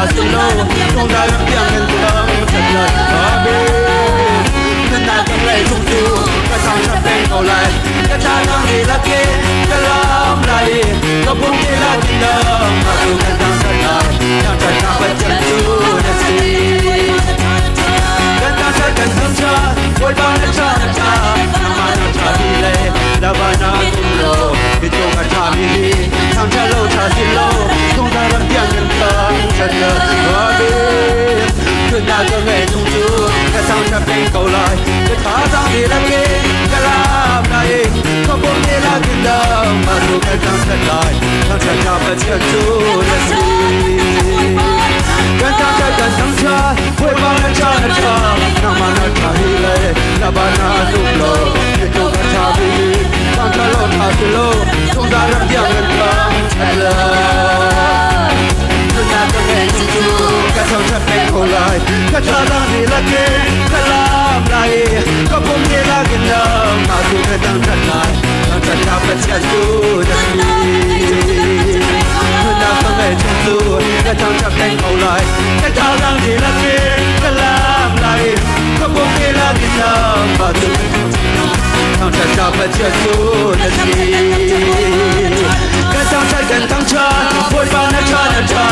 tha si lo Tungdai ram tiang kan thang that lai Amen Nunnak kan ngei chung cu ka thangthat peng ko lai Ka tha nang ni lakin ka lam lai Ka pum ni lakin dang atu kan thangthat lai Thangthatnak Pathian cu na si Kan thangthat kan thangthat Bawipa na tha na tha Nangmah na tha ti le Labana tum lo Hitung a tha mi hi Thangthat lo tha si lo Tungdai ram tiang kan thangthat lai Amen Nunnak ka ngei chung cu ka thangthat peng ko lai Ka thazaang dihlak in ka lam lai Ka pum dihlak in dang atu kan thangthat lai Thangthatnak Pathian cu na si Kan thangthat kan thangthat Bawipa na tha na tha Nangmah na tha hi le na ba na tum lo Hitu ka tha bi Thangthat lo tha si lo Tungdai ram tiang kan thangthat lai Nunnak ka ngei chung cu ka thangthat peng ko lai Ka thazaang dihlak in ka lam lai Ka pum dihlak in nangmah tu ka thangthat lai Thangthatnak Pathian cu na si Nunnak ka ngei chung cu ka thangthat peng ko lai Ka thazaang dihlak in ka lam lai Ka pum dihlak in nangmah tu Thangthatnak Pathian cu na si Kan thangthat kan thangthat Bawipa na tha na tha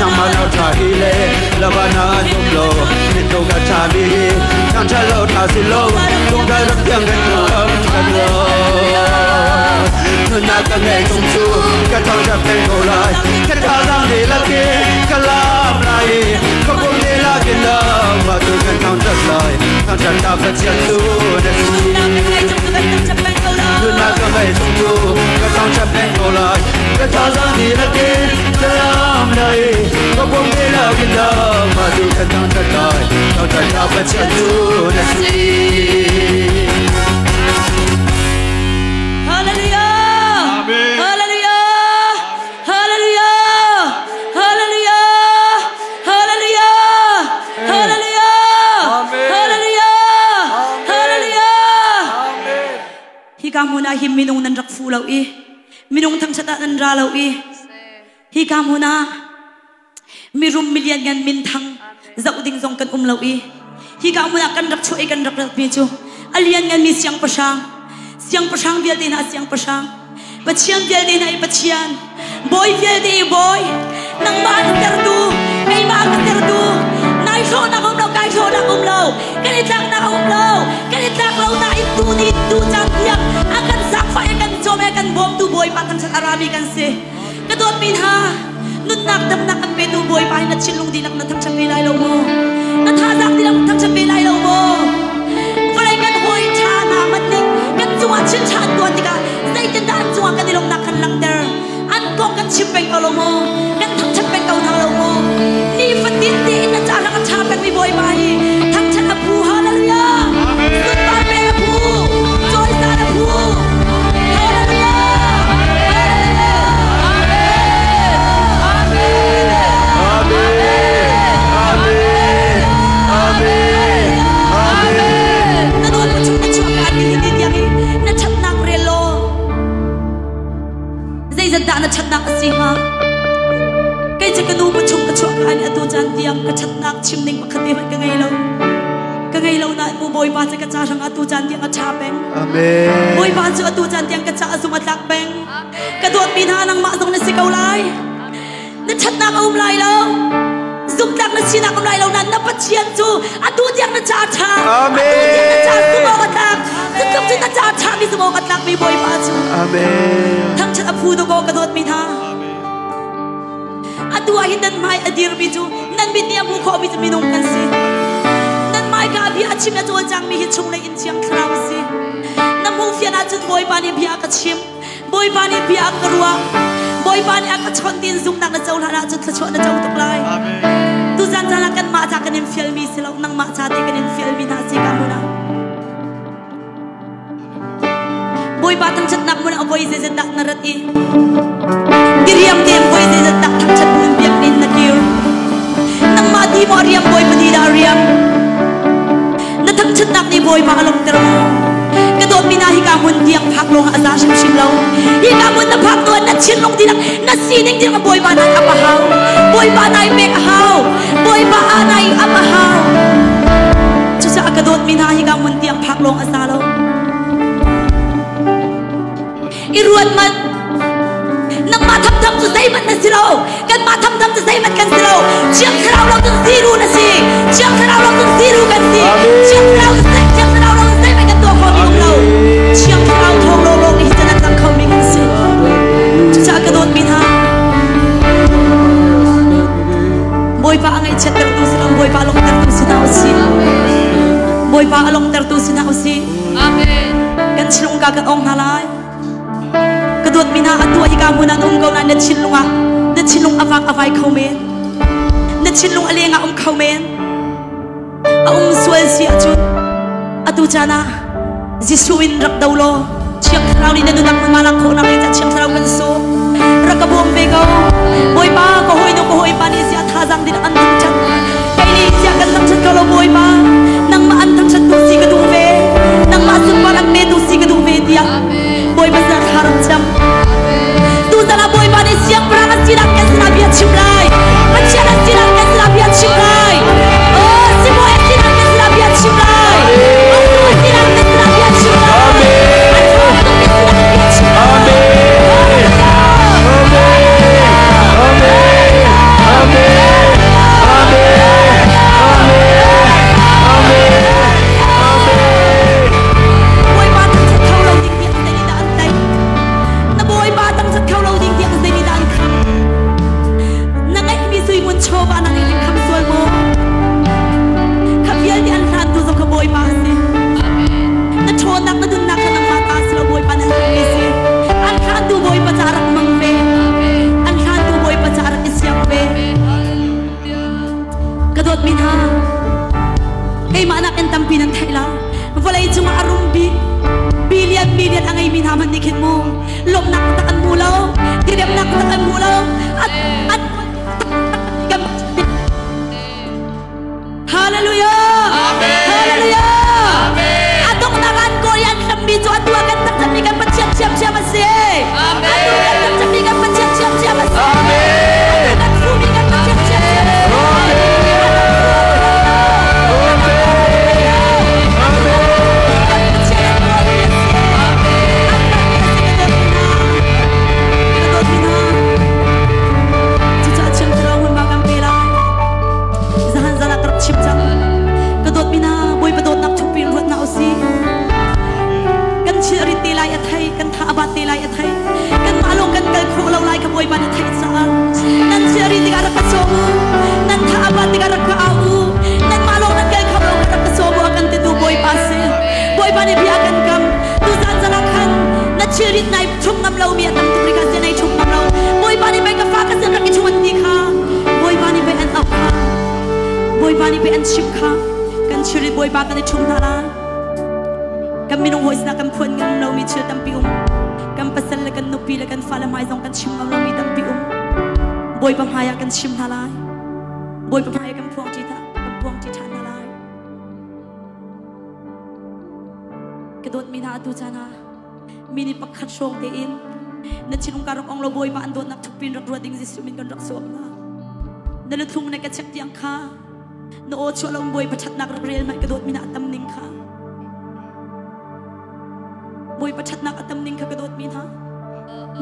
Nangmah na tha hi le laba na tum lo Mittu ka tha mi hi Thangthat lo tha si lo Tungdai ram tiang kan thangthat lo Nunnak ka ngei chung cu ka thangthat peng ko lai Ka thazaang dihlak in ka lam lai Ka pum dihlak in nangmah tu kan thangthat lai Thangthatnak Pathian cu na si Nunnak ka ngei chung cu ka thangthat peng ko lai Ka thazaang dihlak in ka lam lai Ka pum dihlak in nangmah tu kan thangthat lai Thangthatnak Pathian cu na si Hallelujah! Amen. Hallelujah! Hallelujah! Hallelujah! Hallelujah! Hallelujah! Amen. Hallelujah! Amen. Hallelujah! Amen. Hika hmun ah hin minung nan rak fu lo i minung thangṭhat ah nan ra lo i hika hmun ah mirum milian ngan minthang zoh ding zong kan um lo i hika hmun ah kan rak chuah i kan rak ratmi cu a liannganmi siangpahrang siangpahrang vialte hna siangpahrang Pathian vialte hna i Pathian bawi vialte i bawi nangmah an sertu keimah an sertu nai hlawhnak um lo kai hlawhnak um lo kan i tlaknak a um lo kan i tlak lo nain tu ni tu caan tiang a kan zaangfah i a kan cawm i a kan bawmtu Bawipa thangṭhat a rami kan si ka dawtmi hna nunnak damnak an petu Bawipa hi na thinlung dihlak na thangṭhat ve lai lo maw na thazaang dihlak na thangṭhat ve lai lo maw vawlei kan hawi ṭha hna hmanh nih kan cungah thil ṭha an tuah tikah zeitindah an cungah kan i lawmhnak kan langhter an kong kan chim peng ko lo maw kan thangṭhat peng ko hna lo maw nifatin tein na ca rak a ṭha pengmi Bawipa hi thangṭhat a phu hallelujah sunpar pek a phu cawisan a phu hallelujah Amen. Amen. Amen. Amen. Na nawl pa chung na chuak ka ni hi tiang in na ṭhatnak rel law zeizat dah na ṭhatnak a si hnga kei cu ka nu pa chung ka chuak ka ni atu caan tiang ka ṭhatnak chim ning pakhat te hmanh ka ngei lo ka ngei lo nain mu Bawipa cu ka ca hrang atu caan tiang a ṭha peng Amen. Bawipa cu atu caan tiang ka ca a zung a tlak peng ka dawtmi hna nangmah zong na si ko lai na ṭhatnak a um lai lo zumtlak na sinak um lai lo nain na Pathian cu atu tiang na ca ṭha Amen. atu tiang na ca zumh awk a tlak cutluk cun na ca ṭhami zumh awk a tlakmi Bawipa cu Amen. thangṭhat a phu dawkaw ka dawtmi hna atu ah hin nan hmai a dirmi cu nan mit nih a hmuh khawhmi cu minung kan si nan hmaika bia a chim a cawlcangmi hi chunglei in thiang thlarau a si na hmuh fian ahcun Bawipa nih bia a ka chim Bawipa nih bia a ka ruah Bawipa nih a ka chawnh tiin zumhnak na cohlan ahcun thluachuah na co tuk lai tuzan caan ah kanmah ca kan in fialmi si lo nangmah ca te kan in fialmi hna si ka hmun ah Bawipa thangṭhatnak hmun ah voi zeizat dah na rat i diriam tein voi zeizat dah thangṭhat buin biakinn na kir nangmah di maw a riam Bawipa di dah a riam na thangṭhatnak nih Bawipa a lawmhter maw ka dawtmi hna hika hmun tiang phak lawng ah a za hrimhrim lo hika hmun na phak hnu ah na thinlung dihlak na sining dihlak Bawipa nan ap a hau Bawipa nai pek a hau. Bawipa ah nai ap a hau. Cucaah ka dawtmi hna hi ka mun tiang phak lawng a sa lo. I ruat manh. Nangmah thamtham cu zeihmanh na si lo. Kanmah thamtham cu zeihmanh kan si lo. Thiang Thlarau lo cun ziru na si. Thiang Thlarau lo cun ziru kan si. Thiang Thlarau Thiang Thlarau lo cun zeihmanh kan tuah khomi um lo. Thiang Thlarau thawng lawnglawng hi cun a cang khomi kan si. Cucaah ka dawtmi hna, Bawipa a ngaihchiattertu si lo, Bawipa a lawmhtertu si hna usih. Bawipa a lawmhtertu si hna usih. Amen. Kan thinlung ka kan ong hna lai. Ka dawtmi hna, atu ah hika hmun ah na um ko nain na thinlung ah na thinlung a vak a vai kho men. Na thinlung a leng ah um kho men. A um sual si ahcun atu caan ah Jesuh in rak do law Thiang Thlarau nih na nunak hmunhma lak khawhnak ding caah Thiang Thlarau kan sawm. Rak ka bawm ve ko. Bawipa, ka hawinu ka hawipa nih ziah thazaang ding an thangṭhat. Kei nih ziah kan thangṭhat ko lo Bawipa. Nangmah an thangṭhattu si ka duh ve. Nangmah sunpar an petu si ka duh ve tiah Bawipa sinah thla rak cam. Tuzan ah Bawipa nih siangpahrang a sinak kan sinah bia chim lai. Pathian a sinak kan sinah bia chim lai. Oh, sibawi a sinak kan sinah bia chim lai. Uktu a sinak kan sinah bia chim lai. A ṭhawng tuk mi sinah bia chim lai. Bawipa thangṭhat kho lo ding tiang zeidah an tlaih? Na Bawipa thangṭhat kho lo ding tiang zeidah an kham? Na ngeihmi sui ngun chawva na ngeih in kham sual maw? Kha vialte an hlantu zong kha Bawipa a si. Na ṭhawnnak na nunnak kha nangmah ta si lo Bawipa nih an hlanmi si. An hlantu Bawipa ca rak mang ve. An hlantu Bawipa ca rak i siang ve. Ka dawtmi hna, keimah nakin tampi nan theih lai. Vawlei cungah a rum bik, billion million a ngeimi hna hmanh nih khin mu lawmhnak tak an hmu lo, diriamnak tak an hmu lo. An an Hallelujah! Hallelujah! A donghnak an kawl i an hlammi cu atu ah kan thangṭhatmi kan Pathian ṭhiamṭhiam a si. Atu kan thangṭhatmi kan Pathian ṭhiamṭhiam a si. Atu kan fuhmi kan Pathian ṭhiamṭhiam a si. Cucaah Thiang Thlarau hmunhma kan pe lai. Zahan zan ah ka rak chim cang. Ka dawtmi hna, Bawipa dawtnak thukpi in ruat hna usih. Kan thil a rit te lai a thei, kan tha a bat te lai a thei. Kanmah lawng kan kal khawh lo lai kha Bawipa nih a theih caah. Nan thil a rit tikah rak ka sawm u. Nan tha a bat tikah rak ka au u. Nanmah lawng nan kal kho lo kha rak ka sawm u a kan titu Bawipa a si. Bawipa nih bia a kan kam. Tuzan zan ah khan na thilrit nai ṭhum ngam lomi a tam tuk rih kha si nai ṭhum ngam lo. Bawipa nih pei ka fa ka sin rak i ṭhum an ti kha. Bawipa nih pei an auh kha. Bawipa nih pei an chimh kha. Kan thilrit Bawipa kan i ṭhum hna lai. Kan minung hawi sinah kan phuan ngam lomi thil tampi um. Kan pasal le kan nupi le kan fale hmai zong kan chim ngam lomi tampi um. Bawipa hmai ah kan chim hna lai. Bawipa hmai ah kan phuang ṭi hna, kan phuang ṭi ṭhan hna lai. Ka dawtmi hna atu caan ah mi nih pakhat hrawng tein na thinlung ka rak ong lo Bawipa an dawtnak thukpin rak ruat ding Jesuh min kan rak sawm hna. Na luthlung na ka check tiang kha na aw chuah lo Bawipa ṭhatnak rak rel hmanh ka dawtmi hna a tam ning kha. Bawipa ṭhatnak a tam ning kha ka dawtmi hna.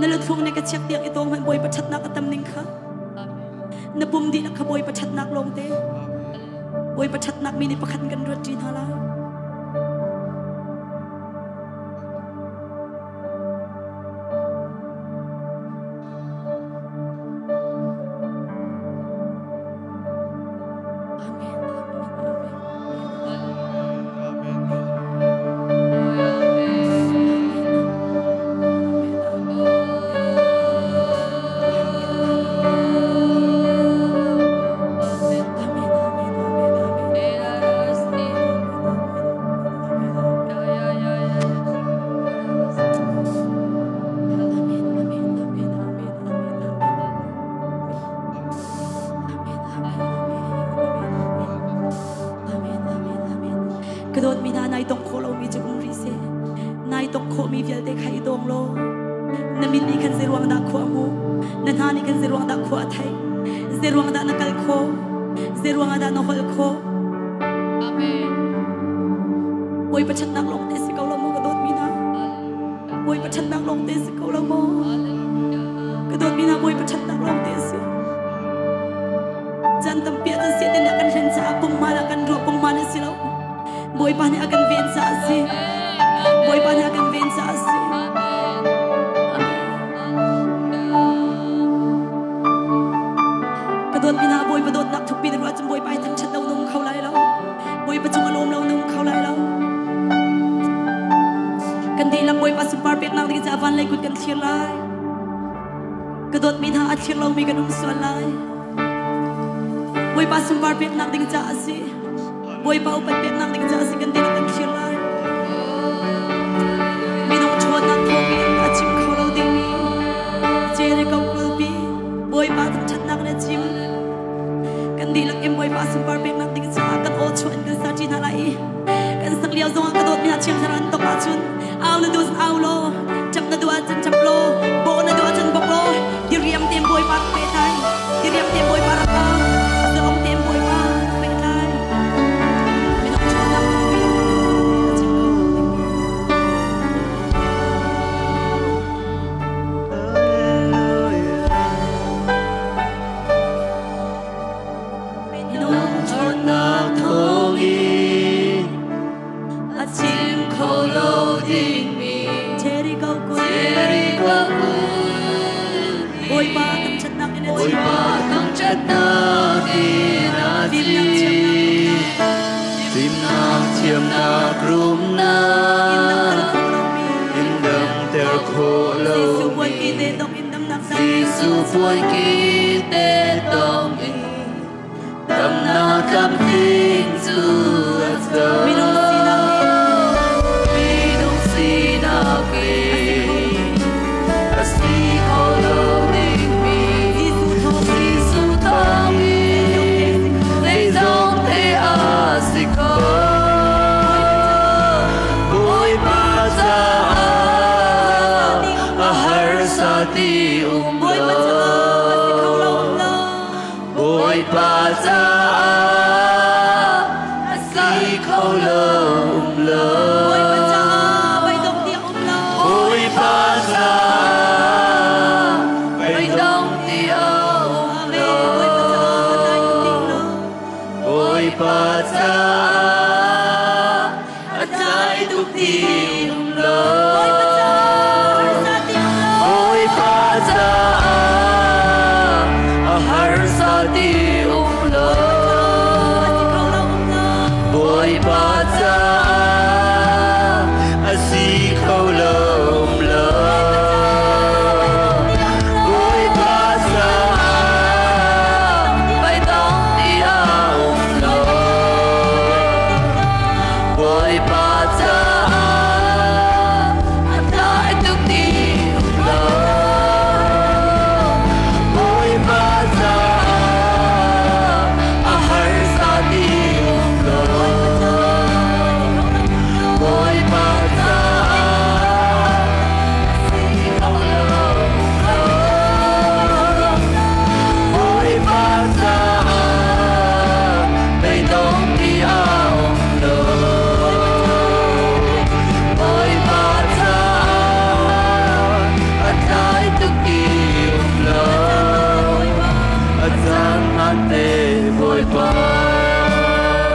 Na luthlung na ka check tiang i tawng hmanh Bawipa ṭhatnak a tam ning kha. Na pum dihlak kha Bawipa ṭhatnak lawngte. Bawipa ṭhatnak mi nih pakhat kan ruat ṭi hna lai. Amen. Amen. Ka dawtmi hna nai tong khawh lomi cu um rih seh. Nai tong khawhmi vialte kha i dawng law na min nih khan zeiruang dah khua a hmuh? Na hna nih khan zeiruang dah khua a theih? Zei ruang dah na kal khawh? Zei ruang dah na holh khawh? Amen. Bawipa ṭhatnak lawng te si ko lo maw, ka dawtmi hna? Bawipa ṭhatnak lawng te si ko lo maw? Hallelujah. Ka dawtmi hna, Bawipa ṭhatnak lawng te si. Caan tampi ah kan siatin a kan hlen caah pungman ah kan ruah, pungman a si lo. Bawipa nih a kan ven caah a si. Bawipa nih a kan ven caah a si. Amen. Hallelujah. Ka dawtmi hna, Bawipa dawtnak thukpi na ruah cun Bawipa hi thangṭhat lo na um kho lai lo. Bawipa cung a lawm lo na um kho lai lo. Kan dihlak Bawipa sunpar peknak ding caah van lei kut kan thlir lai. Ka dawtmi hna, a thlir lomi kan um sual lai. Bawipa sunpar peknak ding caah a si. Bawipa upat peknak ding caah a si. Kan dihlak kan thlir lai. Minung ṭhawnnak thawngin a chim kho lo dingmi Jericho kulpi Bawipa thangṭhatnak in a chim. Kan dihlak in Bawipa sunpar peknak ding caah kan aw chuah in kan sa ṭi hna lai i kan sak lio zongah, ka dawtmi hna, Thiang Thlarau an tok ahcun au na duh au law, ṭap na duh ahcun ṭap law, bawh na duh ahcun bawk law, diriam tein Bawipa rak pehtlai, diriam tein Bawipa rak au, zalong tein Bawipa rak pehtlai. Minung ṭhawnnak thawngin a chim kho lo dingmi. Minung ṭhawnnak thawngin a chim kho lo dingmi Jericho kulh Jericho kulpi Bawipa thangṭhatnak in a chim. Bawipa thangṭhatnak in a Fimnak chim. Fimnak thiamnak rumnak in damter khawh lomi in damter khawh Jesuh lomi puanki te dong in damnak Jesuh puanki te dong in damnak tlamtling cu a co. Minung sinak in Minung sinak in a si kho lo dingmi Jesuh thawng Jesuh thawngin zeizong te a si kho. Bawipa caah a harsa ti um Bawipa lo. caah a si kho lo um lo. Bawipa caah a si kho lo um lo. Bawipa caah beidong ti um lo. Bawipa caah Beidong ti a um Amen. Bawipa caah a tlai tuk ti um lo. Bawipa caah a tlai tuk ti um lo. Bawipa caah harsa ti um lo. Bawipa caah a harsa ti um lo. A si kho lo um lo. Bawipa caah a si kho lo um lo. Bawipa caah Beidong ti a um lo. Bawipa caah a tlai tuk ti um lo. Bawipa caah a harsa ti um lo. Bawipa caah Si kho lo um lo. Bawipa caah beidong ti a um lo. Bawipa caah a tlai tuk ti um lo. A caan hmaan te Bawipa.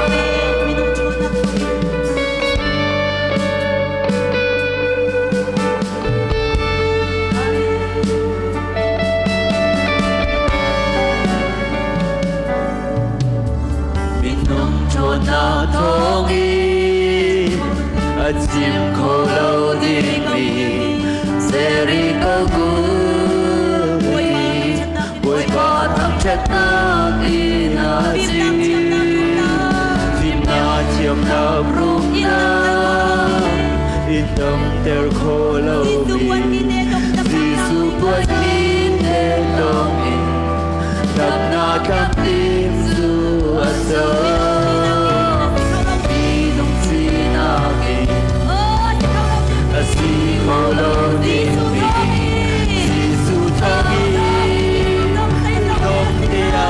Amen. Minung ṭhawnnak thawngin Minung ṭhawnnak thawngin a chim kho lo dingmi Jericho kulpi Bawipa thangṭhatnak in a Fimnak chim. thiamnak rumnak Fimnak thiamnak rumnak in damter kho Jesuh lomi puanki te dong damnak Jesuh puanki te dong in damnak tlamtling cu a co. Minung sinak in a si kho lo dingmi Jesuh thawngin dong te a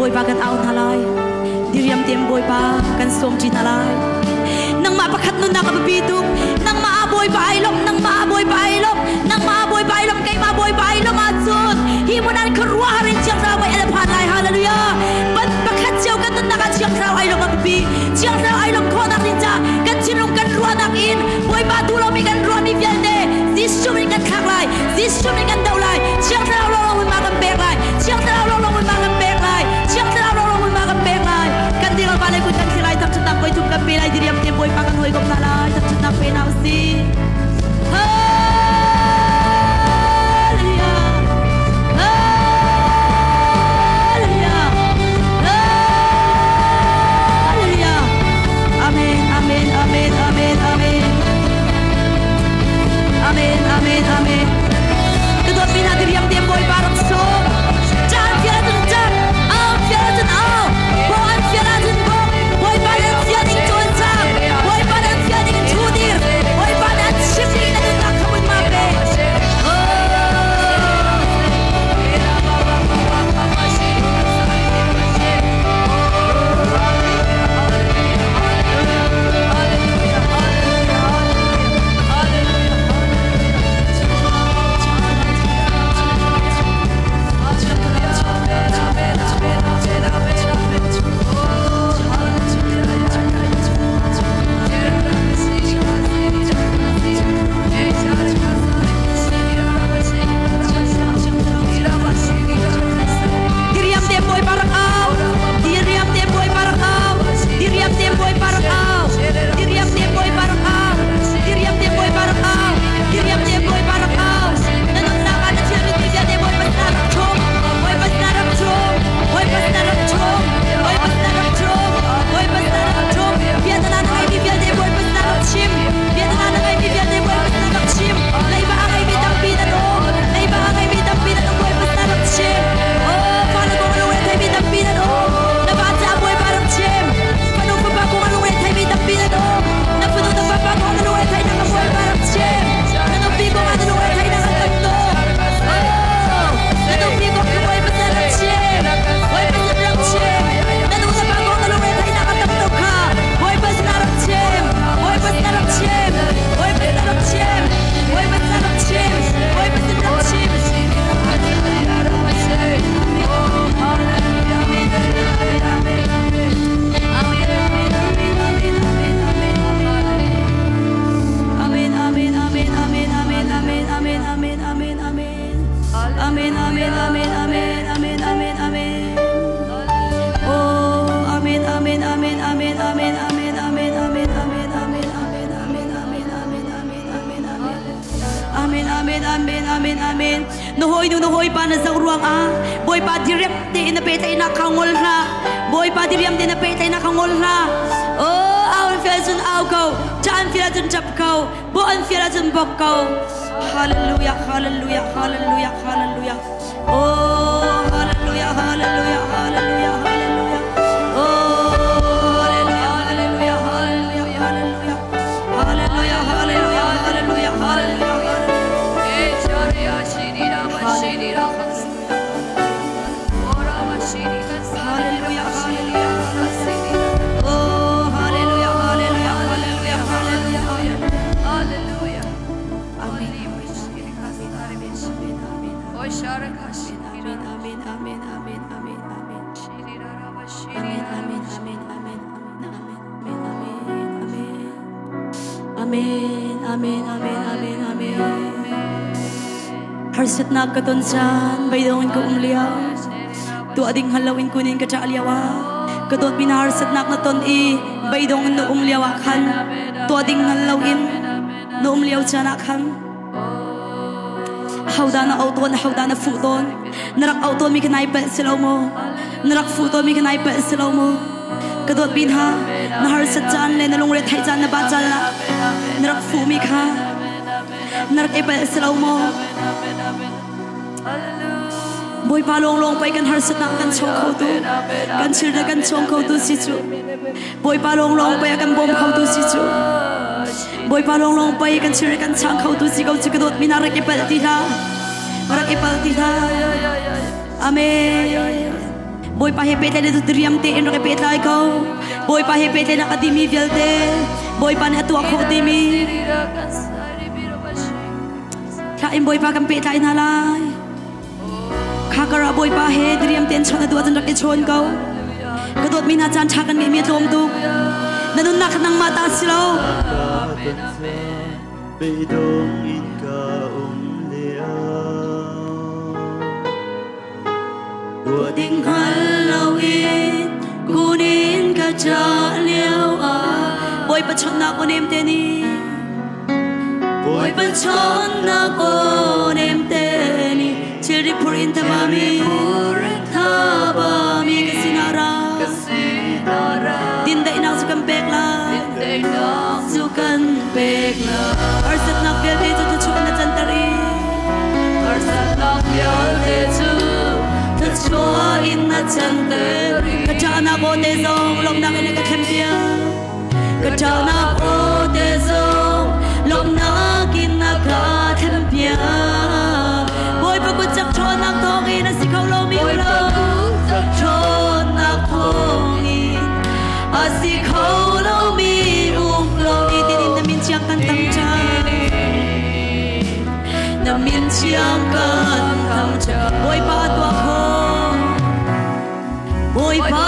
Bawipa kan au hna lai. Diriam tein Bawipa kan sawm ṭi hna lai. Nangmah pakhat nunnak a biapi tuk. Nangmah ah Bawipa ai lawmh, nangmah ah Bawipa ai lawmh, nangmah ah Bawipa ai lawmh, keimah Bawipa ai lawmh ahcun hi hmun ah khuaruahhar in Thiang Thlarau mei a phan lai. Hallelujah. Ban pakhat cio kan nunnak ah Thiang Thlarau ai lawmh a biapi. Thiang Thlarau ai lawmh khawhnak ding caah kan thinlung kan ruahnak in Bawipa duh lomi kan ruahmi vialte Jesuh in kan thlak lai. Jesuh nih kan doh lai. Thiang Thlarau lawnglawng hmunhma kan pek lai. Thiang Thlarau lawnglawng hmunhma kan pek lai. Thiang Thlarau lawnglawng hmunhma kan pek lai. Kan ding va le kut kan thli lai. Thangṭhatnak voi thum kan pe lai. Diriam te Bawipa kan hawikom hna lai. Thangṭhatnak pe hna usih. Hallelujah. Hallelujah. Hallelujah. Amen. Amen. Amen. Amen. Amen. Amen, amen, amen. Ka dawt mi hna diriam te Bawipa rak sawm. Caan fial ahcun caan, au fial ahcun au, bawh an fial ahcun bawh. Bawipa nih an fial ning cawn cang. Bawipa nih an fial ning in ṭhu dir. Bawipa nih an chim ning na nunnak kha hmunhma pe. Oh. Diriam te Bawipa rak au. Diriam te Bawipa rak au. Diriam te Bawipa rak au. Diriam te Bawipa rak au. Diriam te Bawipa rak au. Diriam te Bawipa rak au. Na nunnak ah na thilrit mi vialte Bawipa sinah rak ṭhum. Bawipa sinah rak ṭhum. Bawipa sinah rak ṭhum. Bawipa sinah rak ṭhum. Bawipa sinah rak ṭhum. Piahtana na ngeimi vialte Bawipa sinah rak chim. Piahtana na ngeimi vialte Bawipa sinah rak chim. Leiba a ngeimi tampi nan um. Leiba a ngeimi tampi nan um. Bawipa sinah rak chim. Oh, fale kong a lungre theimi tampi nan um. Na va caah Bawipa rak chim. Fanu fapa kong a lungre theimi tampi nan um. Na fanu na fapa kong na lungre theihnak a Bawipa rak chim. Na nupi kong ah na lungre theihnak a tam tuk. Oh, na nupi kong kha Bawipa sinah rak chim. Bawipa sinah rak chim. Na nu na pa kong na lungre theihnak a tam tuk kha Bawipa sinah rak chim. Bawipa sinah rak chim. Bawipa sinah rak chim. Bawipa sinah rak chim. Bawipa sinah rak chim. Amen, amen, amen, amen, amen, amen, amen, amen, amen, amen. Amen, amen, amen, amen, amen, amen, amen. Oh, amen, amen, amen, amen, amen, amen, amen, amen, amen, amen, amen, amen, amen, amen, amen, amen, amen. Amen, amen, amen, amen, amen. Na hawi nu na hawipa na zoh ruangah Bawipa diriam tein na pehtlaihnak kha ngol hlah. Bawipa diriam tein na pehtlaihnak kha ngol hlah. Oh, au an fial cun au ko, ṭah an fial ahcun ṭap ko, bawh an fial ahcun bawk ko. Hallelujah, hallelujah, hallelujah, hallelujah. Oh, hallelujah, hallelujah, hallelujah, hallelujah. Oh, hallelujah, hallelujah, hallelujah, hallelujah. Hallelujah, hallelujah, hallelujah, hallelujah. Hallelujah, hallelujah. Oh, hallelujah, hallelujah, hallelujah, hallelujah. Hallelujah. Amen. Amen, amen, amen, amen, amen, amen. Amen, amen, amen, amen, amen, amen, amen. Amen, amen, amen, amen, amen. Harsatnak ka ton caan, beidong in ka um lio. Tuah ding hngal loin kunin ka ṭah lio ah, ka dawtmi na harsatnak na ton i beidong in na um lio ah khan, tuah ding hngal loin na um lio caan ah khan, Ahodah na auh tawn, ahodah na fuh tawn? Na rak auh tawnmi kha nai palh si lo maw? Na rak fuh tawnmi kha nai palh si lo maw? Ka dawt mi hna, na harsat caan le na lungre theih caan na bat caan ah na rak fuhmi kha na rak i palh si lo maw? Bawipa lawnglawng pei kan harsatnak kan chawng khotu, kan thil le kan chawng khotu si cu. Bawipa lawnglawng pei a kan bawm khotu si cu. Bawipa lawnglawng pei kan thil le kan chang khotu si ko cu ka dawt mi na rak i palh ti hlah. Rak i palh ti hlah. Amen. Bawipa he pehtlai le diriam tein rak i pehtlai ko. Bawipa he pehtlainak a dimi vialte Bawipa nih a tuah khawh timi thla in Bawipa kan pehtlai hna lai. Kha karah Bawipa he diriam tein chawnh na duh ahcun rak i chawn ko. Ka dawtmi hna caan ṭha kan ngeihmi a tlawm tuk. Na nunnak kha nangmah ta si lo. Beidong in ka um lio. Tuah ding hngal loin kun in ka ṭah lio ah Bawipa chawnhnak aw nem te nih Bawipa chawnhnak aw nem te nih thilri phur in thabami thabami ka sinah ra dindaihnak cu kan pek lai cu kan pek lai harsatnak vialte cu thluachuah na canter i Harsatnak vialte cu thluachuah in na canter i ka ṭahnak aw te zong lawmhnak in a ka thlenpiak ka ṭahnak aw te zong lawmhnak in a ka thlenpiak Bawipa kut cak ṭhawnnak thawngin a si kho lomi um Bawipa lo kut cak ṭhawnnak thawngin a si kho lomi um lo nitin in na min chiang kan thangṭhat na min chiang kan thangṭhat Bawipa tuah kho Bawipa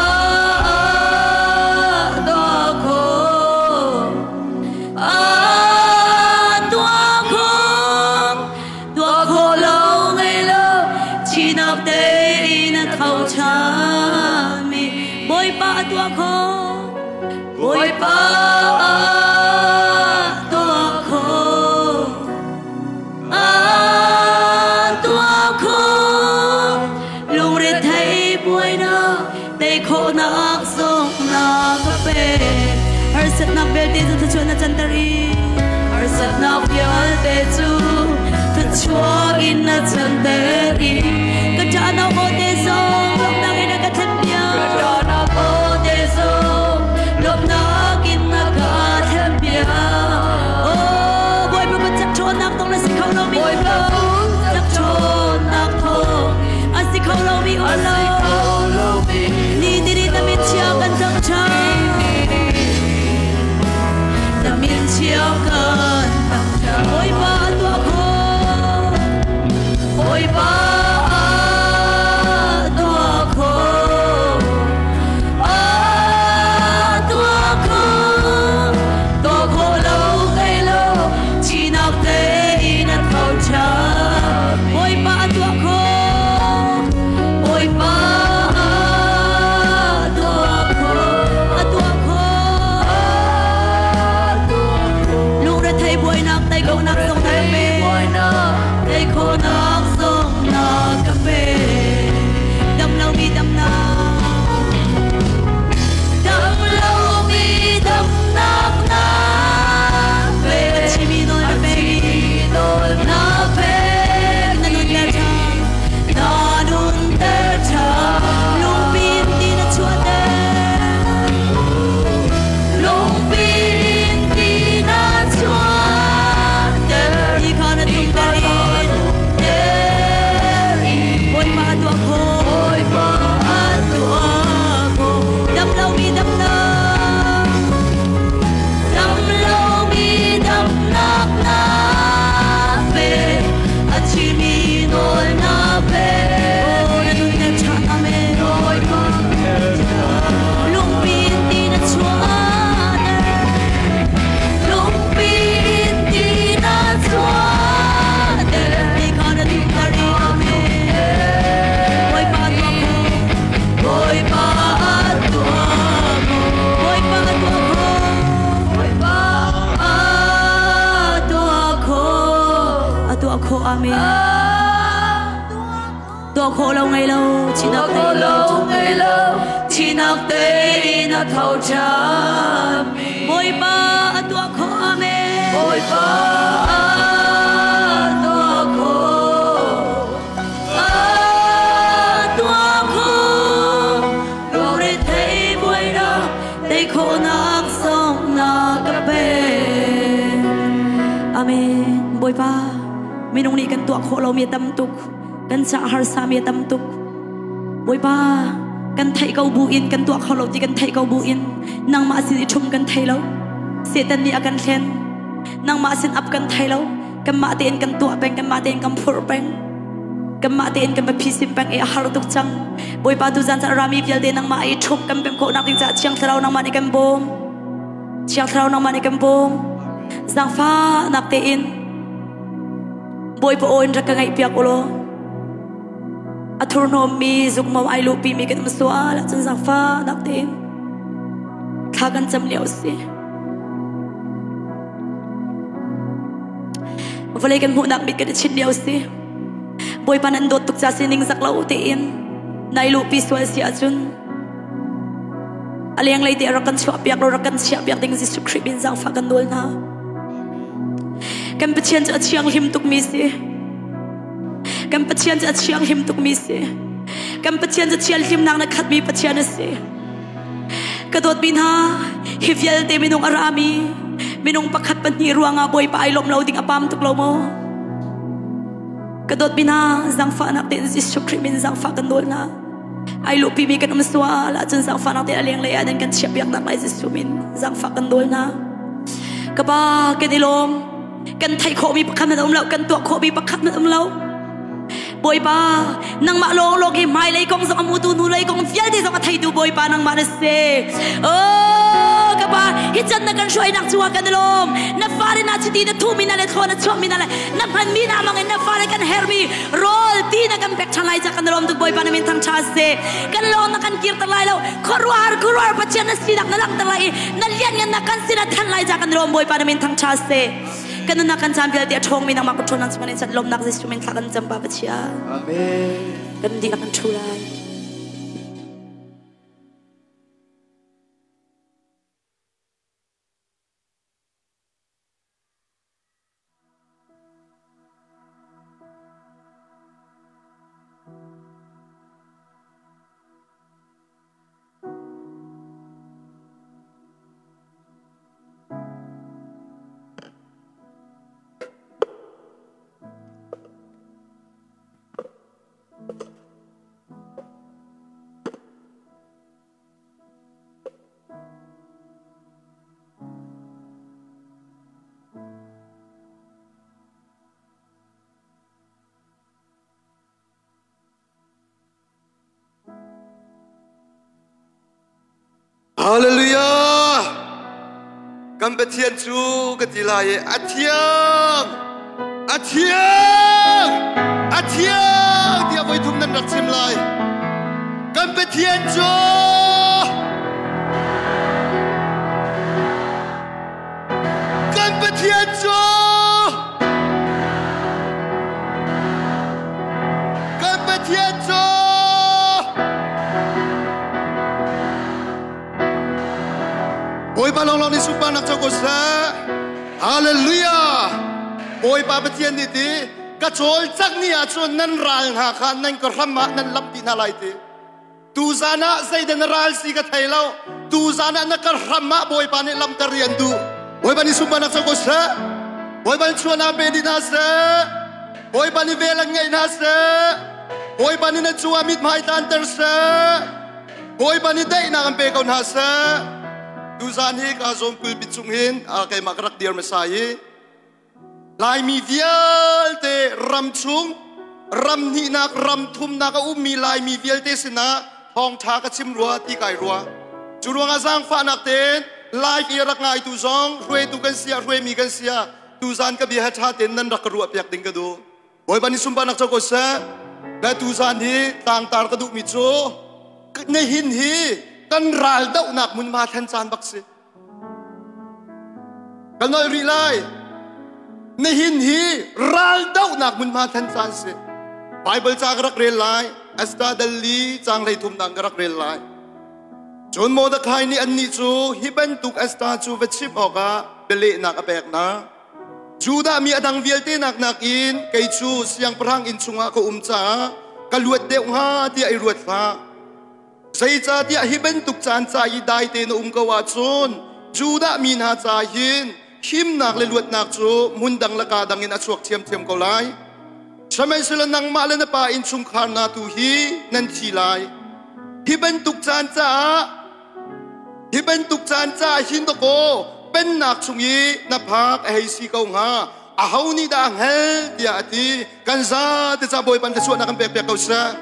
tuah kho tuah kho tuah kho lo ngei lo chinak tein a tho ṭhanmi Bawipa tuah kho Bawipa tuah kho tuah kho lungrethei buainak tei khawhnak zong na ka pek harsatnak vialte cu thluachuah na canter i harsatnak vialte cu thluachuah in na canter i ka ṭahnak aw te zong lawmhnak in a ka thlenpiak ka ṭahnak aw te zong lawmhnak in na ka thlenpiak Oh Bawipa kut cak ṭhawnnak tong na si kho lomi um Bawipa lo kut cak ṭhawnnak thawng a si kho lomi um a lo si kho lomi ni tiri na min chia kan thangṭhat na min chia kan thangṭhat Bawipa tuah kho Bawipa tuah kho tuah kho tuah kho lo ngei lo chinak tein a tho ṭhan Bawipa tuah kho Bawipa tuah kho a tuah kho lungrethei buainak tei khonak zong na ka pe buainak tei khonak zong na ka pe dam lomi damnak dam lomi damnak na pe a chimi nawl na pek nawl na pek na nunter ṭhan na nunter ṭhan lungpin ti na chuahter lungpin ti na chuahter ti kha na tlungter in Bawipa tuah kho Bawipa tuah kho dam lomi damnak dam lomi damnak na pe a chimi nawl na pe Oh na nunter ṭhan amen Bawipa lungpin ti na chuahter lungpin ti na chuahter ti kha na tlungter in amen Bawipa tuah kho Bawipa tuah kho Bawipa tuah kho Bawipa tuah kho a tuah kho amen tuah kho lo ngei lo Tuah chinak kho tein lo ngei lo chinak tein a tho ṭhan Bawipa a tuah kho amen Bawipa tuah kho tuah kho lungrethei buainak tei khawhnak zong na ka pe amen Bawipa minung nih kan tuah khawh lomi a tam tuk kan caah harsa mi a tam tuk Bawipa Kan theih ko bu in kan tuah kho lo ti kan theih ko bu in nangmah sin i ṭhum kan thei lo. Satan nih a kan hlen. Nangmah sin ap kan thei lo. Kanmah tein kan tuah peng, kanmah tein kan phurh peng. Kanmah tein kan va phisim peng i a har tuk cang. Bawipa tu zan caan rami vialte nangmah i ṭhum kan pem khawh nak ding caah Thiang Thlarau nangmah nih kan bawm. Thiang Thlarau nangmah nih kan bawm. Zaangfahnak tein Bawipa aw in rak ka ngaihpiak u law a thurhnawmmi zukmom ai luhpimi kan um sual ahcun zaangfahnak tein thla kan cam lio si. Vawlei kan hmuhnak mit kan i chinh lio si. Bawipa nan dawt tuk ca sining zak lo tein nai luhpi sual si ahcun a lenglei te rak kan chuahpiak lo rak kan chiahpiak ding Jesuh Khrih min zaangfah kan nawl hna. Kan Pathian cu a thianghlim tukmi si. Kan Pathian cu a thianghlim tukmi si. Kan Pathian cu thianghlimnak na khatmi Pathian a si. Ka dawtmi hna, hi vialte minung a rami, minung pakhat pahnih ruangah Bawipa ai lawm lo ding a pam tuk lo maw? Ka dawtmi hna, zaangfahnak tein Jesuh Khrih min zaangfah kan nawl hna. Ai luhpimi kan um sual ahcun zaangfahnak tein a lenglei ah nan kan chiahpiaknak lai Jesuh min zaangfah kan nawl hna. Ka pa, kan i lawm. Kan theih khawhmi pakhat nan um lo, kan tuah khawhmi pakhat nan um lo. Bawipa, nangmah lawnglawng hi hmailei kong zong a hmutu, hnulei kong vialte zong a theitu Bawipa nangmah na si. Oh, ka pa, hi can na kan hruainak cungah kan i lawm. Na fale na chiti na thuhmi na le thlaw na chuahmi na le na hmanmi na mang in na fale kan herhmi rawl ti na kan pek ṭhan lai ca kan i lawm tuk Bawipa na min thangṭha si. Kan lawng na kan kirter lai lo. Khuaruahhar khuaruahhar Pathian na sinak na langhter lai i na lianngannak kan sin a thanh lai ca kan i lawm Bawipa na min thangṭha si. Kan nunnak kan caan vialte a ṭhawngmi nangmah ka ṭhawnnak cungah in sat lawmnak Jesuh min thla kan cam Pa Pathian. Amen. Kan dihlak kan ṭhu lai. Hallelujah! Kan Pathian cu ka ti lai i a thiang! A thiang! A thiang! tiah voi thum nan rak chim lai. Kan Pathian cu Kan Pathian cu Kan Pathian cu Bawipa lawnglawng nih sunparnak co ko seh. Hallelujah! Bawipa Pathian nih ti ka cawlcangh ni ahcun nan ral hna kha nan ka hram ah nan lamh dih hna lai ti. Tuzan ah zeidah na ral si ka thei lo. Tuzan ah na ka hram ah Bawipa nih lamter rian duh. Bawipa nih sunparnak co ko seh. Bawipa nih chuan pe dih hna seh. Bawipa nih vel an ngeih hna seh. Bawipa nih na cungah mithmai tlanter seh. Bawipa nih daihnak an pe ko hna seh. Tuzan hi ka zawm pulpit cung hin keimah ka rak dir hmasa i Laimi vialte ram chung ram hnihnak ram thumnak a ummi Laimi vialte sinah thawngṭha ka chim rua ti kai rua. Cu ruangah zaangfahnak tein Lai i rak ngaitu zong hruaitu kan si ah hruaimi kan si ah tuzan ka bia he ṭha tein nan rak ka ruah piak ding ka duh. Bawipa nih sunparnak co ko seh. Le tuzan hi tlangtar ka duhmi cu nihin hi kan ral dohnak hmunhma thlen caan bak si. Kan nolh rih lai. Nihin hi raldohnak hmunhma thlen caan si. Bible ca ka rak rel lai. Esther dalli caang 13 dang ka rak rel lai. Cun Mordecai nih annih cu hi bantuk Esther cu va chimh awkah bialehnak a pek hna. Judah mi a dang vialte nak nakin kei cu siangpahrang inn chungah ka um caah ka luat deuh hnga tiah i ruat hlah. Zeicahtiah hi bantuk caan ca i dai tein na um ko ahcun Judah mi hna ca hin himnak le luatnak cu hmun dang le kaa dang in a chuak ṭhiamṭhiam ko lai. Sihmanhsehlaw nangmah le na pa innchungkhar hna tu hi nan thi lai. Hi bantuk caan caah hi bantuk caan caah hin dakaw pennak chung i na phak a hei si ko hnga. Aho nih dah a hngal tiah a ti. Kan za te ca Bawipa nih chuahnak kan pek piak ko seh.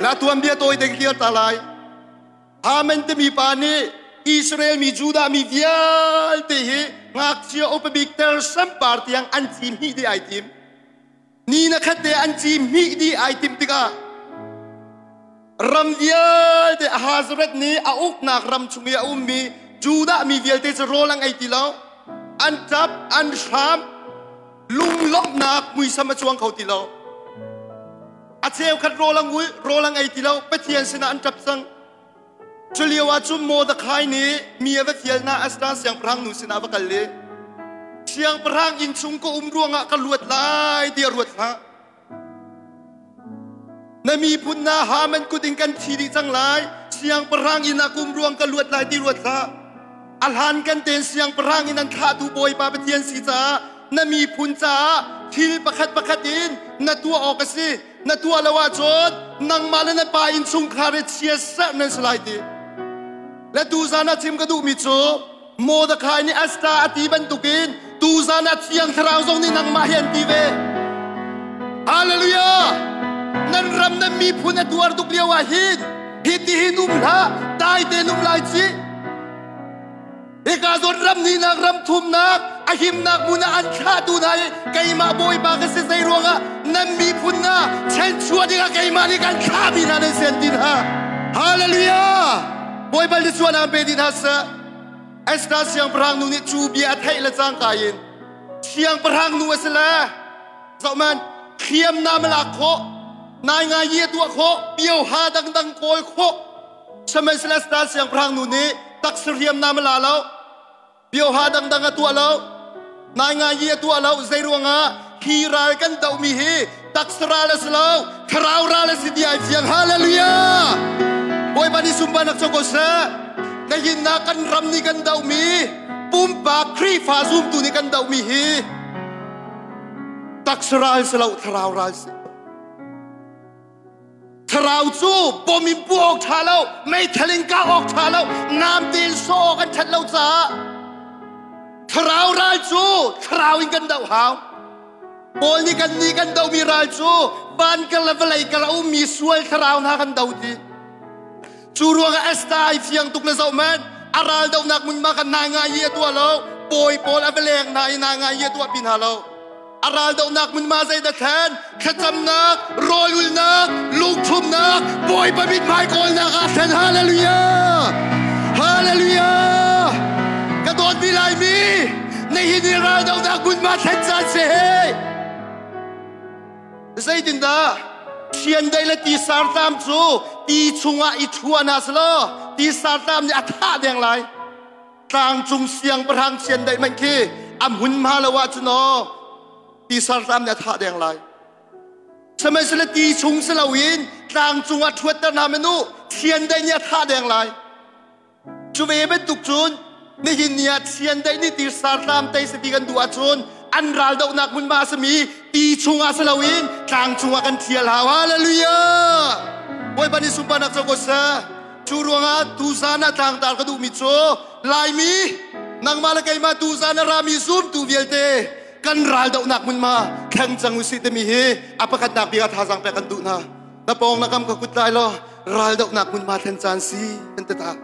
La tuanbia tawi te ka ta lai. Haman timi pa nih Israel mi Judah mi vialte hi ngakchia upa bik ter sampar tiang an ci hmih dih ai tim. Ni na khat te an ci hmih dih ai tim tikah ram vialte Ahazret nih a uknak ram chung i a ummi Judah mi vialte cu rawl an ei ti lo. An ṭap, an hram, lunglawmhnak muisam a cuang kho ti lo. A cheukhat rawl an ul, rawl an ei ti lo, Pathian sinah an ṭap cang. Cu lio ah cun Mordecai nih mi a va fial hna Esther siangpahrang nu sinah a va kal i siangpahrang inn chung ka um ruangah ka luat lai tiah ruat hlah. Na miphun hna Haman kut in kan thi dih cang lai. Siangpahrang inn ah ka um ruang ka luat lai ti ruat hlah. A hlan kan tein siangpahrang in an thlahtu Bawipa Pathian si caah na miphun caah thil pakhat pakhat in na tuah awk a si. Na tuah lo ahcun nangmah le na pa innchungkhar hi chiatserh nan si lai ti. Le tuzan ah chim ka duhmi cu Mordecai nih Esther a ti bantukin tuzan ah Thiang Thlarau zong nih nangmah hi an ti ve. Hallelujah! Nan ram nan miphun a tuar tuk lio ah hin hitihin um hlah, dai tein um lai ci. Hika zawn ram nihnak ram thumnak a himnak hmun ah an thlahtu hna i keimah Bawipa ka si zei ruangah nan miphun hna chanchuah dingah keimah nih kan thlahmi hna nan si an ti hna. Hallelujah! Bawipa lisuan aan pe dih hna seh. Esther siangpahrang nu nih cu bia a theih le cangka in siangpahrang nu a si le zohman hriamnam a lak khawh nai ngai yi a tuah khawh bioha dangdang kawl khawh. Sihmanhsehlaw Esther siangpahrang nu nih taksa hriamnam a la lo, bioha dangdang a tuah lo, naingai a tuah lo. Zei ruangah hi ral kan dohmi hi taksa ral a si lo, thlarau ral a si ti ai fiang. Hallelujah! Bawipa nih sunparnak co ko seh. Nihin ah kan ram nih kan dohmi, pumpak Khrihfa zumtu nih kan dohmi hi taksa ral si lo, thlarau ral si. Thlarau cu bom in puah awk ṭha lo, meithal in kah awk ṭha lo, namte in sawh awk an ṭhat lo caah thlarau ral cu thlarau in kan doh hau. Paul nih kan nih kan dohmi ral cu van kar le vawlei kar a ummi sual thlarau hna kan do ti. Cu ruangah Esther ai fiang tuk le zoh men a ral dohnak hmunhma kha nai ngai i a tuah lo, bawi pawl a va leng hna i nai ngai i a tuahpi hna lo. A raldohnak hmunhma zeidah thlen? Thlacamnak, rawlulnak, lungthumnak, Bawipa mithmai kawlnak ah thlen. Hallelujah! Hallelujah! Ka dawtmi Laimi, nihin i raldohnak hmunhma thlen caan si he. Zeitindah chiandeih le ti sartlam cu ti chungah i ṭhua hna selaw ti sartlam nih a thah deng lai. Tlangcung siangpahrang chiandeih hmanh khi a hmunhma lo ahcun aw ti sartlam nih a thah deng lai. Sihmanhsehlaw ti chung si loin tlangcung ah ṭhuatter hna manu chiandeih nih a thah deng lai. Cu ve bantuk cun nihin ni ah chiandeih nih ti sartlam tei sati kan duh ahcun an raldohnak hmunhma a simi ti chungah si loin tlang cungah kan thial hau. Hallelujah! Bawipa nih sunparnak co ko seh. Cu ruangah tuzan ah tlangtar ka duhmi cu Laimi nangmah le keimah tuzan a rami zumtu vialte kan raldohnak hmunhma thleng cang usih timi hi a pakhatnak bik ah thazaang pek kan duh hna. Na pawng na kam ka kut lai law raldohnak hmunhma thlen caan si kan ti ta.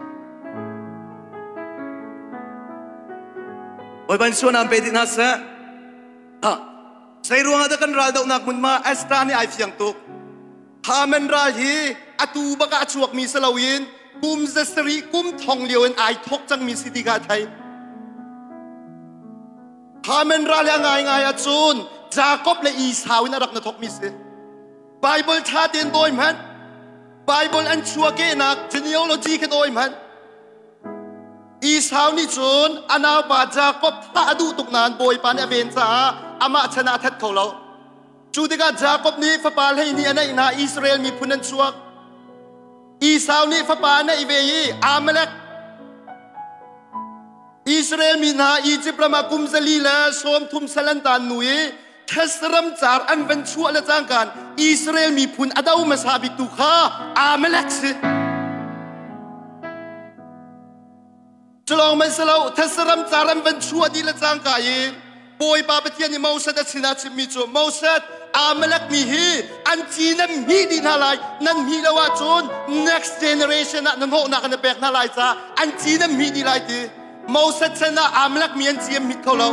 Bawipa nih suanam pe dih hna seh. Ha. Zei ruangah dah kan raldohnak hmunhma Esther nih ai fiang tuk. Haman ral hi atu bak ah a chuakmi si loin kum zasarih kum thong lio in ai thawk cangmi si ti kha a theih. Haman ral hi a ngaingai ahcun Jakob le Esau in a rak na thawkmi si. Bible ṭha tein dawi hmanh. Bible an chuahkehnak genealogy kha dawi hmanh. Esau nih cun a naupa Jakob thah a duh tuk nain Bawipa nih a ven caah amah chan ah a that kho lo. Cu tikah Jakob nih fapa 12 a neih hna Israel miphun an chuak. Esau nih fapa a neih ve i Amalek. Israel mi hna Egypt ram ah kum 430 sal an taan hnu i Thess ramcar an van chuah le cangkaan Israel miphun a do hmasa biktu kha Amalek si. Culawng man si lo, thetse ram caram van chuah dih le cangka in Bawipa Pathian nih Moses a sinah chimmi cu Moses Amalek mi hi an ci nan hmih dih hna lai nan hmih lo ahcun next generation ah na hnawhnak an pek hna lai caah an ci nan hmih dih lai ti Moses chan ah Amalek mi an ci an hmit kho lo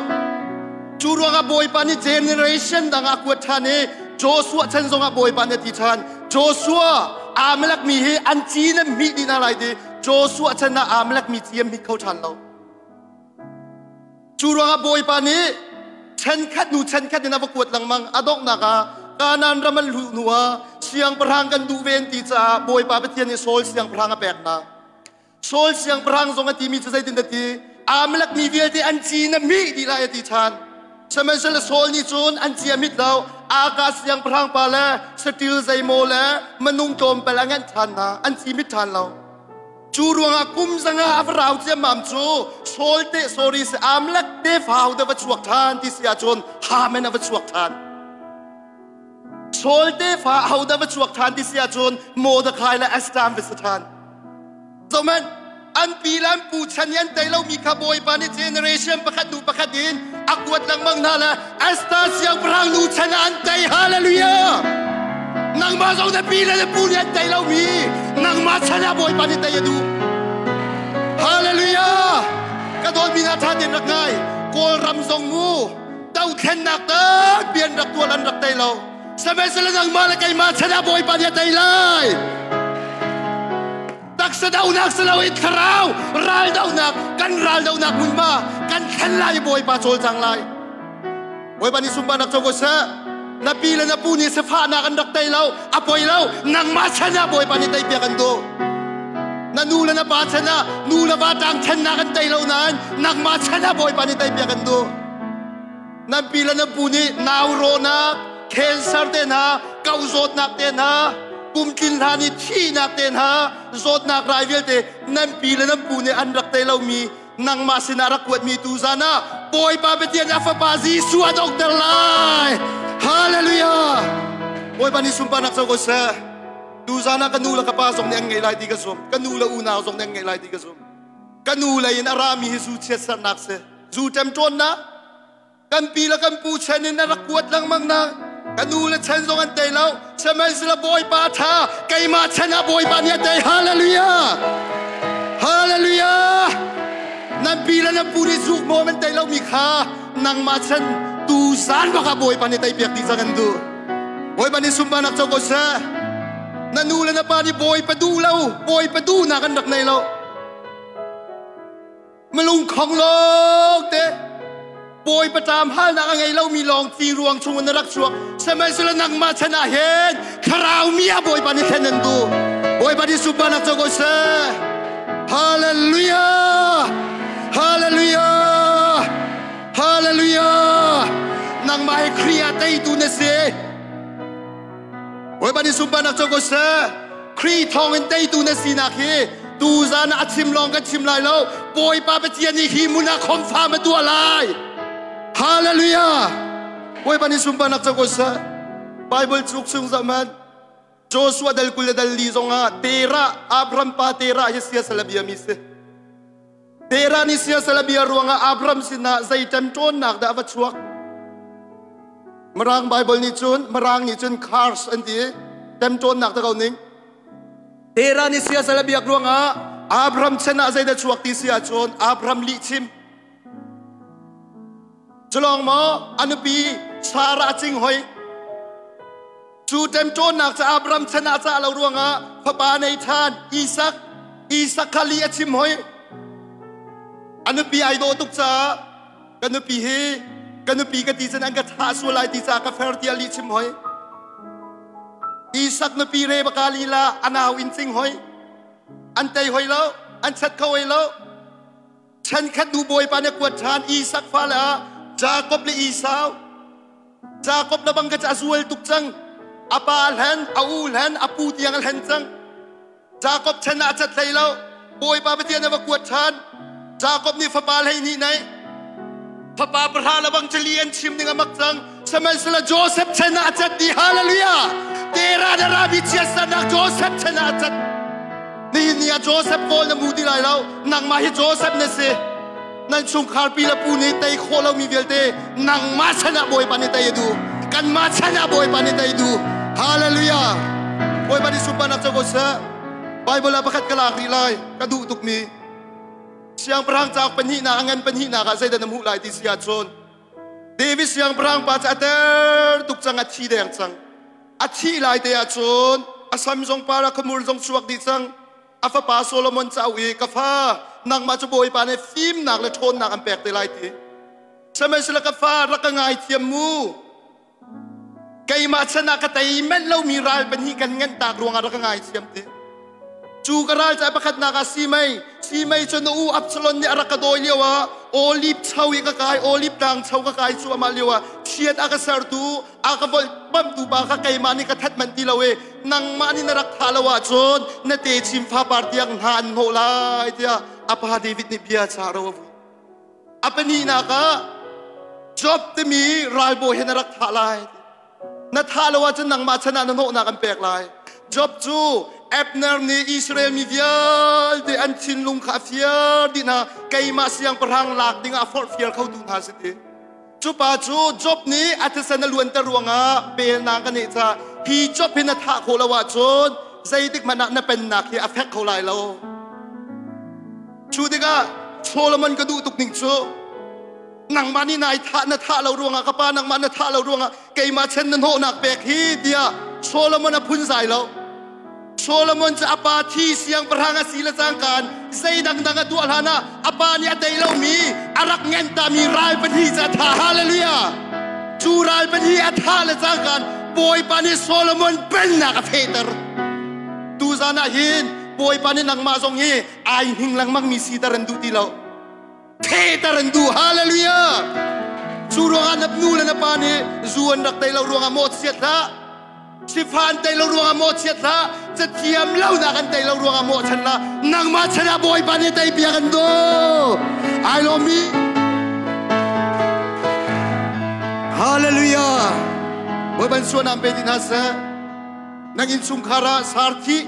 cu ruangah Bawipa nih generation dang ah kuat ṭhan i Joshua chan zongah Bawipa nih a ti ṭhan Joshua Amalek mi hi an ci nan hmih dih hna lai ti Joshua chan ah Amalek mi ci an hmit kho ṭhan lo Cu ruangah Bawipa nih chenkhat hnu chenkhat in a va kuat lengmang. A donghnak ah Kanaan ram an luh hnu ah siangpahrang kan duh ve an ti caah Bawipa Pathian nih Saul siangpahrang a pek hna. Saul siangpahrang zong a timi cu zeitin a ti? Amalek mi vialte an ci na mih dih lai a ti ṭhan. Sihmanhsehlaw Saul nih cun an ci a mit lo. Aka siangpahrang pa le saṭil zeimaw le minung tlawmpal a nganh ṭhan hna. An ci mit ṭhan lo. Cu ruangah kum zanga a va rau ciammam cu Saul te sorry si Amlek te fau da va chuak ṭhan ti si ahcun Haman a va chuak ṭhan. Saul te fa ho da va chuak ṭhan ti si ahcun Mordecai le Esther va si ṭhan. Zohmanh an pi le an pu chan i an tei lomi kha Bawipa nih generation pakhat hnu pakhat in a kuat lengmang hna le Esther siangpahrang nu chan ah an tei hallelujah nangmah zong na pi le na pu nih an tei lomi nangmah chan ah Bawipa nih tei a duh hallelujah ka dawtmi hna ṭha tein rak ngai Kawlram zong mu dothlennak tampi an rak tual an rak tei lo sihmanhsehlaw nangmah le keimah chan ah Bawipa nih a tei lai taksa dohnak si loin thlarau ral dohnak kan ral dohnak hmunhma kan thlen lai i Bawipa cawlcang lai Bawipa nih sunparnak co ko seh na pi le na pu nih sifahnak an rak tei lo a poi lo nangmah chan ah Bawipa nih tei piak an duh na nu le na pa chan ah nu le va tang thennak an tei lo nain nangmah chan ah Bawipa nih tei piak an duh nan pi le nan pu nih nau rawhnak cancer te hna kau zawtnak te hna pumtlin hlan i thihnak te hna zawtnak rai vialte nan pi le nan pu nih an rak tei lomi nangmah sinah rak kuatmi tu zan ah Bawipa Pathian a fapa Jesuh a dokter lai hallelujah Bawipa nih sunparnak co ko seh tu zan ah ka nu le ka pa zong nih an ngei lai ti ka zum ka nu le unau zong nih an ngei lai ti ka zum ka nu lei in a rami hi zu chiatsernak si zu ṭemṭawnnak kan pi le kan pu chen in a rak kuat lengmang na ka nu le chen zong an tei lo sihmanhsehlaw Bawipa ṭha keimah chen ah Bawipa nih a tei hallelujah hallelujah nan pi le nan pu nih zuk maw an tei lomi kha nangmah chen tu zan bak ah Bawipa nih tei piak dih cang an duh Bawipa nih sunparnak co ko seh na nu le na pa nih Bawipa duh lo Bawipa duhnak an rak nei lo Malungkhong lawng te bawipa ṭam halnak a ngei lomi lawng ti ruang chung in a rak chuak sihmanhsehlaw nangmah chan ah hin thlarau mi ah bawipa nih thlen an duh bawipa nih sunparnak co ko seh hallelujah hallelujah hallelujah nangmah hi Khrih ah teitu na si Bawipa nih sunparnak co ko seh. Khrih thawngin teitu na sinak hi tuzan ah a chim lawng kan chim lai lo. Bawipa Pathian nih hi hmun ah confirm a tuah lai. Hallelujah! Bawipa nih sunparnak co ko seh. Bible cuk chung zaman Joshua dal 20 le dal 4 zongah Terah Abraham pa Terah hi siasal a biami si. Terah nih siasal a bia ruangah Abraham sinah zei ṭemṭawnnak dah a va chuak? Mirang Bible nih cun Mirang nih cun curse an ti ṭemṭawnnak ta ko ning. Terah nih siasal a biak ruangah Abraham chan ah zeidah chuak ti si ahcun Abraham lihchim. Culawng maw a nupi Sarah a cing hoi. Cu ṭemṭawnnak cu Abraham chan ah cah lo ruangah fapa nei ṭhan Isak Isak kha li a chim hoi. A nupi ai dawh tuk caah ka nupi hi ka nupi ka ti cun an ka thah sual lai ti caah ka fer tiah lih chim hoi. Isak nupi Rebekah lila a nau in cing hoi. An tei hoi lo, an chat kho hoi lo. Chankhat nu Bawipa nih a kuat ṭhan Isak fale ah Jakob le Esau. Jakob le bang ka a zual tuk cang. A pa hlen, a u hlen, a pu tiang a hlen cang. Jakob chan ah a cat hlei lo. Bawipa Pathian a va kuat ṭhan. Jakob nih fapa 12 nei. Fapa pahra le bang cali an chim ning a mak cang. Sihmanhsehlaw Joseph chan ah a cat dih. Hallelujah! Tera na rabi chiatsernak Joseph chan ah a cat. Nihin ni ah Joseph kawl na mu ti lai lo. Nangmah hi Joseph na si. Nan chungkhar pi le pu nih tei khawh lomi vialte nangmah chan ah Bawipa nih tei a duh. Kanmah chan ah Bawipa nih tei duh. Hallelujah. Bawipa nih sunparnak co ko seh. Bible ah pakhat ka lak rih lai. Ka duh tukmi. Siangpahrang cauk pahnihnak a ngan pahnihnak ah zeidah na hmuh lai ti si ahcun David siangpahrang pa cu a ter tuk cang, a thi deng cang. A thih lai te ahcun a sam zong para khamur zong chuak dih cang. A fapa Solomon ca i ka fa nangmah cu Bawipa nih fimnak le ṭhawnnak an pek te lai ti. Sihmanhsehlaw ka fa rak ka ngaithiam mu. Keimah chan ah ka tei manh lomi ral pahnih kan nganh tak ruangah rak ka ngaithiam ti. Cu ka ral ca pakhatnak ah Simei, Simei cu na u Absalom nih a rak ka dawi lio ah Olive cho i ka kai, Olive tlang cho ka kai cu amah lio ah chiat a ka sertu, a ka volhpamtu pa kha keimah nih ka that manh ti lo i nangmah nih na rak thah lo ahcun na techim fapar tiang hna an hnawh lai tiah a pa David nih bia ca ro a vui. A pahnihnak ah Job timi ralbawi he na rak thah lai. Na thah lo ahcun nangmah chan ah na hnawhnak an pek lai. Job cu Abner nih Israel mi vialte an thinlung kha a fiar dih hna. Keimah siangpahrang lak dingah a forhfial khotu hna si ti. Cu pa cu Job nih a thisen a luanter ruangah pelnak a neih caah hi Job hi na thah khawh lo ahcun zeitik hmanh ah na pennak hi a fek kho lai lo. Cu tikah Solomon ka duh tuk ning cu nangmah nih nai thah na thah lo ruangah ka pa nangmah na thah lo ruangah keimah chen na hnawhnak pek hi tiah Solomon a phunzai lo. Solomon cu a pa thi siangpahrang a si le cangkaan zei dangdang a tuah hlan ah a pa nih a tei lomi a rak ngen tami ral pahnih cu a thah. Hallelujah! Cu ral pahnih a thah le cangkaan Bawipa nih Solomon pennak a fehter. Tuzan ah hin Bawipa nih nangmah zong hi ai hning lengmang mi siter an duh ti lo. Fehter an duh. Hallelujah! Cu ruangah na nu le na pa nih zu an rak tei lo ruangah mawhchiat hlah. Sifan tei lo ruangah mawhchiat hlah. Cathiam lonak an tei lo ruangah mawhchan hlah. Nangmah chan ah Bawipa nih tei piak an duh. Ai lawm mi. Hallelujah. Bawipa suanam pe ti hna seh. Nang innchungkhar ah sarthi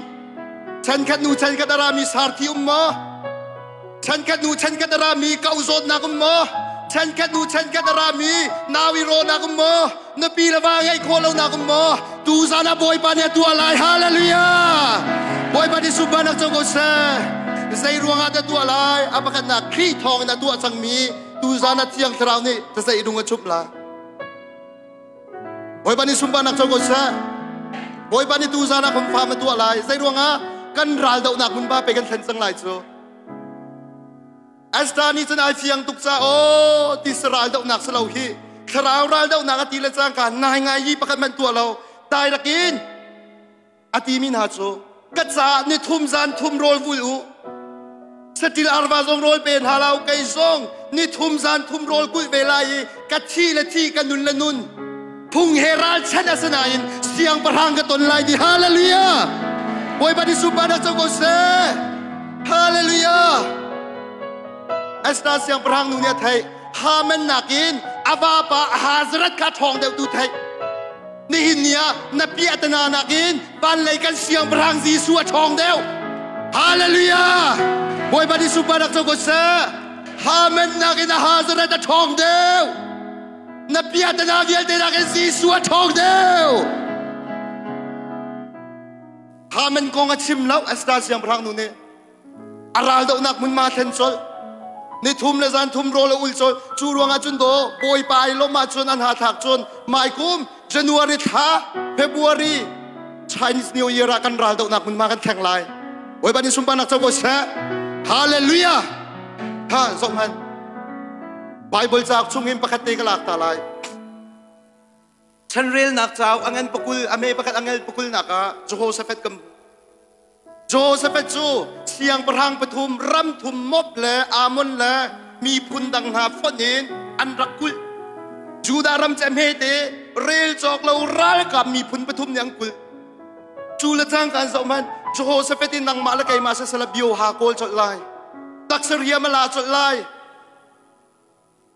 chankhat nu chankhat a rami sarthi um maw? Chankhat nu chankhat a rami kau zawtnak um maw? Chankhat nu chankhat a rami nawi rawnak um maw? Na pi le va ngeih khawh lonak um maw? Tu zan ah Bawipa nih a tuah lai. Hallelujah! Bawipa nih sunparnak co ko seh. Zei ruangah dah tuah lai? A pakhatnak Khrih thawng in a tuah cangmi tu zan ah Thiang Thlarau nih tazeih lung a chumh lai. Bawipa nih sunparnak co ko seh. Bawipa nih tuzan ah khomfam a tuah lai. Zei ruangah kan ral dohnak hmunhma pe kan thlen cang lai cu. Esther nih cun ai fiang tuk ca aw ti ral dohnak si lo hi thlarau ral dohnak a ti le cangka ngai ngai hi pakhat man tuah lo tai rakin A timi hna cu ka caah ni thum zan thum rawl vul u saṭil arva zong rawl pe hna lo kei zong ni thum zan thum rawl kulh ve lai i ka thi le thi ka nun le nun phung he ralchanh a si nain siangpahrang ka ton lai ti hallelujah Bawipa nih sunparnak co ko seh hallelujah Esther siangpahrang nu nih a theih Haman nakin a vapa Ahazrat kha ṭhawng deuh tu theih Nihin ni ah na piahtana nakin vanlei kan siangpahrang Jesuh a ṭhawng deuh. Hallelujah! Bawipa nih sunparnak co ko seh. Haman nakin a Hazaret a ṭhawng deuh. Na piahtana vialte nakin Jesuh a ṭhawng deuh. Haman kong a chim lo Esther siangpahrang nu nih. A raldohnak hmunhma thlen colh. Ni thum le zan thum rawl a ul colh. Cu ruangah cun daw Bawipa ai lawmh ahcun an hathlak cun maikum January thla February Chinese New Year ah kan raldohnak hmunhma kan thleng lai. Bawipa nih sunparnak co ko seh. Hallelujah! Ha zoh hmanh. Bible cauk chung in pakhat te ka lak ta lai. Chanrelnak cauk a ngan pakul a me pakhat a ngel pakulnak ah Jehoshaphat kan Jehoshaphat cu siangpahrang pathum ram thum Moab le Ammon le miphun dang hna fonh in an rak kulh. Judah ram cu a hmete rel cawk lo ralkap miphun pathum nih an kulh. Cu le cangka an zoh hmanh Jehoshaphat in nangmah le keimah sasala bioha kawl colh lai. Taksa riam a la colh lai.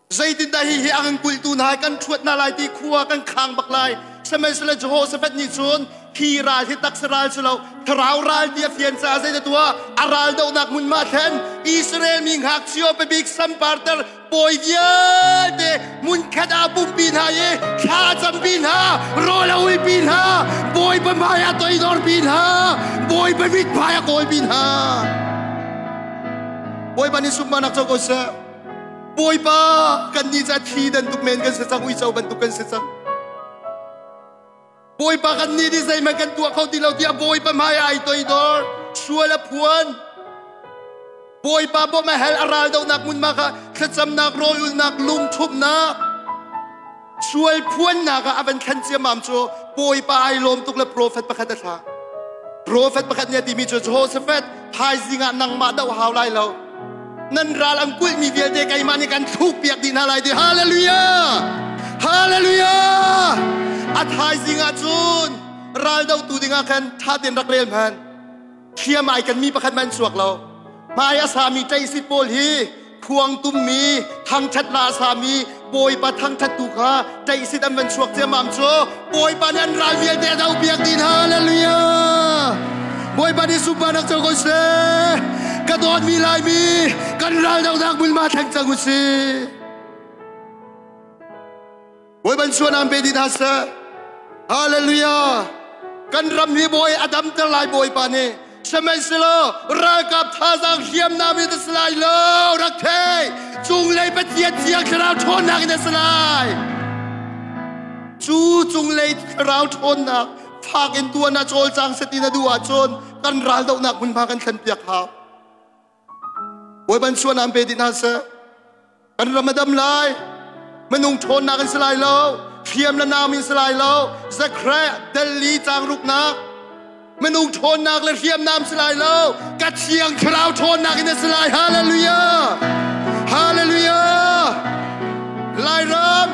Zeitindah hihi a kan kulhtu hna kan ṭhuat hna lai ti khua kan khang bak lai. Sihmanhsehlaw Jehoshaphat nih cun Thi ral hi taksa ral si lo, thlarau ral ti a fian caah zei tua a ral dohnak hmun ma thlen Israel mi ngakchia pabik samparter bawi vialte hmunkhat ah pumpi hna i thla campi hna, rawl a ulpi hna, Bawipa hmai ah toidorpi hna, Bawipa mithmai a kawlpi hna. Bawipa nih sunparnak co ko seh. Bawipa kan nih ca thi bantuk men kan si cang, uico bantuk kan si cang. Bawipa kan nih nih zeihmanh kan tuah kho ti lo tiah Bawipa hmai ah ai toidor, sual a phuan. Bawipa bawmh a hal, a ral dohnak hmunhma kha thlacamnak, rawlulnak, lungṭhumhnak, sual phuannak ah a van thlen ciammam cu Bawipa ai lawm tuk le profet pakhat a thlah. Profet pakhat nih a timi cu Jehoshaphat, thaizing ah nangmah doh hau lai lo. Nan ral an kulhmi vialte keimah nih kan thluk piak dih hna lai ti. Hallelujah! Hallelujah! A thaizing ah cun ral dohtu dingah khan ṭha tein rak rel hmanh. Hriam ai kan mi pakhat man chuak lo. Hmai a sami ṭeisit pawl hi khuang tummi thangṭhat la a sami Bawipa thangṭhat tu kha ṭeisit an van chuak ciammam cu Bawipa nih an ral vialte a dohpiak dih hna. Hallelujah! Bawipa nih sunparnak co ko seh. Ka dawtmi Laimi kan ral dohnak hmunhma thleng cang u sih. Bawipa suanam pe dih hna seh. Hallelujah! Kan ram hi Bawi a damter lai Bawipa nih. Sihmanhsehlaw ralkap thazaang hriamnam in a si lai lo, rak thei. Cunglei Pathian Thiang Thlarau ṭhawnnak in a si lai. Cu cunglei Thlarau ṭhawnnak fak in tuan ah cawlcang set in a duh ahcun kan ral dohnak hmunhma kan thlenpiak hau. Bawipa suanam pe dih hna seh. Kan ram a dam lai. Minung ṭhawnnak in si lai lo. Hriam le naam in si lai lo. Zakhre Delhi caangruknak minung ṭhawnnak le hriamnam si lai lo. Ka thiang thlarau ṭhawnnak in a si lai. Hallelujah! Hallelujah! Lairam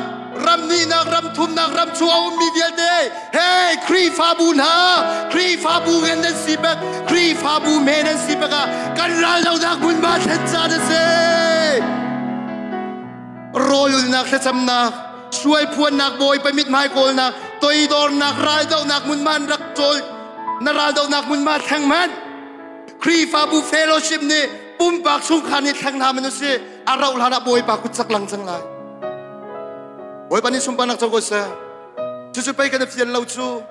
ram nihnak ram thumnak ram chung a ummi vialte hey Khrihfabu hna, Khrihfabu ngan nan si bak, Khrihfabu me nan si bak ah kan ral lonak hmunhma thlen caan a si. Rawlulnak, thlacamnak, sual phuannak, Bawipa mithmai kawlnak, toidornak, raldohnak hmunhma an rak cawl, na raldohnak hmunhma thleng hmanh. Khrihfabu fellowship nih pumpak chungkhar nih thleng hna man usih, a rauh hlan ah Bawipa kut cak lang cang lai. Bawipa nih sunparnak co ko seh. Cucu pei kan i fian lo cu.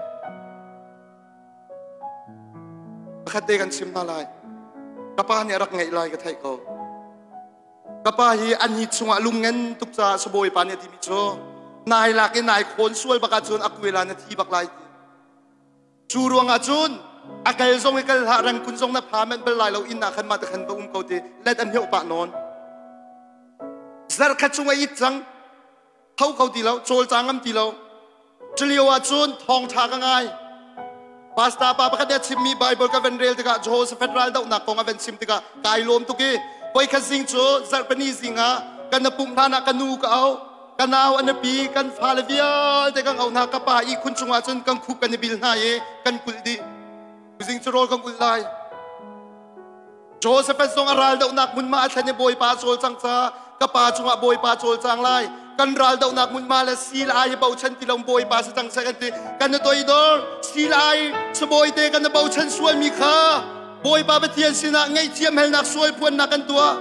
Pakhat te kan chim hna lai. Ka pa nih a rak ngeih lai ka theih ko. Ka pa hi an hi chungah lungngen tuk caah sabawipa nih a timi cu nai lak i nai khawn sual bak ahcun a kuela na thi bak lai ti. Cu ruangah cun a kal zong i kal hlah, rangkun zong na pha manh bal lai lo, inn ah khan mah te khan va um ko ti let an hioh pah nawn. Zarkhat chung a it cang, tho kho ti lo, cawlcang ngam ti lo. Culio ah cun thawngṭha ka ngai. Pastor pa pakhat nih a chimmi Bible ka van rel tikah Jehoshaphat ral dohnak kong a van chim tikah kai lawm tuk i voikhat zing cu zarhpini zing ah kan pumh hlan ah ka nu ka auh, ka nau a nupi, kan fale vialte kan auh hna. Ka pa ihkhun cungah cun kan khup kan i bil hna i kan kulh dih. Tuzing cu rawl kan ulh lai. Joseph zong a ral dohnak hmunhma a thlen i Bawipa a cawlcang caah ka pa cungah Bawipa cawlcang lai. Kan ral dohnak hmunhma le sil ai hi bochan ti lo Bawipa si cang seh kan ti. Kan na toidor sil ai sabawi te kan na bochan sualmi kha Bawipa Pathian sinah ngaihthiam helnak sual phuannak kan tuah.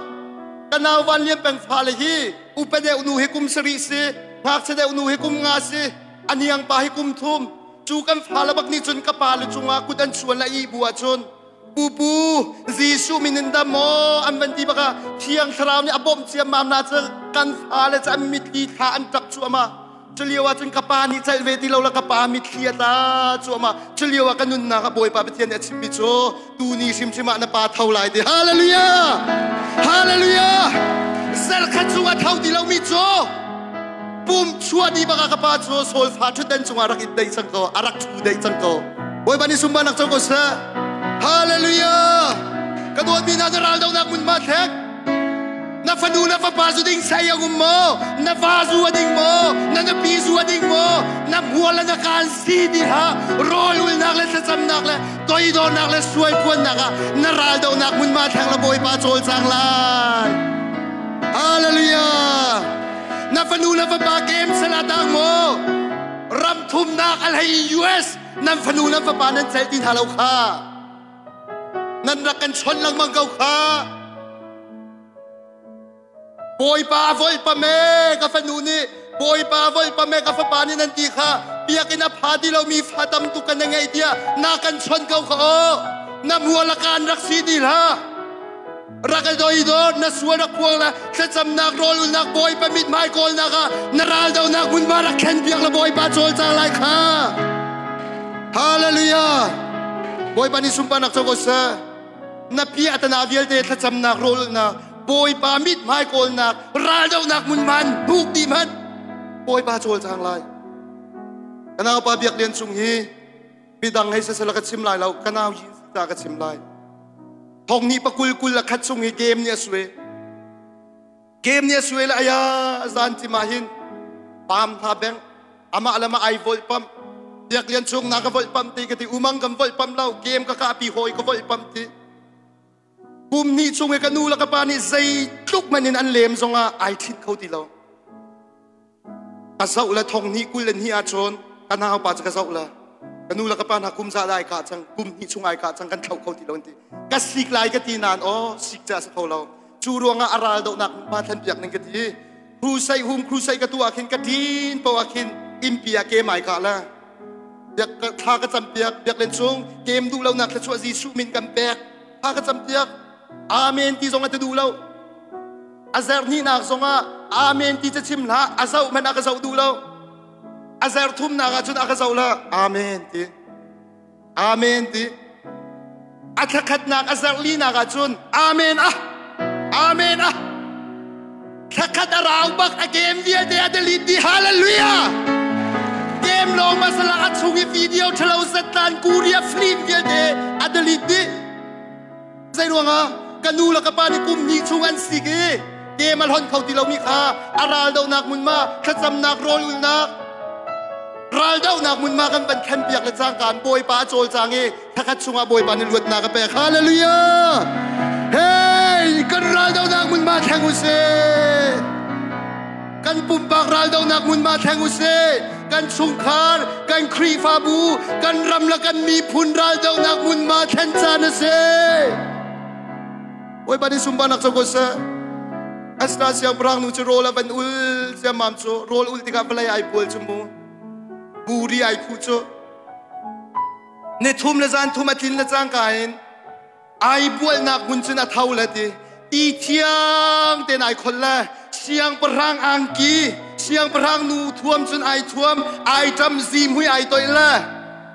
Ka nau Van Lian Peng fale hi upa deuh nu hi kum sarih si, ngakchia deuh nu hi kum nga si, a niang pa hi kum thum. Cu kan fale bak nih cun ka pa le cungah kut an chuan le i bu ahcun Pupu, Jesuh min in dam maw an van ti bak ah Thiang Thlarau nih a bawmh ciammam na cu kan fale cu an mitthli thla an ṭap cuahmah. Culio ah cun ka pa nih celh ve ti lo la ka pa mitthli a tla cuahmah. Culio ah ka nunnak ah Bawipa Pathian nih a chimmi cu tuni hrimhrim ah na pa tho lai ti. Hallelujah! Hallelujah! Zarkhat chung a tho ti lomi cu pum chuah ni bak ah ka pa cu solfa ṭhutdan cungah rak it dei cang ko, a rak ṭhu dei cang ko. Bawipa nih sunparnak co ko seh. Hallelujah! Ka dawtmi hna, na ral dohnak hmunhma thlek. Na fanu na fapa zu ding sai ang um maw? Na va zu a ding maw? Na nupi zu a ding maw? Na hmual le na kaan si ti hlah. Rawl ulnak le thlacamnak le toidornak le sual phuannak ah na ral dohnak hmunhma thleng la Bawipa cawlcang lai. Hallelujah! Na fanu na fapa kem sal a tang maw? Ram thumnak a hlei US. Nan fanu nan fapa nan celh ti hna lo kha. Nan rak kan chawnh lengmang ko kha. Bawipa a volhpam ee ka fanu nih Bawipa a volhpam ee ka fapa nih nan ti kha biakinn a pha ti lomi fa tam tuk kan na ngeih tiah na kan chawnh ko kha aw na mual a kaan rak si ti hlah rak i doi dor na sual rak phuang la thlacamnak rawl ulnak Bawipa mithmai kawlnak ah na ral donak hmunhma rak thlen piak la Bawipa cawlcang lai kha. Hallelujah. Bawipa nih sunparnak co ko seh. Na piahtana vialte thlacamnak rawlulhnak Bawipa mithmai kawlnak raldohnak hmunhma in hnuk dih hmanh Bawipa cawlcang lai. Ka naupa Biak Lian Cung hi midang hei sasala ka chim lai lo, ka nau yin si ta ka chim lai. Thong ni pakul kul la khat chung hi game nih a sue. Game nih a sue le aya zan cim ah hin pam hna beng amah le mah ai volh pam Biak Lian Cung na ka volh pam ti ka ti umang kan volh pam lo game ka ka pi hawi ka volh pam ti. Kum hnih chung i ka nu le ka pa nih zeitluk hmanh in an lem zongah ai ṭhit kho ti lo. Ka zoh le thong hnih 22 ahcun ka naupa cu ka zoh le ka nu le ka pa hna kum za ai kah cang, kum hnih chung ai kah cang, kan thlo kho ti lo an ti. Ka sik lai ka ti nain aw sik ca a si kho lo. Cu ruangah a ral dohnak hmunhma thlen piak ning ka ti. Crusade hum crusade ka tuah khin ka ṭin poah khin innpi ah kem ai kah la. Biak thla ka cam piak, biak len chung kem duh lonak thluachuah Jesuh min kan pek. Thla ka cam piak. Amen ti zong a ti duh lo. A zer hnihnak zong ah Amen ti ca chim hlah, a zoh hmanh a ka zoh duh lo. A zer thumnak ah cun a ka zoh la, Amen ti. Amen ti. A thlakhatnak a zarh linak ah cun Amen ah. Amen ah. Thlakhat a rau bak a game vialte a delete dih. Hallelujah. Game lawng masala a chung i video ṭhalo zatlan Korea film vialte a delete dih. Zei ruangah ka nu le ka pa nih kum hnih chung an sik i game a hlonh kho ti lomi kha a raldohnak hmunhma thlacamnak rawl ulnak raldohnak hmunhma kan van thlenpiak le cangka in Bawipa a cawlcang i thakhat chungah Bawipa nih luatnak a pek. Hallelujah! Hey, kan raldohnak hmunhma thleng u sih. Kan pumpak raldohnak hmunhma thleng u sih. Kan chungkhar, kan Khrihfabu, kan ram le kan miphun raldohnak hmunhma thlen caan a si. Bawipa nih sunparnak co ko seh. Asna siangpahrang nu cu rawl a van ul ciammam cu rawl ul tikah vawlei ai bual cu mu. Buri ai khuh cu. Ni thum le zan thum a tlin le cangka in ai bualnak hmun cun a tho le ti ti thiang tein ai khol le siangpahrang angki siangpahrang nu thuam cun ai thuam ai ṭam zimhui ai toih le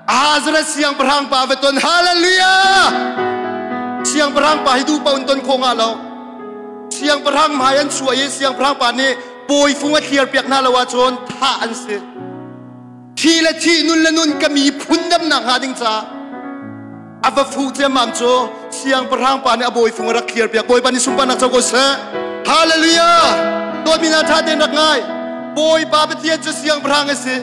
Ahazra siangpahrang pa va ton. Hallelujah! Siangpahrang pa hi duh paoh in ton khawh nga lo. Siangpahrang hmai an chuah i siangpahrang pa nih bawifung a thliar piak hna lo ahcun thah an si. Thi le thi, nun le nun ka miphun damnak hnga ding caah a va fuh ciammam cu siangpahrang pa nih a bawifung a rak thliar piak. Bawipa nih sunparnak co ko seh. Hallelujah! Dawtmi hna, ṭha tein rak ngai. Bawipa Pathian cu siangpahrang a si.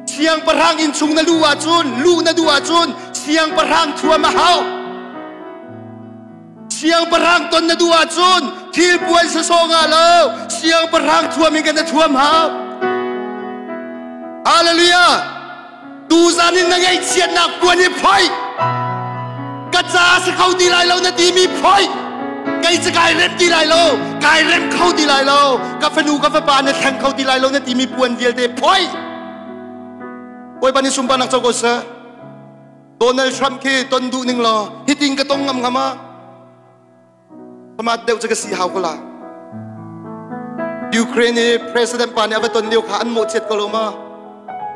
Siangpahrang inn chung na luh ahcun, luh na duh ahcun siangpahrang thuam a hau. Siangpahrang ton na duh ahcun thil puan sawsawh ngah lo, siangpahrang thuam in kan na thuam hau. Hallelujah! Tuzan in na ngaihchiatnak puan hi phoi. Ka ca si kho ti lai lo na timi phoi. Kei cu kai rem ti lai lo, kai rem kho ti lai lo, ka fanu ka fapa na thleng kho ti lai lo na timi puan vialte phoi. Bawipa nih sunparnak co ko seh. Donald Trump khi ton duh ning law hitin ka tong ngam ngam ah Hamat deuh cu ka si hau ko la. Ukraine i president pa nih a va ton lio kha an mawhchiat ko lo ma?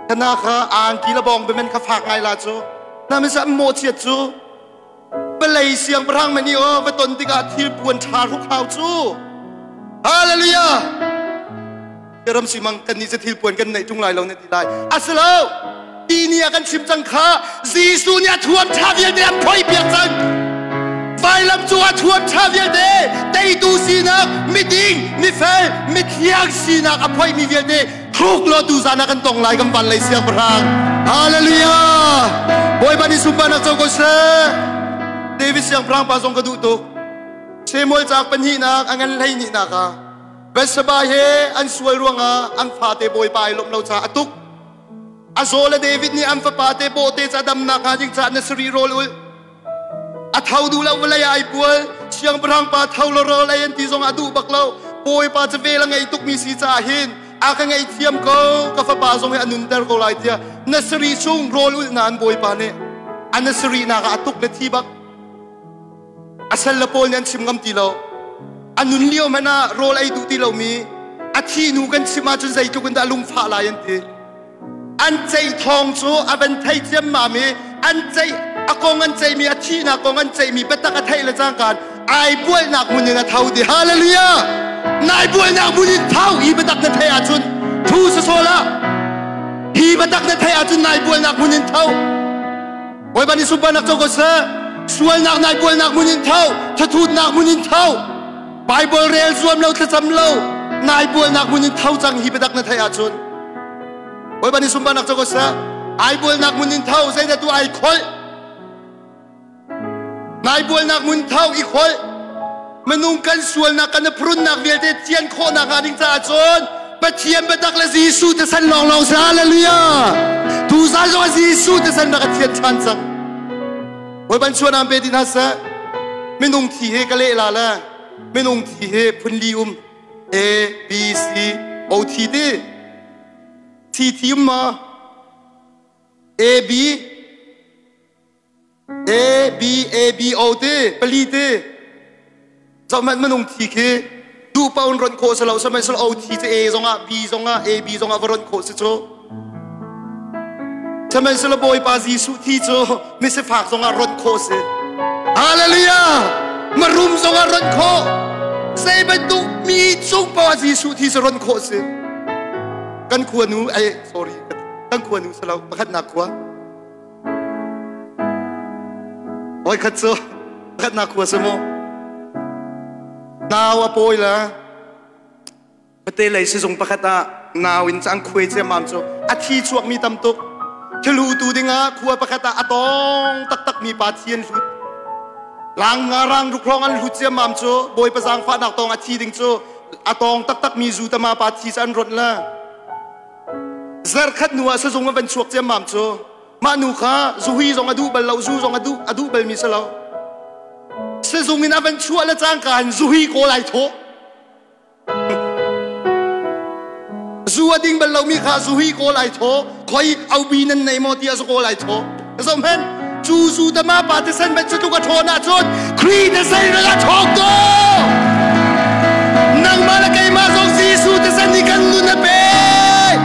Kana kha angki le bawng biamen kha fak ngai la cu. Na mi an mawhchiat cu. Palei siangpahrang mani aw va ton tikah thil puan ṭha hruk hau cu. Hallelujah! Ram simang kan nih cu thil puan kan neih ṭung lai lo na ti lai. Asilo! Ti ni ah kan chim cang kha Jesuh nih a thuam ṭha vialte an phoih piak cang. Vailam cu a thuam ṭha vialte teitu sinak, miding, mifel, mithiang sinak a phoihmi vialte thluk law tu zan ah kan tong lai kan van lei siangpahrang. Hallelujah! Bawipa nih sunparnak co ko seh. David siangpahrang pa zong ka duh tuk. Samuel cauk pahnihnak a ngan 12nak ah Bathsheba he an sual ruangah an fate Bawipa ai lawmh lo caah a tuk. A zaw le David nih an fapa te bawhte ca damnak hnga ding caah na sarih rawl ul. A tho duh lo vawlei ah ai pual. Siangpahrang pa tho lo rawl ei an ti zong a duh bak lo. Bawipa cu vel a ngei tukmi si caah hin a ka ngaihthiam ko, ka fapa zong hi a nunter ko lai tiah na sarih chung rawl ulh nain Bawipa nih a na sarihnak ah a tuk le thi bak. A sal le pawl nih an chim ngam ti lo. A nun lio hmanh ah rawl ei duh ti lomi a thih hnu kan chim ahcun zeitluk in dah lungfah lai an ti. An ceih thawng cu a van thei ciammam i an ceih a kong an ceihmi a thihnak kong an ceihmi biatak a theih le cangkaan ai bualnak hmun in a tho ti. Hallelujah! Nai bualnak hmun in tho hi biatak na theih ahcun thu sawsawh lah. Hi biatak na theih ahcun nai bualnak hmun in tho. Bawipa nih sunparnak co ko seh. Sualnak nai bualnak hmun in tho, thathutnak hmun in tho. Bible rel zuam lo thlacam lo, nai bualnak hmun in tho cang hi biatak na theih ahcun. Bawipa nih sunparnak co ko seh. Ai bualnak hmun in tho, zeidah tu ai kholh. Nai bualnak hmun tho i kholh. Minung kan sualnak kan i phrunnak vialte thian khawhnak hnga ding caah cun Pathian biatak le Jesuh thisen lawnglawng si. Hallelujah! Tuzan zong ah Jesuh thisen rak a thian ṭhan cang. Bawipa chuan aan pe ti hna seh. Minung thi he ka leh la le minung thi he phun li um A B C O T ti C thi um ma A B A B A B O ti pali ti zohhmanh minung thi khi duh paoh in ronh khawh si lo sihmanhsehlaw O thi cu A zongah B zongah A B zongah va ronh khawh si cu sihmanhsehlaw Bawipa Jesuh thi cu misifak zongah ronh khawh si. Hallelujah! Marum zongah ronh khawh zei bantuk mi cung paoh ah Jesuh thi cu ronh khawh si. Kan khua nu ai sorry, kan khua nu si lo, pakhatnak khua. Voikhat cu pakhatnak khua si mu. Nau a pawi le pate lei sizung pakhat ah nau in cang khuai ciammam cu a thi chuakmi tam tuk. Thil tu dingah khua pakhat ah a tawng taktakmi pa thi an hlut. Lang nga rang rukrong an hlut ciammam cu Bawipa zaangfahnak tawng a thi ding cu a tawng taktakmi zu tama pa thi cu an ronh le Zarkhat hnu ah sizung a van chuak ciammam cu mah nu kha zuhui zong a duh bal lo, zu zong a duh balmi si lo. Sizung in a van chuah le cangka in zuhui kawl ai thawh. Zu a ding bal lomi kha zuhui kawl ai thawh. Khoi aubi nan nei maw tiah zu kawl ai thawh. Zom hen cu zu tama pa te sen ben cu tluk a ṭhawn ahcun Khrih te sen rak a ṭhawk ko. Nangmah le keimah zong Jesuh te sen nih kan nun a pek.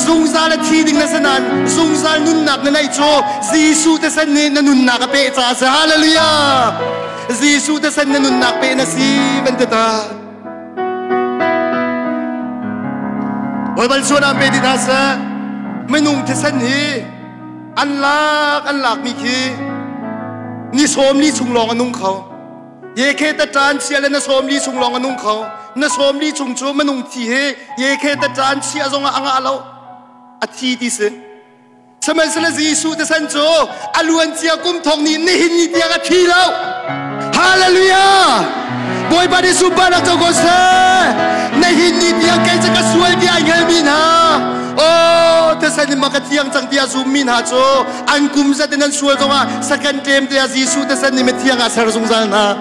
Zungzal a thi ding na si nain zungzal nunnak na neih cu Jesuh te sen nih na nunnak a peh caah si. Hallelujah! Jesuh te sen na nunnak pe na si van ti ta. Baibal suan ah pe ti hna seh. Minung thisen hi an lak an lakmi khi ni 40 chung lawng a nung kho. Ye khe ta ṭan chia le na 40 chung lawng a nung kho. Na 40 chung cu minung thi hi ye khe ta ṭan chia zong ah a ngah lo. A thi ti si. Sihmanhsehlaw Jesuh thisen cu a luancia kum thong nih nihin ni tiang a thi lo. Hallelujah! Bawipa nih sunparnak co ko seh. Nihin ni tiang kei cu ka sual ti ai hngalmi hna. Oh, thisen in ka thiang cang tiah zummi hna cu an kum zat in an sual zongah second term te ah Jesuh thisen nih mithiang ah ser zungzal hna.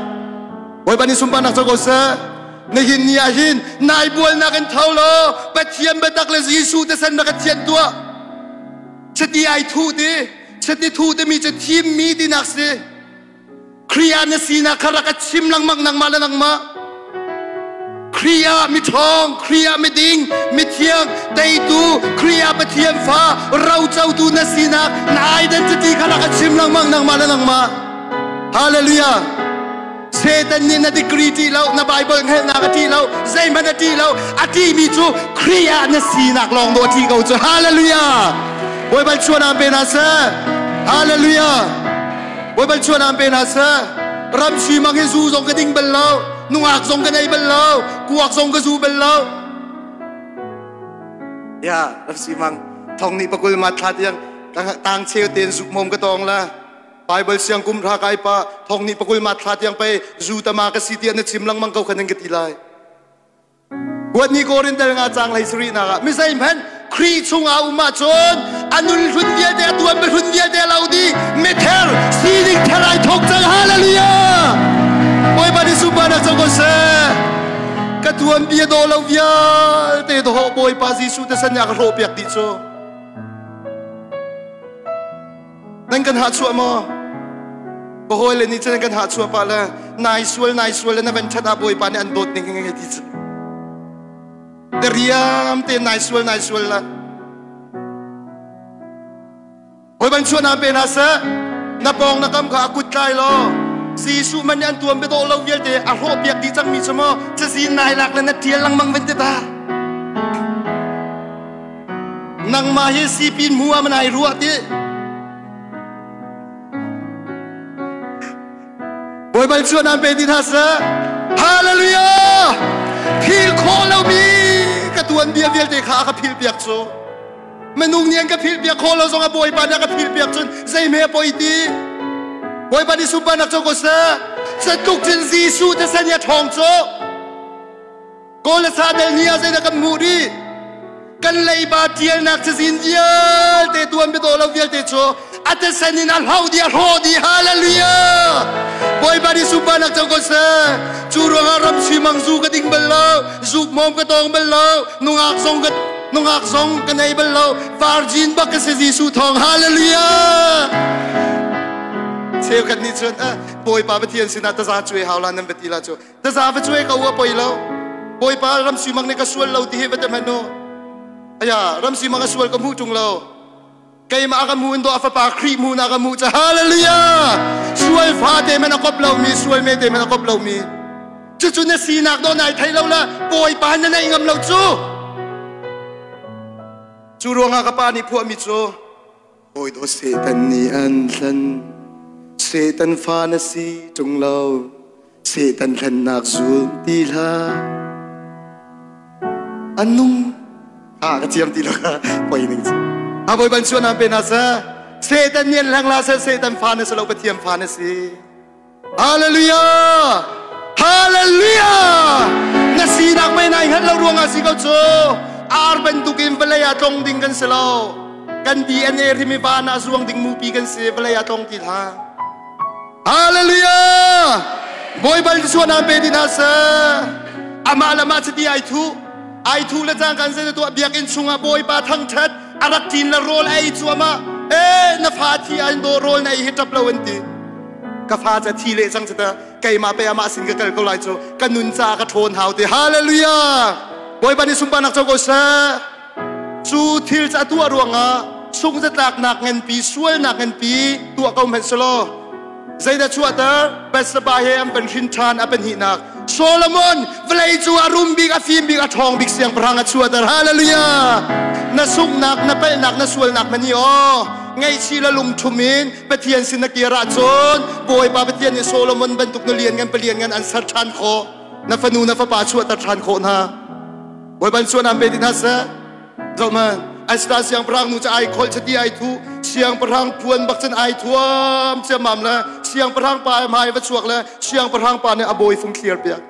Bawipa nih sunparnak co ko seh. Nihin ni ah hin nai bualnak in tho law Pathian biatak le Jesuh thisen rak ka thianh tuah. Chiti ai thuh ti, chiti thuh timi cu thimmi tinak si. Khrih ah na sinak kha rak ka chim lengmang nangmah le nangmah. Khrih ah miṭhawng, Khrih ah miding, mithiang, teitu, Khrih ah Pathian fa, rocotu na sinak, na identity kha rak ka chim lengmang nangmah le nangmah. Hallelujah. Satan nih na degree ṭih lo, na Bible hngalhnak a ṭih lo, zeihmanh a ṭih lo. A ṭihmi cu Khrih ah na sinak lawng dawh a ṭih ko cu. Hallelujah! Bawipa chuan aan pe hna seh. Hallelujah! Bawipa chuan aan pe hna seh. Ram si mang hi zu zong ka ding bal lo, nungak zong ka nei bal lo, kuak zong ka zu bal lo. Ya, ram si mang thong nih pakul ma thla tiang tang cheu ten zuk mom ka tong la. Bible siang kum hra kai pa thong ni pakul ma thla tiang pe zu tama ka si tiah na chim lengmang ko khan nan ka ti lai. Kuat ni Korintel nga chang hlei sari na mi zei hmanh Khrih chungah um ahcun a nun hlun vialte a tuan hlun vialte a lo dih mither sining thar ai thok cang. Hallelujah! Bawipa nih sunparnak co ko seh. Ka tuan bia daw lo vialte do Bawipa Jesuh te san nih a ka hrawh piak dih cu. Nan kan hah chuah maw? Ka hawi le nih cun kan hah chuah pah le nai sual nai sual le na van ṭhat ah Bawipa nih an dawt ning hi ti cu. Dariam te nai sual nai sual la. Hawi ban chuah na pe hna seh. Na pawng na kam kha a kut tlai law Jesuh man nih an tuam biadawh lo vialte a hrawh piak dih cangmi cu maw cazin nai lak le na ṭial lengmang van ti ta. Nangmah hi sipin mu ah manai ruah ti. Baibal chuan an pe ti hna seh. Hallelujah! Phil khawh lomi ka tuan bia vialte kha a ka phil piak cu. Minung nih an ka phil piak khawh lo zong ah Bawipa nih a ka phil piak cun zeihme a poi ti. Bawipa nih sunparnak co ko seh. Zatluk cun Jesuh thisen hi a ṭhawng cu. Kawl le sa del ni ah zeidah kan hmuh rih? Kan leiba ṭialnak cazin vialte tuan biadaw lo vialte cu a thisen in a hloh dih, a hrawh dih. Hallelujah! Bawipa nih sunparnak co ko seh. Cu ruangah ram mang zu ka ding bal lo, zuk mawm ka tawng bal lo, nungak zong ka nungak zong ka nei bal lo. Virgin bak ka si Jesuh thawng. Hallelujah! Cheukhat nih cun Bawipa Pathian sinah taza cuai hau la nan va ti la cu. Taza va cuai ko a poi lo. Bawipa ram simang nih ka sual lo ti hi va te hmanh u. Aya ram simang a sual ka hmuh ṭung lo. Keimah ka hmu in do a fapa Khrih hmu na ka hmuh ca. Hallelujah! Sual fa te men a kop lo mi, sual me te men a kop lo mi. Cucu na sinak do nai thei lo la Bawipa na nei ngam lo cu. Cu ruangah ka pa nih phuah mi cu Bawi dawt Satan nih an hlan Satan fa na si ṭung lo Satan hlennak zul ti hlah an nung ha ka thiam ti lo ka poi ning ha bawi ban suan pe na sa Satan nih an hleng la sa Satan fa na si lo Pathian fa na si. Hallelujah! Hallelujah! Na sinak mei nai hngalh lo ruangah si ko cu. Ar bantukin vawlei ah tlong ding kan si lo. Kan DNA rim i van ah zuang ding mupi kan si, vawlei ah tlong ti hlah. Hallelujah! Bawipa suan aan pe ti hna seh. Amah le mah chiti ai thu. Ai thu le cang kan zei tuah biakinn chungah Bawipa thangṭhat a rak ṭin le rawl a ei cuahmah. Eh, na fa thi an daw rawl na ei hi ṭap lo an ti. Ka fa ca thi le cang ta keimah pe amah sin ka kal ko lai cu ka nun ca ka ṭhawn hau te. Hallelujah! Bawipa nih sunparnak co ko seh. Cu thil ca tuah ruangah sungzatlaknak nganpi, sualnak nganpi tuah ko hmanh selaw zeidah chuahter? Bathsheba he an pan hrin ṭhan. A pahnihnak Solomon, vawlei cu a rum bik, a fim bik, a ṭhawng bik siangpahrang a chuahter. Hallelujah! Na sunghnak, na palhnak, na sualnak hmanh hi aw ngaihchih le lungṭhum in Pathian sin na kir ahcun Bawipa Pathian nih Solomon bantuk na lian ngan palian ngan an ser ṭhan khawh. Na fanu na fapa chuahter ṭhan khawh hna. Bawipa suan an pe ti hna seh. Zohman, Asita siangpahrang nu cu ai kholh chati ai thu, siangpahrang puan bak cun ai thuam ciammam le siangpahrang pa hmai va chuak le siangpahrang pa nih a bawi fung thliar piak.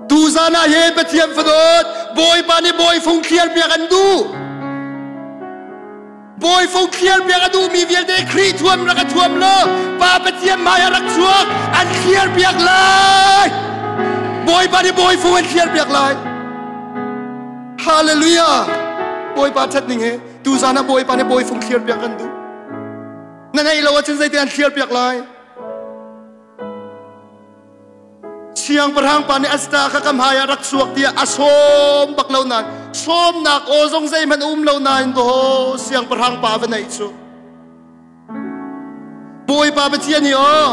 Tuzan ah hin Pathian fadawt Bawipa nih bawi fung thliar piak an duh. Bawi fung thliar piak a duhmi vialte Khrih thuam rak a thuam lo Pa Pathian hmai ah rak chuak an thliar piak lai. Bawipa nih bawi fung an thliar piak lai. Hallelujah! Bawipa ṭhat ning hi tuzan ah Bawipa nih bawi fung thliar piak kan duh. Na ngeih lo ahcun zeitin an thliar piak lai? Siangpahrang pa nih Esther kha ka hmai ah rak chuak tiah a sawm bak lo nain sawmnak aw zong zeihmanh a um lo nain daw siangpahrang pa va neih cu. Bawipa Pathian hi aw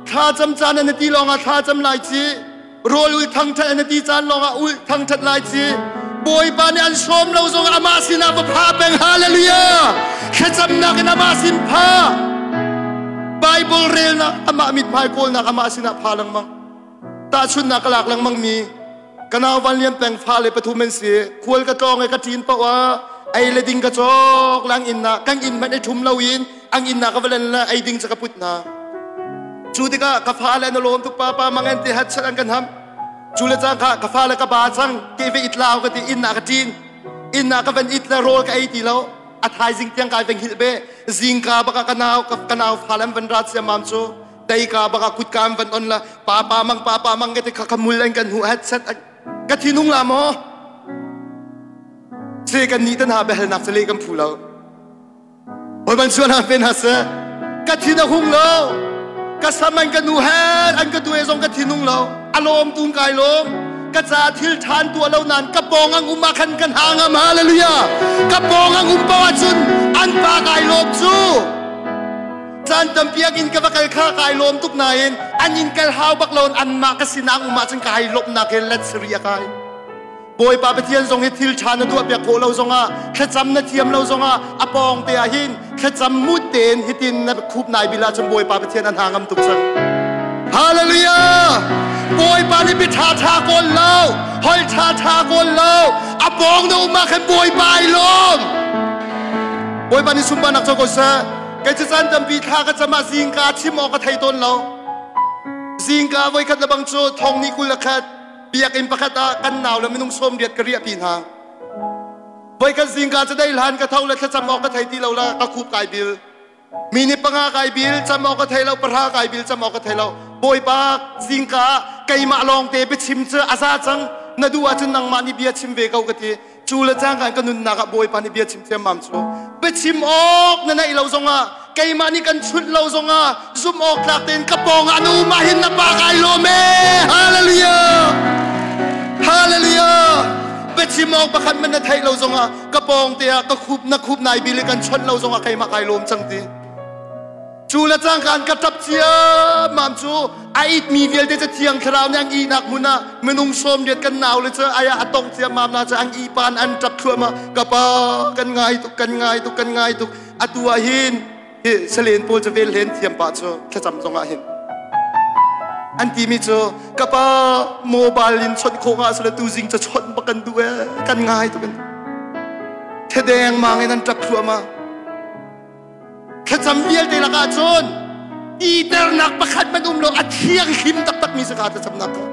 thlacam caan na ti lawngah thlacam lai ci, rawl ul thangṭhat na ti caan lawngah ul thangṭhat lai ci. Bawipa nih an sawm lo zong amah sinah va pha peng. Hallelujah! Thlacamnak in amah sin pha, Bible relnak, amah mithmai kawlnak, amah sinah pha lengmang. Tahchunhnak ka lak lengmang mi ka nau Van Lian Peng fale pathum an si. Khual ka tlawng i ka ṭin paoh ah ei le ding ka cawk lang inn ah kan inn hmanh i ṭhum lo in ang inn ah ka va len le ei ding cu ka put hna. Cu tikah ka fale an lawm tuk, papa mang an ti hat chat an kan ham. Cu le cang kha ka fale ka ba cang ke ve itlau ka ti, inn ah ka ṭin. Inn ah ka van it le rawl ka ei ti lo. A thaizing tiang kai veng hilh be. Zingka baka ka nau ka nau fa lam van ra ciammam cu. Deika baka kutka an van on la pa pa mang pa pa mang ka ti kha khamul an kan hu headset ka thinung la maw? Se kan ni tan ha behalnak sale kan phu lo. Hoi ban suan han pen ha se. Ka thin a hung lo. Ka sam an ka nu hen an ka tuwe zong ka thinung lo. A lawm tung kai lawm. Ka ca thil than tua lo nan ka pong ang um ah khan kan hang am hallelujah. Ka pong ang um paoh ahcun an pa kai lawm cu. Caan tampi in ka va kal kha kai lawm tuk nain an in kal hau bak lo an mah ka sinang um ahcun kai lawmnak he let sari a kai. Bawipa Pathian zong hi thil ṭha na tuah piak khawh lo zongah thlacam na thiam lo zongah a pawng te ah hin thlacam mut tein hitin na khup nai bil ahcun Bawipa Pathian an hangam tuk cang. Hallelujah! Bawipa nih bi ṭha ṭha kawl lo, hol ṭha ṭha kawl lo, a pawng na um ah khan Bawipa ai lawm. Bawipa nih sunparnak co ko seh. Kei cu caan tampi thla ka cam ah zingka chim awk ka thei tawn lo. Zingka voikhat le bang cu thong ni 21 biakinn pakhat ah kan nau le minung 80 ka riahpi hna. Voikhat zingka cu dei hlan ka tho le thlacam awk ka thei ti lo la ka khup kai bil. Mi ni panga kai bil cam awk ka thei lo pahra kai bil cam awk ka thei lo. Bawipa zingka keimah lawng te biachim cu a za cang na duh ahcun nangmah nih bia chim ve ko ka ti. Cu le cangka in ka nunnak ah Bawipa nih bia chim thiammam cu biachim awk na neih lo zongah keimah nih kan chunh lo zongah zumh awk tlak tein ka pawng ah na um ah hin na pa kai lawm ee. Hallelujah, hallelujah. Biachim awk pakhat man na theih lo zongah ka pawng te ah ka khup na khup nai bil i kan chawnh lo zongah keimah kai lawm cang ti. Cu le cangka an ka ṭap ciammam cu a itmi vialte cu Thiang Thlarau nih an ihnak hmun ah minung 80 kan nau le cu ai ah a tong ciammam na cu an ihpan an ṭap thluahmah. Ka pa, kan ngai tuk, kan ngai tuk, kan ngai tuk. Atu ah hin hi salen pawl cu vel hlen thiam pah cu thlacam zong ah hin an timi cu ka pa, mobile in chawnh khawh nga sila tu zing ca chawnh bak kan duh ee, kan ngai tuk. Thedeng mang in an ṭap thluahmah. Thlacam vialte lakah cun iternak pakhat hmanh um lo, a thianghlim taktakmi si kha thlacamnak kha.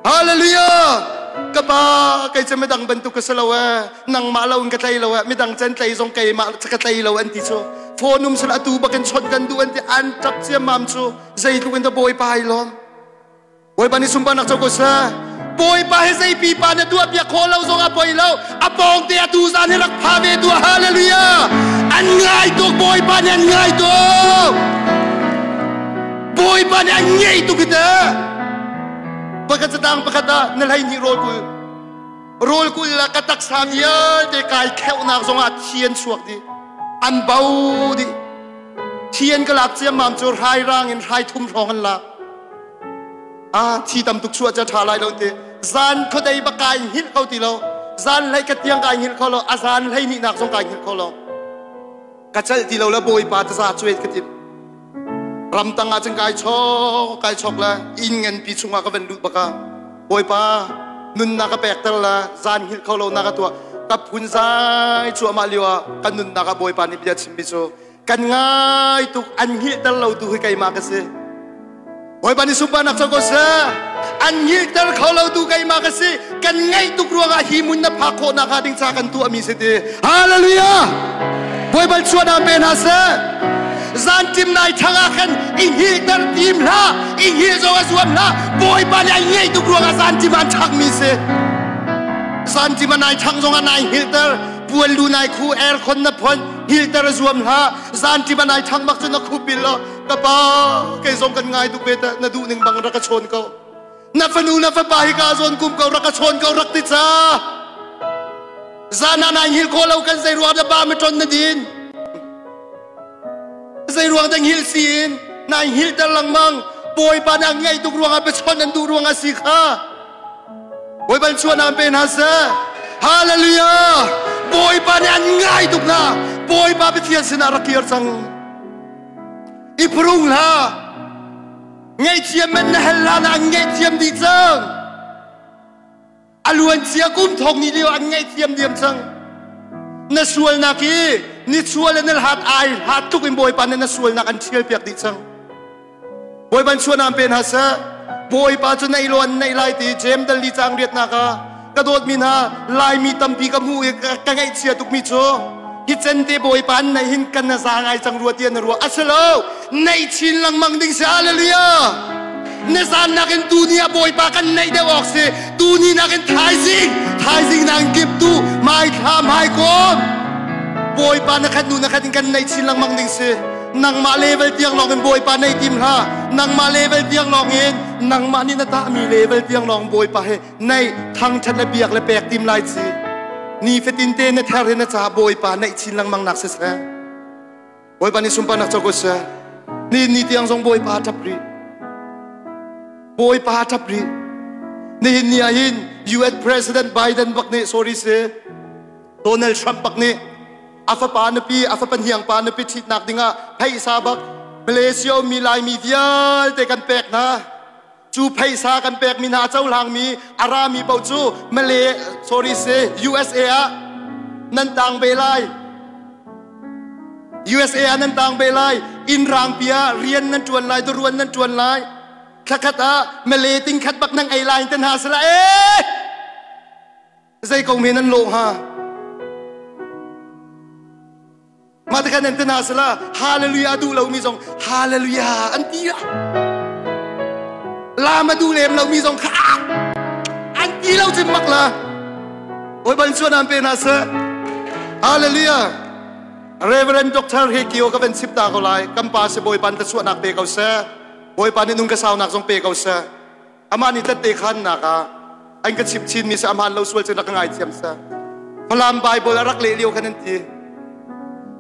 Hallelujah! Ka pa, kei cu midang bantuk ka si lo ee, nangmah lo in ka tlei lo ee, midang can tlei zong keimah ka tlei lo an ti cu. Phone um sila atu bakin chawnh kan duh an ti, an ṭap ciammam cu zeitluk in dah Bawipa ai lawm. Bawipa nih sunparnak co ko seh. Bawipa hi zei pipa na tuah piak khawh lo zong a poi lo. A pawng te atu zan hi rak pha ve tuah. Hallelujah. An ngai tuk. Bawipa nih an ngai tuk. Bawipa nih an ngei tuk hi te. Pakhat catang pakhat ah na hlei hnih rawl kul. Rawl kul la ka taksa vialte kai kheuhnak zong ah thi an chuak dih. An bo dih. Thi an ka lak ciammam cu hrai rang in hrai thum hrawng an lak. Ah, thi tam tuk chuah ca ṭha lai lo ti. Zan khuadei bak kai hngilh kho ti lo. Zan hlei ka tiang kai hngilh kho lo. A zan hlei nih nak zong kai hngilh kho lo. Ka celh ti lo le Bawipa taza cuet ka tim. Ramtang ah cun kai chok kai chok le inn nganpi chungah ka van lut baka. Bawipa, nunnak ka pekter la zan hngilh kho lo nak ka tuah. Ka phun zai cuahmah lio ah kan nunnak ah Bawipa nih bia chimmi cu kan ngai tuk, an hngilhter lo tu hi keimah ka si. Bawipa nih sunparnak co ko seh. An hngilhter kho lo tu keimah ka si. Kan ngaih tuk ruangah hi mun na phak khawh nak hnga ding ca kan tuahmi si ti. Hallelujah! Bawipa chuahnak pe hna seh. Zan tim nai thang ah khan i hngilhter tim hlah, i hngilh zong a zuam hlah. Bawipa nih an ngaih tuk ruangah zan tim an thangmi si. Zan tim a nai thang zong ah nai hngilhter, puan lu nai khu, aircon na phon, hngilhter a zuam hlah. Zan tim a nai thang bak cu na khup bil lo. Ka pa, kei zong kan ngai tuk ve ta, na duh ning bang rak ka chawn ko. Na fanu na fapa hi ka zawn kum ko, rak ka chawn ko, rak ti ca. Zan ah nai hngilh khawh lo kan zei ruang dah ba ma ton na din. Zei ruang dah hngilh si in nai hngilhter lengmang. Bawipa nih a ngaih tuk ruangah biachawn an duh ruangah si kha. Bawipa chuahnak pe hna seh. Hallelujah! Bawipa nih an ngai tuk hna. Bawipa Pathian sinah rak kir cang. I purung hlah. Ngaihthiam man na hal hlan ah an ngaihthiam dih cang. A luancia kum thong ni lio an ngaihthiam diam cang. Na sualnak hi ni sual le na hlat ai hlat tuk in Bawipa nih na sualnak an ṭhial piak dih cang. Bawipa chuahnak pe hna seh. Bawipa cu naih law an naih lai ti James dal li caang riatnak ah. Ka dawtmi hna, Laimi tampi ka hmuh i ka ngaihchia tukmi cu hi cente Bawipa an naih hin kan na za ngai cang rua tiah na ruah. A si lo, naih chin lengmang ding si. Hallelujah! Na zan nakin tuni ah Bawipa kan naih deuh awk si. Tuni nakin thaizing, thaizing nakin kiptu, hmaithla, hmaikom. Bawipa na khat nu na khat in kan naih chin lengmang ding si. Nangmah level tiang lawng in Bawipa naih tim hlah. Nangmah level tiang lawng in nangmah nih na tahmi level tiang lawng Bawipa he naih thangṭhat le biak le pek tim lai ci. Nifatin te na ther he na ca Bawipa naih chin lengmang nak siseh. Bawipa nih sunparnak co ko seh. Ni ni tiang zong Bawipa ṭap rih. Bawipa ṭap rih. Nihin ni ah hin US President Biden bak nih sorry si Donald Trump bak nih a fapa nupi a fapa hniang pa nupi ṭhitnak dingah phaisa bak Malaysia ummi Laimi vialte kan pek hna. Cu phaisa kan pekmi hna a cohlangmi a rami paoh cu Malay sorry si USA ah nan tang ve lai. USA ah nan tang ve lai. Inn rangpi ah rian nan ṭuan lai, dawruan nan ṭuan lai. Thlakhat ah Malay ting khat bak nang ei lai te hna sila eh! Zei ko men an lawh hnga? Mah tikhan an ti hna sila hallelujah duh lomi zong hallelujah an ti la. Lam a duh lem lomi zong kha an ti lo cim mak la. Oi ban chuan an pe hna seh. Hallelujah. Reverend Dr. Hekio ka van chim ta ko lai. Kan pa si Bawipa ta chuahnak pe ko seh. Bawipa nih nung ka saunak zong pe ko seh. Amah nih tette khannak ah an ka chimh chinmi si amaan lo sual cu na ka ngaithiam sa. Falam Bible a rak leh lio khan an ti.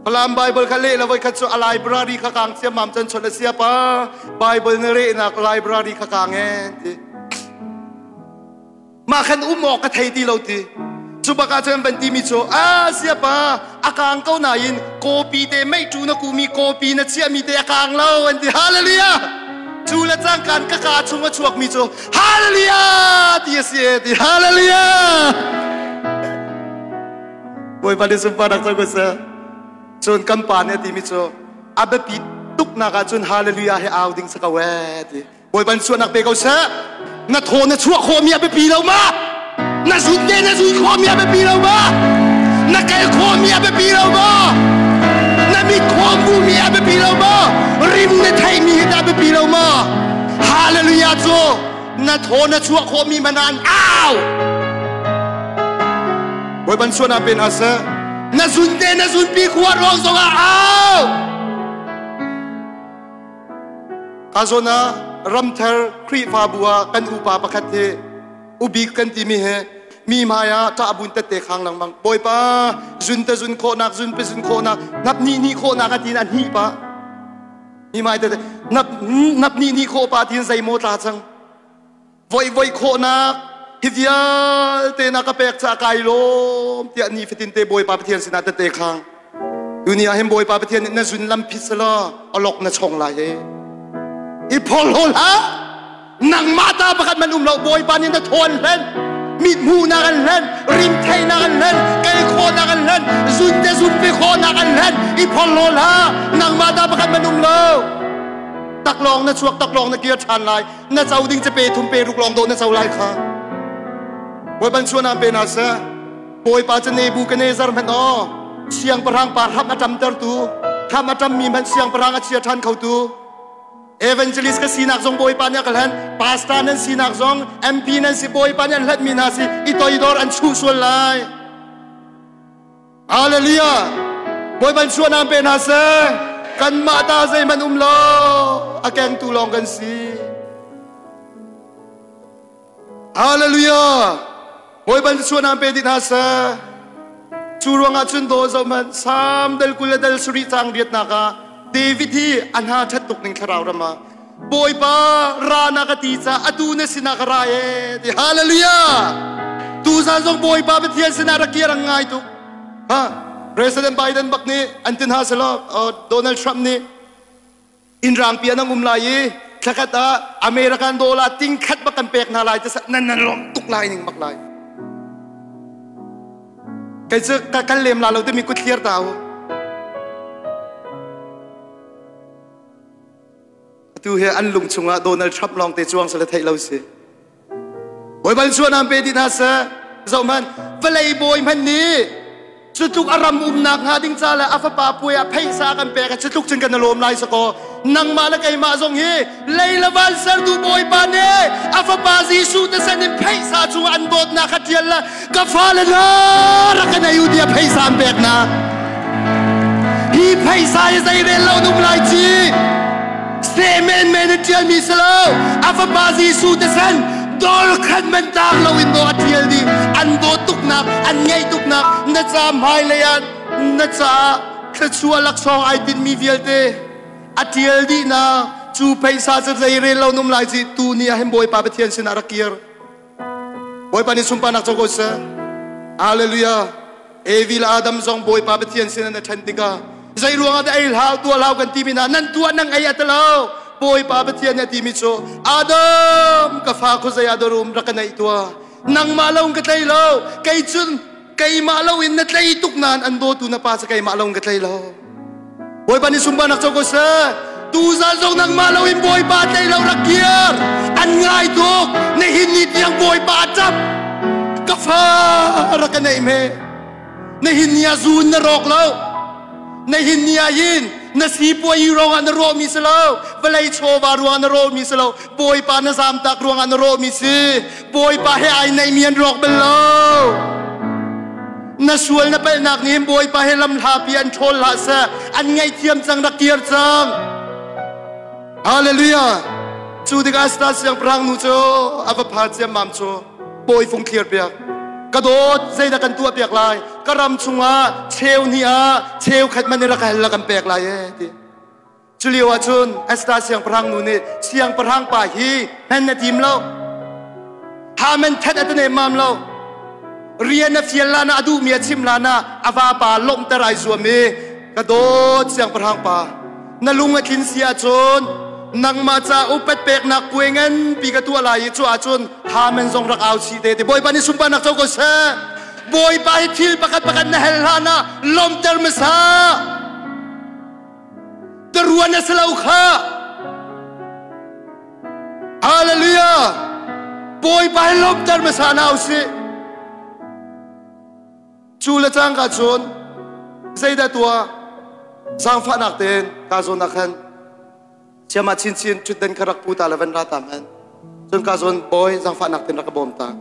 Falam Bible kha leh la voi khat cu a library kha kang thiam mam chan chon a sia pa Bible na rehnak library kha kang e ti. Mah khan um awk ka thei ti lo ti. Cu bak ah cun van ti mi cu a sia pa a kang ko nain kawpi te mei tu na kumi kawpi na chiah mi te a kang lo an ti. Hallelujah! Cu le cangkan ka kaa chung a chuak mi cu Hallelujah ti a si e ti. Hallelujah! Bawipa nih sunparnak co ko seh. Cun kan pa nih a ti mi cu a biapi tuknak ah cun Hallelujah he au ding si ko ee ti. Bawipa nih suahnak pe ko seh. Na thaw na chuah khawhmi a biapi lo ma? Na zun te na zun khawhmi a biapi lo ma? Na kal khawhmi a biapi lo ma? Na mit khawh hmuhmi a biapi lo ma? Rim na theihmi hi a biapi lo ma? Hallelujah cu na thaw na chuah khawhmi hmanh an au. Bawipa nih suahnak pe hna seh. Na zun te na zunpi khua ruang zongah au. Ka zawn ah ramthar Khrihfabu ah kan upa pakhat hi ubik kan timi hi mi hmai ah ṭah bun tette khang lengmang. Bawipa zun te zun khawhnak zun pe zun khawhnak nap nih nih khawhnak a tin a hnih pa. Mi hmai tete nap nap nih nih khawh pa tin zei maw tla cang. Voi voi khawhnak hi vialte na ka pek ca kai lawm tiah ni fatin te Bawipa Pathian sinah tette khang. Tuni ah hin Bawipa Pathian nih na zun lam phit selaw alok na chong lai he. I phorhlaw hlah. Nangmah ta pakhat man um lo Bawipa nih na thawn hlen. Mit hmuhnak an hlen, rim theihnak an hlen, kal khawhnak an hlen, zun te zun pe khawhnak an hlen. I phorhlaw hlah. Nangmah ta pakhat man um lo. Taklawng na chuak taklawng na kir ṭhan lai. Na co ding cu pe thum pe ruk lawng dawh na co lai kha. Bawipa chuan pe na seh. Bawipa cu Nebuchadnezzar hmanh aw siangpahrang pa hram a ṭamtertu hram a ṭammi hmanh siangpahrang a chia ṭhan khotu evangelist ka sinak zong Bawipa nih a ka hlen pastor nan sinak zong MP nan si Bawipa nih an hlenmi hna si i toidor an chuh sual lai. Hallelujah! Bawipa suanam pe hna seh. Kanmah ta zeihmanh um lo a kengtu lawng kan si. Hallelujah! Bawipa nih suanam pe dih hna seh. Cu ruangah cun daw zoh hmanh Salm dal 20 le dal sarih caang riatnak ah David hi a hna ṭhat tuk ning thlarau ram ah Bawipa ra na ka ti ca atu na sinah ka ra e ti. Hallelujah! Tuzan zong Bawipa Pathian sinah rak kir ang ngai tuk. Ha President Biden bak nih an tin ha selaw Donald Trump nih Inn rangpi ah nan um lai i thlakhat ah American dollar ting khat bak kan pek hna lai te nan nan lawm tuk lai ning bak lai. Kei cu ka kan lem la lo timi kut thliar ta u. Atu hi an lung chungah Donald Trump lawng te cuang sale theih lo si. Bawipa suan an pe ti hna seh. Zohhmanh, vawlei bawi hmanh nih cutluk a ram umnak hnga ding ca le a fapa puai ah pheisa kan pek cutluk cun kan i lawm lai sakaw. Nangmah le keimah zong hi lei le van sertu Bawipa nih a fapa Jesuh te sen in pheisa cungah an dawtnak kha ṭial le ka fale hna rak kan ei u tiah pheisa an pek hna. Hi pheisa hi zeirel lo nung lai ci. Seh menmen in ṭialmi si lo. A fapa Jesuh te sen dor khan man tang lo in dawh a ṭial dih. An dawt tuknak, an ngeih tuknak, na ca hmailei ah na caah thluachuah laksawng ai tinhmi vialte a ṭial dih na cu pheisa cu zeirel lo num lai ci tu ni ah hin Bawipa Pathian sinah rak kir. Bawipa nih sunparnak co ko seh. Hallelujah. Evi le Adam zong Bawipa Pathian sin an ṭhen tikah zei ruangah dah ei hlau tuah hlau kan timi hna nan tuah nang ei a talo Bawipa Pathian nih a timi cu Adam ka fa khuazei ah dah rum rak ka neih tuah nangmah lo in ka tlei lo kei cun keimah lo in na tlei tuk nain an dawtu na pa cu keimah lo in ka tlei lo Bawipa nih sunparnak co ko seh. Tuzan zong nangmah lo in Bawipa tlei lo rak kir. An ngai tuk. Nihin ni tiang Bawipa a ṭap. Ka fa rak ka neih me. Nihin ni ah zun na rawk lo. Nihin ni ah hin na sipuai ruangah na rawhmi si lo. Vawlei chawva ruangah na rawhmi si lo. Bawipa na zamtak ruangah na rawhmi si. Bawipa he ai neihmi an rawk bal lo. Na sual na palhnak nih hin Bawipa he lam hlapi an ṭhawl hlah seh. An ngaihthiam cang rak kir cang. Hallelujah. Cu tikah Star siangpahrang nu cu a va phar ciammam cu bawi fung thlir piak. Ka dawt zeidah kan tuah piak lai? Ka ram chungah cheu hnih ah cheu khat man i rak hal la kan pek lai e ti. Culio ahcun Esther siangpahrang nu nih siangpahrang pa hi hman na tim lo. Haman that a te mam lo. Rian a fial la na a duhmi a chim la na a vapa lawmhter ai zuam i ka dawt siangpahrang pa na lung a tlin si ahcun nangmah ca upat peknak puai nganpi ka tuah lai i cu ahcun Haman zong rak au chih te ti Bawipa nih sunparnak co ko seh. Bawipa hi thil pakhat pakhat na hel hlan ah lawmhter hmasa. Taruan a si lo kha. Hallelujah. Bawipa hi lawmhter hmasa hna usih. Cu le cangka cun zeidah tuah zaangfahnak tein ka zawn ah khan chiama chinchin ṭhutdan kha rak pu ta le van ra ta hmanh. Cun ka zawn bawi zaangfahnak tein rak ka bawm ta.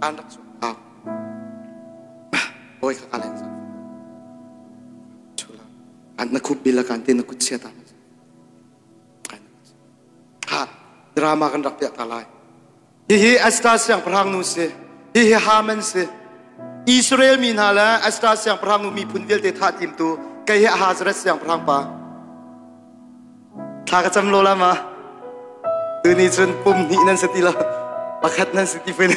An rak chuak au. Bawi kha ka len cang. Chula. An na khup bil kan te na kut chia ta. Ha drama kan rak piah ta lai. Hihi Esther siangpahrang nu si. Hihi Haman si. Israel mi hna le Esther siangpahrang nu miphun vialte thah timtu kei hi Ahasuerus siangpahrang pa. Thla ka cam lo la ma? Tuni cun pum hnih nan si ti lo. Pakhat nan si ti pin.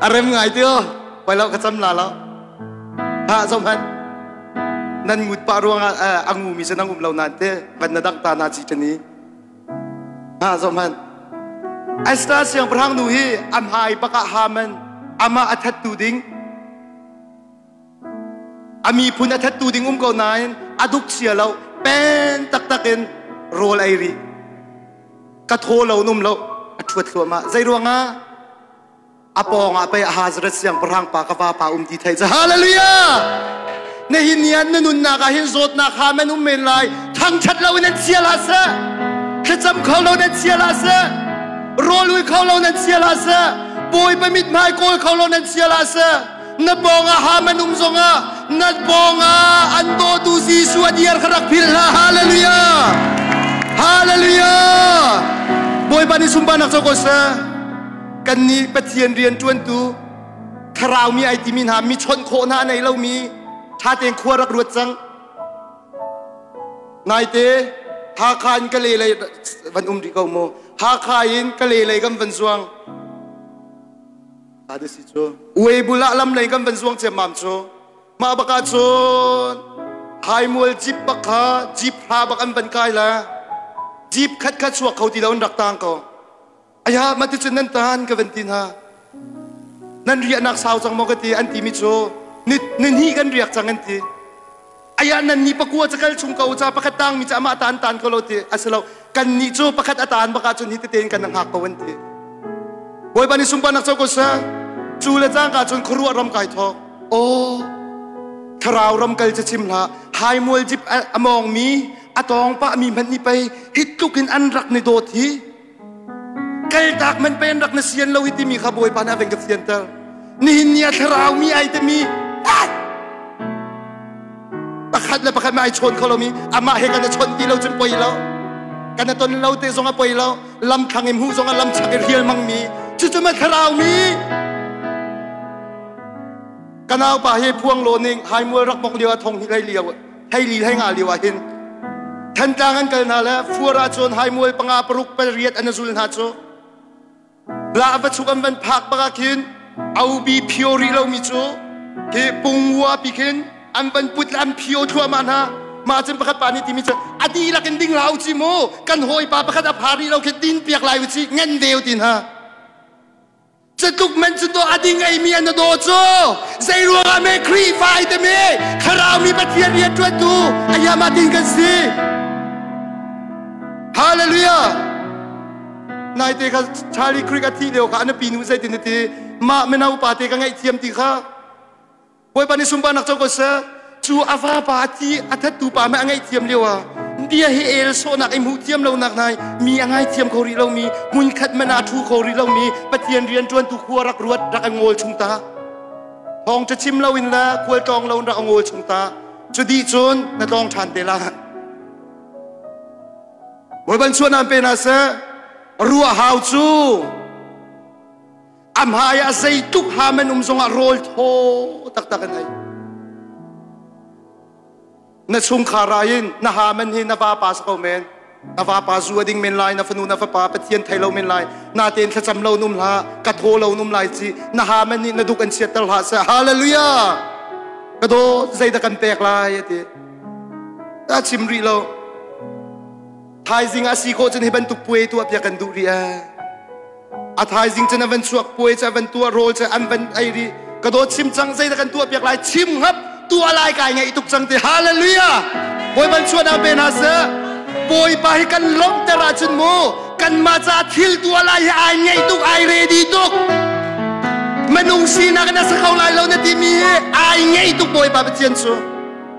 A rem ngai ti o. Poi lo ka cam la lo. Ha zom han. Nan ngut pa ruang ah a ngu mi cu nang um lo nan te van na dang ta na chi tani. Ha zom han. Esther siangpahrang nu hi am hai baka Haman ama a that tu ding A miphun a thattu ding um ko nain a duk sia lo pen taktak in rawl ei rih. Ka thaw lo num lo a ṭhuat thluahmah. Zei ruangah? A pawng ah pei Ahazret siangpahrang pa ka vapa um ti thei ca. Hallelujah! Nihin ni ah na nunnak ah hin zawtnak ha man um men lai. Thangṭhat lo in an chia hlah seh. Thlacam kho lo in an chia hlah seh. Rawl ui kho lo in an chia hlah seh. Bawipa mithmai kawl kho lo in an chia hlah seh. Na pawngah Haman um zongah na pawngah an dawtu Jesuh a dir kha rak philh hlah. Hallelujah! Hallelujah! Bawipa nih sunparnak co ko seh. Kannih Pathian rian ṭuantu thlarau mi ai timi hna mi chawnh khawh hna a nei lomi ṭha tein khua rak ruat cang. Naite Hakha in Kale lei van um rih ko mu. Hakha in Kale lei kan van zuang. Ade si cu uai bul ah lam lei kan van zuang ciammam cu mah bak ah cun haimual jeep bak kha jeep hla bak an van kai la jeep khat khat chuak kho ti lo an rak tang ko aya mah ti cun nan tan ka van ti hna nan riahnak sau cang maw ka ti an ti mi cu ni ni hnih kan riak cang an ti aya nan ni pakua cakal chung ko ca pakhat tang mi ca amah tan tan ko lo ti asilo. Kan nih cu pakhat a taan bak ahcun hi tetein kan hngak ko an ti. Bawipa nih sunparnak co ko seh. Cu le cangka cun khuaruah ram kai thawk. Aw, thlarau ram kal cu chim hlah. Haimual jip a mawngmi, a tawng pahmi hmanh nih pei hi tluk in an rak ni dawt hi. Kaltak man pei an rak na sian lo hi timi kha Bawipa nih a van ka fianter. Nihin ni ah thlarau mi ai timi pakhat le pakhat ma ai chawn kho lomi amah he kan i chawnh ti lo cun poi lo kan i ton lo te zong a poi lo lamthlang i hmuh zong ah lamchak i rial mangmi cucu ma thlarau mi ka naupa hi phuang lo ning haimual rak bok lio ah thong hi hlei lio hei li hlei nga lio ah hin Thantlang an kal hna le fuar ah cun haimual panga paruk pariat an zul hna cu la va chuk an van phak bak ah khin aubi phio rih lomi cu khi pungwa pi khin an van put le an phio thluahmah hna. Mah cun pakhat pa nih timi cu a dihlak in ding hlah u ci mu, kan hawipa pakhat a pha rih lo khi din piak lai u ci, ngen deu tin ha. Catluk men cu to a ding ei mi an do cu zei ruangah me Khrihfa ai te mi thlarau mi Pathian rian ṭuantu ayama tin kan si. Hallelujah. Naite kha Charlie Kirk a thih lio kha a nupi nu zeitin a ti? Mah mino pa te ka ngaihthiam ti kha. Bawipa nih sunparnak co ko seh. Cu a vapa a thi a thattu pa mah a ngaihthiam lio ah bia hi el sawhnak i hmuh thiam lonak nai mi a ngaithiam kho rih lomi, hmunkhat man ah thu kho rih lomi Pathian rian ṭuantu khua rak ruat rak a ngawl chung ta. Thawng ṭha chim loin le khual tlawng loin rak a ngawl chung ta. Cu dih cun na tlawng ṭhan te la. Bawipa chuah pe hna seh. Ruah hau cu a hmai ah zeitluk ham an um zongah rawl thaw taktak an ei. Na chungkhar ah hin na haman hi na vapa sa ko men. Na vapa zu a ding men lai, na fanu na fapa Pathian thei lo men lai. Na tein thlacam lo num hlah, ka thaw lo num lai ci. Na haman nih na duk an chiatter hlah seh. Hallelujah! Ka daw zeidah kan pek lai ati. Ta chim rih lo. Thaizing ah si khawh cun hi bantuk puai tuah piak kan duh rih ee. A thaizing cun an van chuak, puai cu an van tuah, rawl cu an van ei rih. Ka dawt, chim cang, zeidah kan tuah piak lai, chim ngap tuah lai kai ngaih tuk cang ti. Hallelujah. Bawipa chuahnak pe hna seh. Bawipa hi kan lawmhter ahcun mu kanmah caah thil tuah lai hi ai ngaih tuk, ai ready tuk. Minung sinak in a sa kho lai lo na timi hi ai ngaih tuk. Bawipa Pathian cu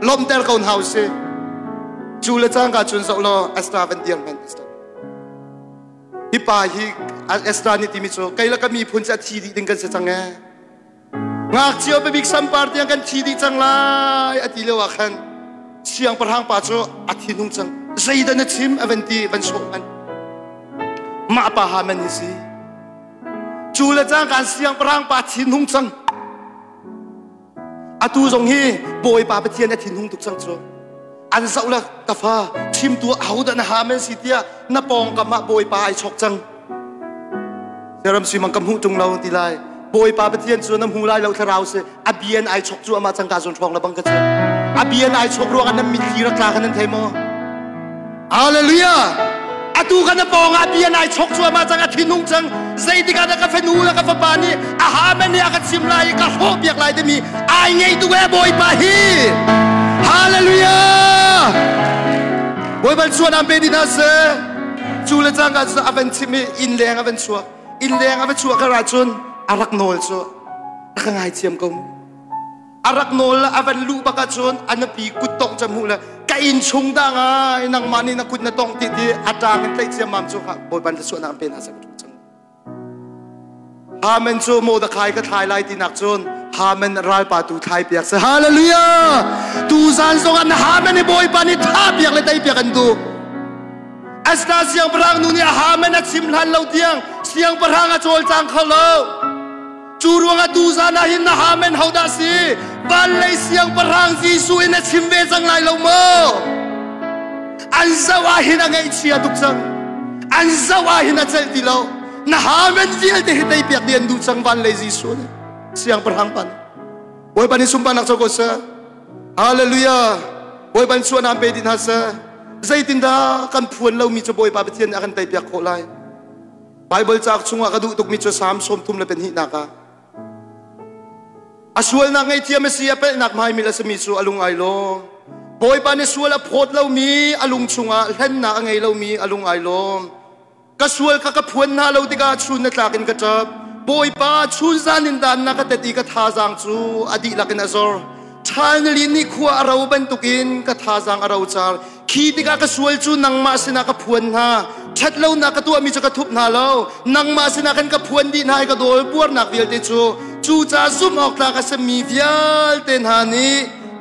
lawmhter ko hna usih. Cu le cangka cun zoh law Esther van dir hmanh. Esther hi pa hi Esther nih timi cu kei le ka miphun cu a thi dih ding kan si cang ee, ngakchia bik sampar tiang kan thi dih cang lai a ti lio ah khan siangpahrang pa cu a thinhung cang. Zeidah na chim a van ti, van sawh hmanh. Mah pa ha man hi si. Cu le cangka siangpahrang pa thinhung cang. Atu zong hi Bawipa Pathian a thinhung tuk cang cu. An zoh le ka fa, chimtu ahodah na ha men si tiah na pawngkam ah Bawipa ai chok cang. Siaram si mang ka hmuh tung lo ti lai. Bawipa Pathian cu na hmu lai lo, thlarau si. A bian ai chok cu amah cangka zawn hrawng le bang ka cu. A bian ai chok ruang ah nan mitthli rak tla kha nan thei maw? Hallelujah! Atu kan pawng ah bia nai chok cuahmah cang, a thinhung cang. Zeitik ah dah ka fanu le ka fapa nih a ha nih a ka chim lai i ka hrawh piak lai timi ai ngei tuk ee Bawipa hi. Hallelujah! Bawipa chuan am pe dih hna seh. Cu le cangka cu a van chim i inn leng a van chuak. Inn leng a va chuah kar ahcun a rak nawl cu a ka ngaithiam ko. A rak nawl le a van luh bak ahcun a nupi kut tongh cu hmuh le ka inn chung dah ngai nangmah nih na kut na tongh ti ti a ṭang in tlaih ciammam cu Bawipa nih suahnak an pe hna seh ka cang. Haman cu Mordecai ka thlai lai tinak cun Haman ralpa tu thlai piak seh. Hallelujah! Tu zan zong ah na Haman i Bawipa nih tha piak le tei piak an duh. Esther siangpahrang nu nih Haman a chim hlan lo tiang siangpahrang a cawlcang kho lo. Cu ruangah tuzan ah hin na Haman hodah si? Van lei siangpahrang Jesuh in a chim ve cang lai lo maw? An zoh ah hin a ngaihchia tuk cang. An zoh ah hin a celh ti lo. Na Haman vialte hi tei piak dih an duh cang van lei Jesuh nih. Siangpahrang pan. Bawipa nih sunparnak co ko seh. Hallelujah. Bawipa nih suahnak pe dih hna seh. Zeitindah kan phuan lomi cu Bawipa Pathian nih a kan tei piak khawh lai? Baibal cauk chungah ka duh tukmi cu Salm 32 nak ah a sualnak ngaihthiam a si, a pelhnak hmaimil a simi cu a lung ai law. Bawipa nih sual a phawt lomi a lung chungah hlennak a ngei lomi a lung ai lawm. Ka sual kha ka phuan hna lo tikah chun na tlak in ka ṭap. Bawipa, chun zan in dan na ka tet i ka thazaang cu a dihlak in a zor. Ṭhal nili nih khua a ro bantukin ka thazaang a rocar. Khi tikah ka sual cu nangmah sinah ka phuan hna. Ṭhatlonak ka tuahmi cu ka thup hna lo. Nangmah sinah khan ka phuan dih hna i ka dawl buarnak vialte cu. Cucaah zumh awk tlak a simi vialte hna nih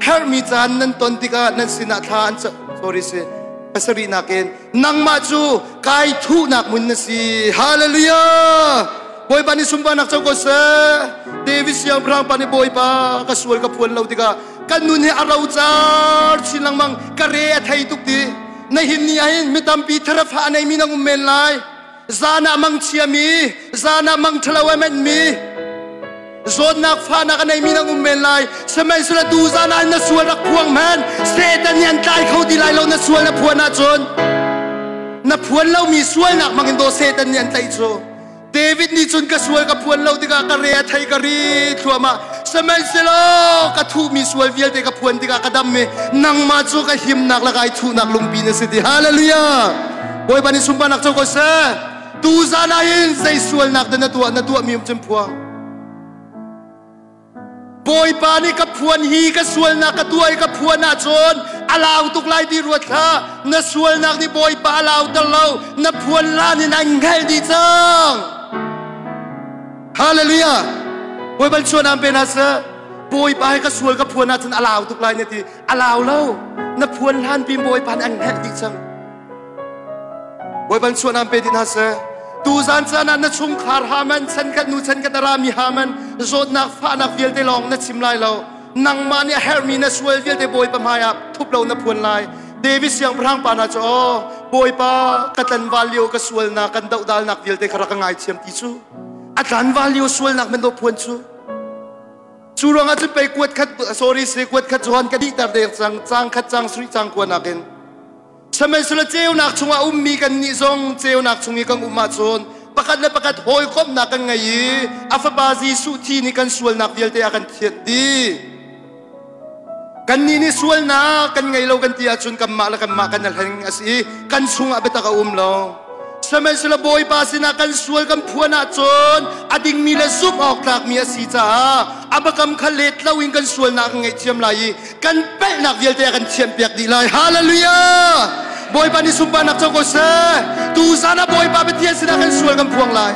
herhmi caan nan ton tikah nan sinah thla an sorry si pasarihnak in nangmah cu kai thuhnak hmun na si. Hallelujah! Bawipa nih sunparnak co ko seh. David siangpahrang pa nih Bawipa ka sual ka phuan lo tikah kan nun hi a rocar chin lengmang ka re a thei tuk ti. Na hin ni ah hin mi tampi tharafa a neimi nang um men lai. Zan ah mangchia mi, zan ah mang ṭhalo a menh mi, zawtnak fahnak a neimi nang um men lai. Sihmanhsehlaw tu zan ah na sual rak phuang hmanh. Satan nih an tlai kho ti lai lo na sual na phuan ahcun. Na phuan lomi sualnak hmangin daw Satan nih an tlaih cu. David nih cun ka sual ka phuan lo tikah ka re a thei ka ri thluahmah. Sihmanhsehlaw ka thuhmi sual vialte ka phuan tikah ka dam i nangmah cu ka himnak le kai thuhnak lungpi na si ti. Hallelujah! Bawipa nih sunparnak co ko seh. Tu zan ah hin zei sualnak dah na tuah na tuahmi um cun phuang. Bawipa nih ka phuan hi ka sualnak ka tuah i ka phuan ahcun a lau tuk lai ti ruat hlah. Na sualnak nih Bawipa a lauter lo. Na phuan hlan in an hngalh dih cang. Hallelujah. Bawipa chuan am pe hna seh. Bawipa hi ka sual ka phuan ahcun a lau tuk lai na ti. A lau lo. Na phuan hlan pin Bawipa nih an hngalh dih cang. Bawipa chuan am pe dih hna seh. Tuzan caan ah na chungkhar haman chan khat nu chan khat a rami haman zawtnak fahnak vialte lawng na chim lai lo. Nangmah nih a herhmi na sual vialte Bawipa hmai ah thup lo na phuan lai. David siangpahrang pa hna cu aw Bawipa ka tlanval lio ka sualnak kan dohdalnak vialte kha rak ka ngaithiam ti cu a tlanval lio sualnak man do phuan cu Cu ruangah cun pei kuat khat sorry si kuat khat Johan ka dihter deng cang cang khat cang sui cang kuanak in Sihmanhsehlaw ceunak chungah ummi kannih zong ceunak chung i kan um ahcun pakhat le pakhat hawikomhnak kan ngei i a Fapa Jesuh thi nih kan sualnak vialte a kan thianh dih. Kannih nih sualnak kan ngei lo kan ti ahcun kanmah le kanmah kan i hleng a si i kan chungah biatak a um lo. Sihmanhsehlaw Bawipa sinah kan sual kan phuan ahcun a dingmi le zumh awk tlakmi a si caah a biakam kha let loin kan sualnak kan ngaihthiam lai i kan palhnak vialte a kan thianhpiak dih lai. Hallelujah! Bawipa nih sunparnak co ko seh. Tuzan ah Bawipa Pathian sinah kan sual kan phuang lai.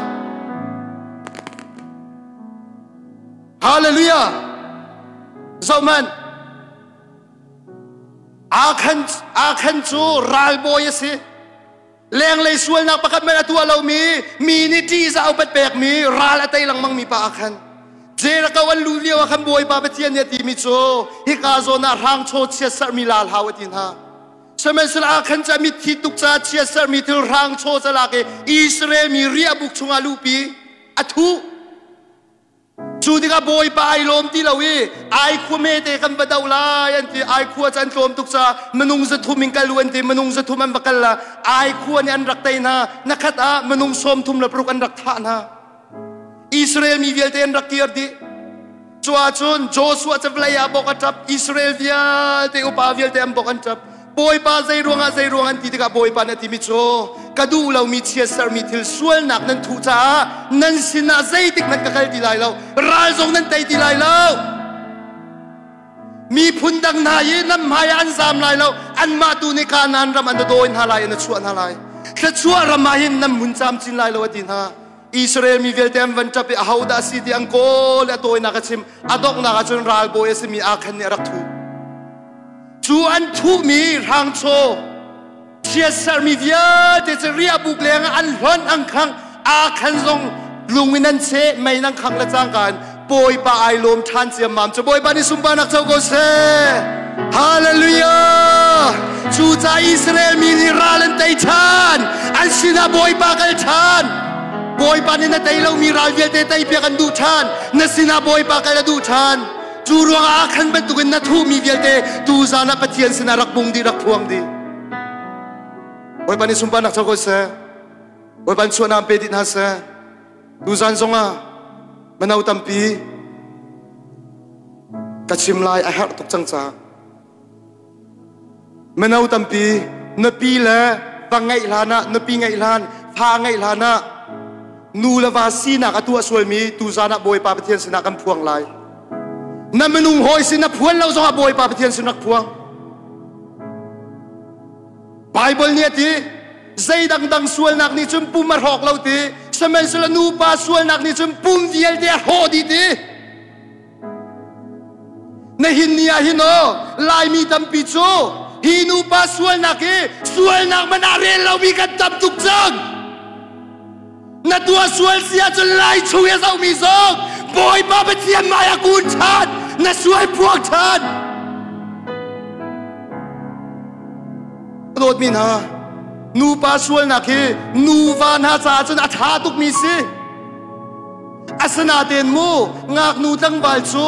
Hallelujah! Zohhmanh, Akhan cu ralbawi a si. Lenglei sualnak pakhat hmanh a tuah lomi mi nih ṭihzah upat pekmi ral a tei lengmangmi pa ah khan Jericho an luh lio ah khan Bawipa Pathian nih a timi cu hika zawn ah hrangchaw chiatserhmi la hlah a ti hna. Sihmanhsehlaw ah khan cu a mitthi tuk caah chiatserhmi thil hrangchaw calak i Israel mi riahbuk chungah luhpi a thuh. Cu tikah Bawipa ai lawm ti lo i ai khua hmete kan va doh lai an ti. Ai khua cu an tlawm tuk caah minung 300 in kal u an ti. Minung 300 an va kal la. Ai khua nih an rak tei hna. Na khat ah minung 36 an rak thah hna. Israel mi vialte an rak kir dih. Cu ahcun Joshua cu vawlei ah bawk a ṭap. Israel vialte upa vialte an bawk an ṭap. Bawipa zei ruangah zei ruang an ti tikah Bawipa nih a timi cu ka duh lomi chiatsermi thil sualnak nan thuh caah nan sinah zeitik hmanh ka kal ti lai lo ral zong nan tei ti lai lo miphun dang hna i nan hmai ah an zam lai lo anmah tu nih Kanaan ram an dawi hna lai an chuah hna lai thluachuah ram ah hin nan mun camcin lai lo a ti hna Israel mi vialte an van ṭap i ahodah a si ti an kawl i a tawinak a chim a donghnak ah cun ralbawi a simi Akhan nih a rak thuh Cu an thuhmi hrangchaw chiatsermi vialte cu riahbuk lengah an hlonh an khangh aa khan zong lung in an cheh mei nan khangh le cangka in Bawipa ai lawm ṭhan ciammam cu Bawipa nih sunparnak co ko seh. Hallelujah! Cucaah Israel mi nih ral an tei ṭhan. An sinah Bawipa kal ṭhan. Bawipa nih na tei lomi ral vialte teipiak an duh ṭhan. Na sinah Bawipa kal a duh ṭhan. Cu ruangah khan bantukin na thuhmi vialte tuzan ah Pathian sinah rak bung dih, rak phuang dih. Bawipa nih sunparnak co ko seh. Bawipa nih chuahnak pe dih hna seh. Tuzan zongah mino tampi ka chim lai a herh tuk cang caah. Mino tampi nupi le va ngeih hlan ah nupi ngeih hlan fa ngeih hlan ah nu le va sinak a tuah sualmi tuzan ah Bawipa Pathian sinah kan phuang lai. Na minung hawi sin na phuan lo zongah Bawipa Pathian sin rak phuang. Bible nih a ti zei dangdang sualnak nih cun pum a hrawk lo ti sihmanhsehlaw nupa sualnak nih cun pum vialte a hrawh dih ti. Nihin ni ah hin aw Laimi tampi cu hi nupa sualnak hi sualnak man ah rel lomi kan tam tuk cang. Na tuah sual si ahcun Lai chung i a zohmi zong Bawipa Pathian hmai ah kun ṭhan, na sual phuang ṭhan. Dawtmi hna, nupa sualnak hi nuva hna caah cun a ṭha tukmi si. Asinain mu ngaknu tlangval cu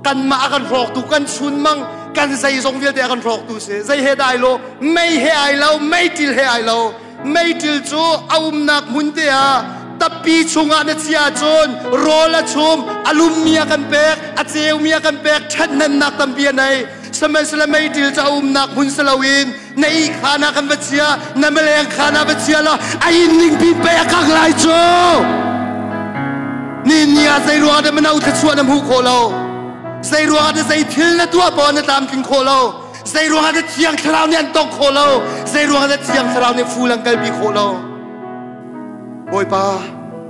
kanmah a kan hrawktu kan chunmang kan zeizong vialte a kan hrawktu si. Zei he dah ai lo? Mei he ai lo, meiṭil he ai lo. Meiṭil cu a umnak hmun te ah tappi chungah na chia ahcun rawl a chum, a lummi a kan pek, a ceumi a kan pek, ṭhathnemnak tampi a nei. Sihmanhsehlaw meiṭil cu a umnak hmun si loin na ihkhaan ah kan va chia na maleng khaan ah va chia law a inn ning pi pei a kang lai cu ni ni ah zei ruangah dah mano thluachuah na hmuh khawh lo zei ruangah dah zei thil na tuah paoh na tlamtling khawh lo zei ruangah dah thiang thlarau nih an tong khawh lo zei ruangah dah thiang thlarau nih ful an kalpi khawh lo Bawipa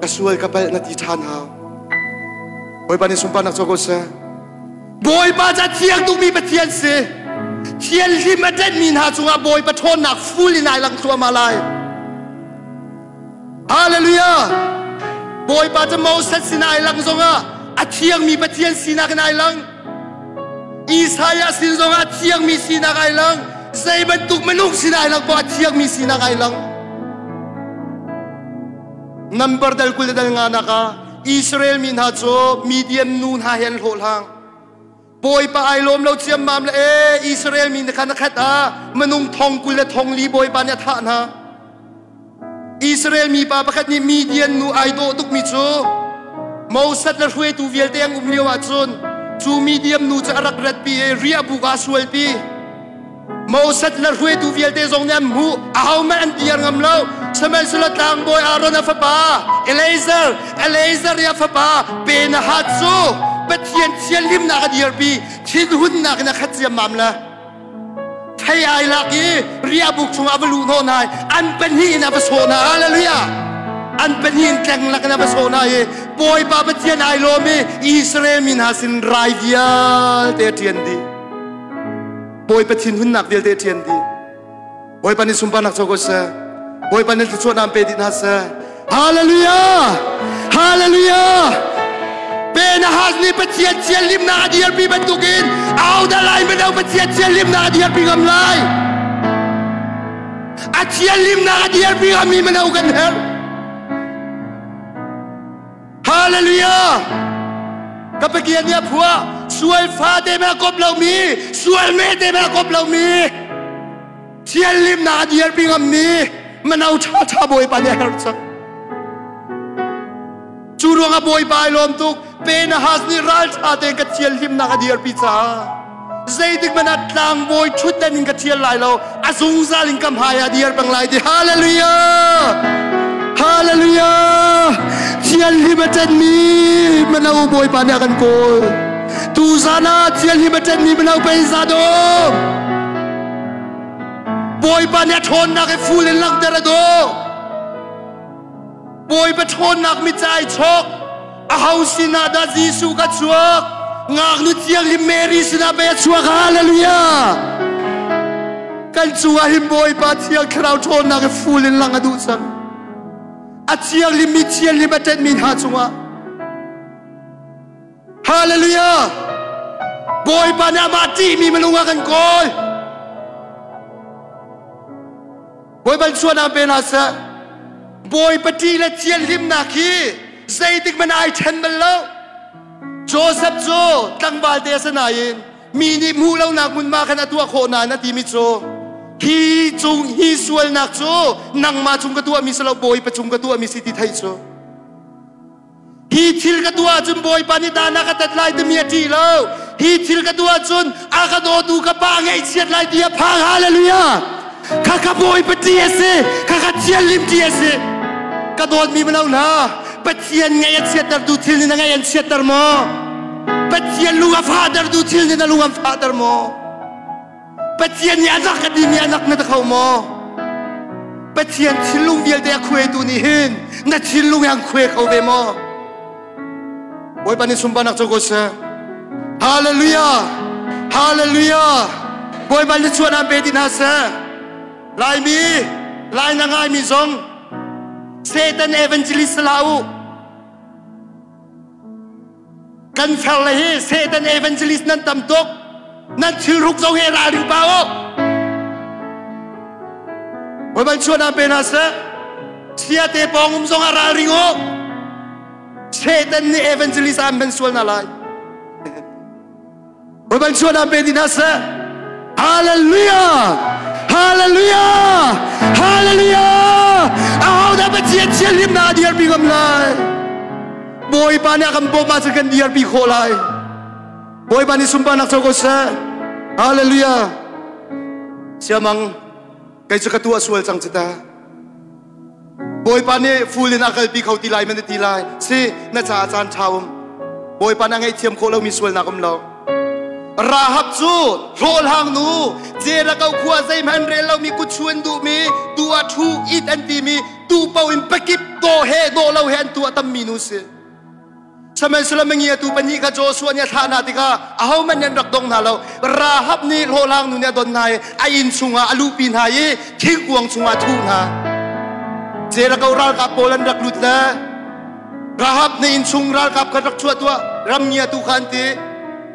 ka sual ka palh na ti ṭhan hau Bawipa nih sunparnak co ko seh Bawipa ca thiang tukmi Pathian si. Thianhlim a ṭenhmi hna cungah Bawipa ṭhawnnak ful in ai lang thluahmah lai. Hallelujah! Bawipa cu Moses sinah ai lang zongah a thiangmi Pathian sinak in ai lang. Isaiah sin zongah a thiangmi sinak ai lang. Zei bantuk minung sinah ai lang poah a thiangmi sinak ai lang. Number dal 20 le dal nga nak ah Israel mi hna cu Midian nu hna he an hlawhhlang. Bawipa ai lawm lo ciammam le ee Israel mi kha na khat ah minung thong 20 le thong li Bawipa nih a thah hna. Israel mi pa pakhat nih Midian nu ai dawh tukmi cu Moses le hruaitu vialte an um lio ahcun cu Midian nu cu a rak ratpi i riahbuk ah a sualpi. Moses le hruaitu vialte zong nih an hmuh ahohmanh an dir ngam lo sihmanhsehlaw tlangbawi Aaron a fapa Eleazar Eleazar i a fapa Benahat cu Pathian thianhlimnak a dirpi thinhunnak in a khat ciammam le thei ai lak i riahbuk chungah a va luh hnawh hna i an pahnih in a va sawh hna hallelujah an pahnih in tleng lak in a va sawh hna i Bawipa Pathian ai lawm i Israel mi hna sin rai vialte a ṭian dih Bawipa thinhunnak vialte ṭian dih. Bawipa nih sunparnak co ko seh. Bawipa nih thluachuahnak pe dih hna seh. Hallelujah! Hallelujah! Penahas nih Pathian thianhlimnak a dirpi bantukin au dah lai mino Pathian thianhlimnak a dirpi ngam lai. A thianhlimnak a dirpi ngami mino kan herh. Hallelujah! Ka Pathian nih a phuah sual fate me a kop lomi sual mete me a kop lomi thianhlimnak a dirpi ngammi mano ṭha ṭha Bawipa nih a herh cang. Cu ruangah Bawipa ai lawm tuk Penahas nih ralṭha tein ka thianhlimnak a dirpi caah zeitik hmanh ah tlangbawi ṭhutdan in ka ṭhial lai lo a zungzal in ka hmai ah dir peng lai ti hallelujah hallelujah thianhlim a ṭanmi mano bawipa nih a kan kawl tuzan ah thianhlim a ṭanmi mano pei za dawm bawipa nih a ṭhawnnak i ful in langhter a dawh Bawipa ṭhawnnak micai chok aho sinah dah Jesuh ka chuak ngaknu thianghlim Mary sinah pei a chuak hallelujah kan cungah hin Bawipa thiang thlarau ṭhawnnak i ful in lang a duh cang a thianghlim mi thianghlim a ṭenhmi hna cungah hallelujah Bawipa nih amah ṭihmi minung a kan kawl Bawipa sualnak pe hna seh. Bawipa ṭih le thianhlimnak hi zeitik hmanh ai ṭhen bal lo. Joseph cu tlangval te a si nain mi nih hmuh lonak hmunhma khan a tuah khawh nain a timi cu hi cung hi sualnak cu nangmah cung ka tuahmi si lo Bawipa cung ka tuahmi si ti theih cu Hi thil ka tuah ahcun Bawipa nih dan a ka tat lai timi a ṭih lo. Hi thil ka tuah cun a ka dawtu ka pa ngaihchiat lai ti a phang. Hallelujah. Kha ka Bawipa ṭi a si. Kha ka thianhlim ṭi a si. Ka dawtmi mino hna, Pathian ngaih a chiattertu thil nih na ngaih an chiatter maw? Pathian lung a fahtertu thil nih na lung an fahter maw? Pathian nih a nak a timi a nak na ta kho maw? Pathian thinlung vialte a khuaitu nih hin na thinlung hi an khuai kho ve maw? Bawipa nih sunparnak co ko seh. Hallelujah! Hallelujah! Bawipa nih chuan an pe ti hna seh. Laimi, Lai na ngaimi zong Satan evangelist la u. Kan fer le hi Satan evangelist nan tam tuk. Nan thilruk zong hi ralring pa u. Bawipa chuan an pe hna seh. Siate pawng um zong ah ralring u. Satan nih evangelist an ban sual na lai. Bawipa chuan an pe ti hna seh. Hallelujah! Hallelujah! Hallelujah! Ahodah Pathian thianhlimnak a dirpi ngam lai? Bawipa nih a kan bawmh ahcun kan dirpi khawh lai. Bawipa nih sunparnak co ko seh. Hallelujah! Siamang, kei cu ka tuah sual cang ci ta. Bawipa nih ful in a kalpi kho ti lai man ti lai. Si, na caah caan ṭha um. Bawipa nih a ngaihthiam khawh lomi sualnak um lo. Rahab cu hlawhhlang nu, Jericho khua zeihmanh rel lomi kutchuan duhmi, tu ah ṭhu it an timi, tu paoh in pakip dawh he dawh lo he an tuah tammi nu si. Sihmanhsehlaw mingiatu pahnih kha Joshua nih a thlah hna tikah ahohmanh nih an rak dong hna lo. Rahab nih hlawhhlang nu nih a don hna i a inn chungah a luhpi hna i thingkuang chungah a thuh hna. Jericho ralkap pawl an rak lut le Rahab nih innchung ralkap kha rak chuah tuah ram ngiatu kha an ti.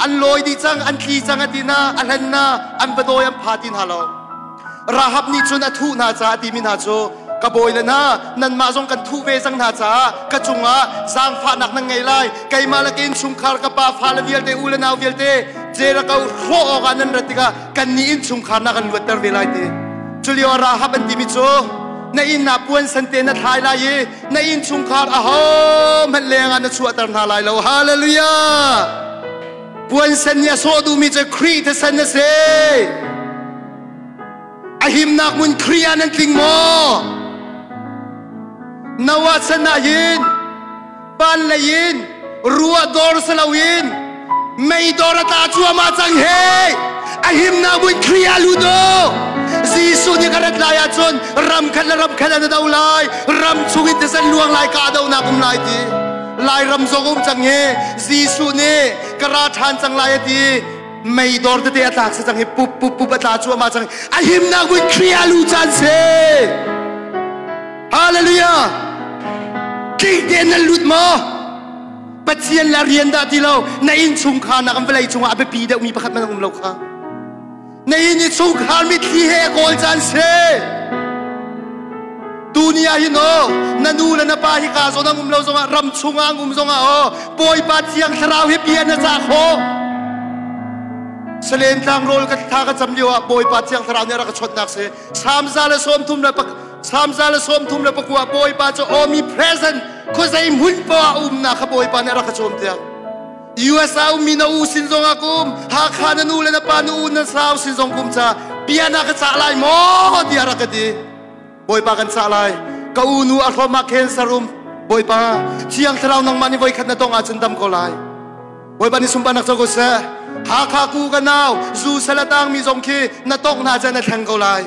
An lawi dih cang, an tli cang a ti hna, a hlen hna, an va dawi an pha ti hna lo. Rahab nih cun a thuh hna caah a timi hna cu ka bawi le hna nanmah zong kan thuh ve cang hna caah ka cungah zaangfahnak nan ngei lai keimah le ka innchungkhar ka pa fale vialte u le nau vialte Jericho hrawh awkah nan rat tikah kannih innchungkhar na kan luatter ve lai ti culio Rahab an timi cu na inn ah puan sante na thlai lai i na innchungkhar ahohmanh leng ah na chuahter hna lai lo hallelujah puan sen nih a sawh duhmi cu Khrih thisen a si A himnak hmun Khrih ah nan tling maw? Noah chan ah hin van lei in ruah dor si loin mei dor a tla cuahmah cang he. A himnak hmun Khrih ah lut u. Jesuh nih ka rat lai ahcun ram khat le ram khat an do lai, ram chung in thisen luang lai kahdohnak um lai ti. Lairam zong um cang hi Jesuh nih ka ra ṭhan cang lai a ti. Mei dor tete a tlak si cang hi pup pup pup a tla cuahmah cang a himnak mun Khrih ah lu caan si hallelujah tling tein nan lut maw Pathian le rian dah ti lo na inn chungkhar nak vawlei cungah a biapi deuhmi pakhat man um lo kha na inn i chungkhar mitthli he kawl caan si tuni ah hin aw na nu le na pa hi ka zawn ang um lo zongah ram chungah ang um zongah aw Bawipa Thiang Thlarau hi bia na cah khawh Salen tlang rawl ka tha ka cam lio ah Bawipa Thiang Thlarau nih a rak ka chawnhnak si Psalm 139 Bawipa cu omnipresent khuazei hmun poah ah umnak kha Bawipa nih a rak ka cawnpiak USA ummi na u sin zong ah kum Hakha na nu le na pa na u na sau sin zong kum ca bia na ka cah lai maw tiah rak ka ti Bawipa kan cah lai ka u nu a hrom ah cancer um Bawipa Thiang Thlarau nangmah nih voikhat na tong ahcun dam ko lai Bawipa nih sunparnak co ko seh Hakha ku ka nau zu sal a tangmi zong khi na tongh hna cun na thleng ko lai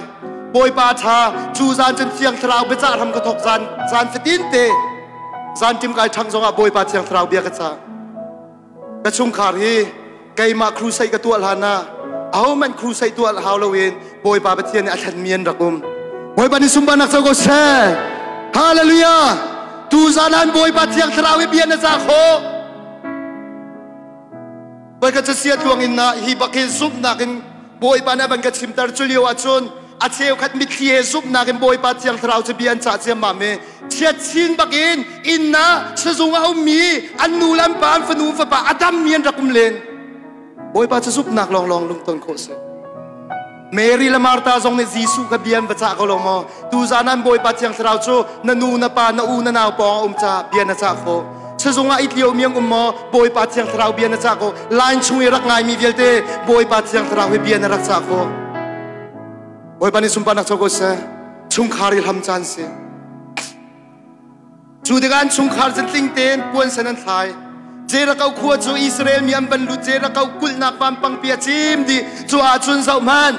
Bawipa tha cu zan cun Thiang Thlarau biacah hram ka thok zan zan fatin te zan tim kai ṭhang zongah Bawipa Thiang Thlarau bia ka cah ka chungkhar hi keimah crusade ka tuah hlan ah ahohmanh crusade tuah hau loin Bawipa Pathian nih a thlenmi an rak um Bawipa nih sunparnak co ko seh hallelujah tu zan ah Bawipa Thiang Thlarau hi bia na cah khawh Bawi ka sia tluang in na hi bak hi zumhnak in Bawipa nih a van ka chimter cu lio ahcun a cheukhat mitthli he zumhnak in Bawipa Thiang Thlarau cu bia an cah ciammam i chiat chin bak in inn ah sazung a ummi an nu le an pa an fanu fapa a dammi an rak um len Bawipa cu zumhnak lawnglawng lungton khawh si Mary le Martha zong nih Jesuh kha bia an va cah ko lo maw tuzan an Bawipa Thiang Thlarau cu na nu na pa na u na nau pawng a um caah bia na cah khawh. Sazung ah it lio mi ang um maw? Bawipa Thiang Thlarau bia na cah ko. Line chung i rak ngaimi vialte Bawipa Thiang Thlarau hi bia na rak cah ko. Bawipa nih sunparnak co ko seh. Chungkhar i hlam caan si. Cu tikah an chungkhar cu tling tein puansen an thlai. Jericho khua cu Israel mi an van lut Jericho kulhnak vampangpi a cim dih. Cu ahcun zohhmanh,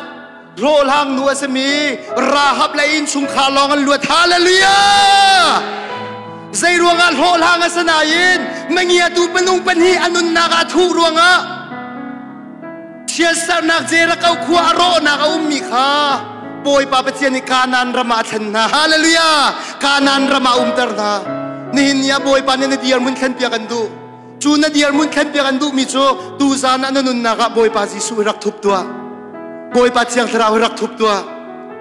hlawhhlang nu a simi Rahab le innchungkhar lawng an luat. Hallelujah! Zei ruangah hlawhhlang a si nain mangiatu minung pahnih a nunnak ah thuh ruangah chiatsernak Jericho khua a rawhnak a ummi kha Bawipa Pathian nih Kanaan ram ah a thlen hna. Hallelujah! Kanaan ram ah a umter hna. Nihin ni ah Bawipa nih na dirhmun thlenpiak an duh. Cu na dirhmun thlenpiak an duhmi cu tuzan ah na nunnak ah Bawipa Jesuh hi rak thup tuah. Bawipa Thiang Thlarau hi rak thup tuah.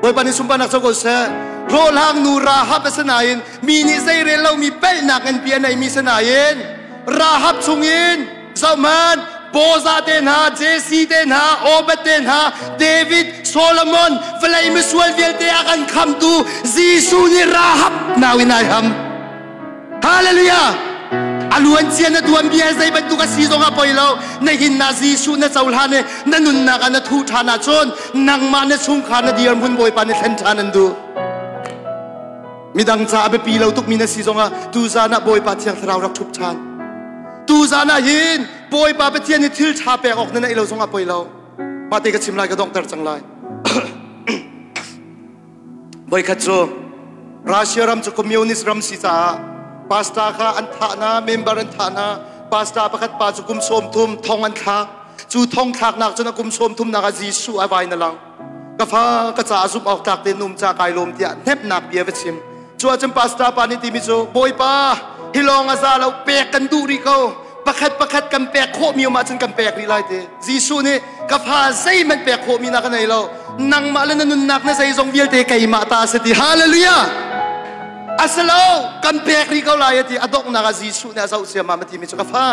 Bawipa nih sunparnak co ko seh. Rawlhang nu Rahab a si nain mi nih zeirel lomi pelhnak nganpi a neimi si nain Rahab chungin zohhmanh Boza te hna, Jesse te hna, Obed te hna, David, Solomon, vawlei misual vialte a kan khamtu Jesuh nih Rahab nau in ai ham. Hallelujah! A luan cia na tuan bia zei bantuk a si zong ah poi lo. Na hin na Jesuh na cohlan i na nunnak ah na thuh ṭhan ahcun nangmah na chungkhar na dirhmun Bawipa nih thlen ṭhan an duh. Midang ca a biapi lo tukmi na si zongah tuzan ah Bawipa Thiang Thlarau rak ṭhup ṭhan. Tuzan ah hin Bawipa Pathian nih thil ṭha pek awk na neih lo zongah poi lo. Mah te ka chim lai ka donghter cang lai. Voikhat cu Russia ram cu communist ram si caah pastor kha an thah hna, member an thah hna. Pastor pakhat pa cu kum 30 thong an thlak. Cu thong thlaknak cun a kum 30 nak ah Jesuh a vai na lang. Ka fa ka caah zumh awk tlak tein um ca kai lawm tiah hnepnak bia va chim. Cu ahcun pastor pa nih timi cu Bawipa hi lawng a za lo pek kan duh rih ko. Pakhat pakhat kan pek khawhmi um ahcun kan pek rih lai ti. Jesuh nih ka fa zeihmanh pek khawhmi na ka nei lo. Nangmah le na nunnak na zeizong vialte keimah ta a si ti. Hallelujah! Asilo kan pek rih ko lai a ti. A donghnak ah Jesuh nih a zoh ciammam a timi cu ka fa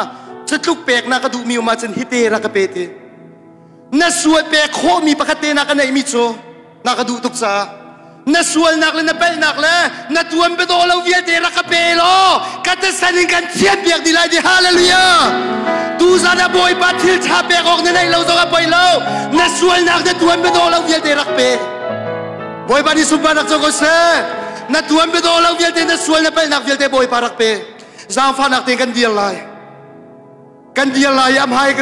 cu tluk pek na ka duhmi um ahcun hi te rak ka pe ti. Na sual pek khawhmi pakhat te na ka neihmi cu na ka duh tuk caah na sualnak le na palhnak le na tuan biadaw lo vialte rak ka pe law ka tasan in kan thian piak dih lai di. Hallelujah! Tuzan ah Bawipa thil ṭha pek awk na neih lo zong a poi lo. Na sualnak na tuan biadaw lo vialte rak pe. Bawipa nih sunparnak co ko seh. Na tuan biadaw lo vialte, na sual na palhnak vialte Bawipa rak pe. Zaangfahnak te kan dir lai. Kan dir lai i amhai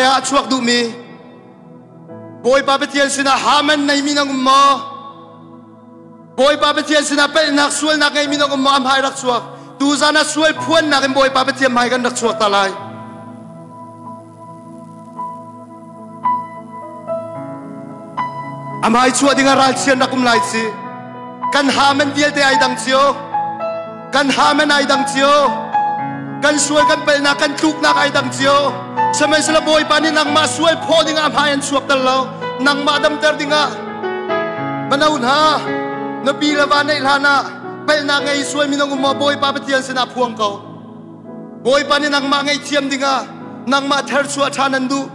ah a chuak duhmi Bawipa Pathian sinah Haman neimi nang um maw? Bawipa Pathian sinah palhnak sualnak ngeimi nang um maw? Amhai rak chuak. Tuzan ah sual phuannak in Bawipa Pathian hmai kan rak chuak ta lai. Amhai chuah dingah ralchian rak um lai si. Kan Haman vialte ai dang cio. Kan Haman ai dang cio. Kan sual kan palhnak kan tluknak ai dang cio. Sihmanhsehlaw Bawipa nih nangmah sual phaw dingah hmai an chuak tel lo. Nangmah damter dingah mano hna na pi le va neih hlan ah palhnak ngei sual minung um maw Bawipa Pathian sinah phuang ko. Bawipa nih nangmah ngaihthiam dingah nangmah therchuah ṭhan an duh.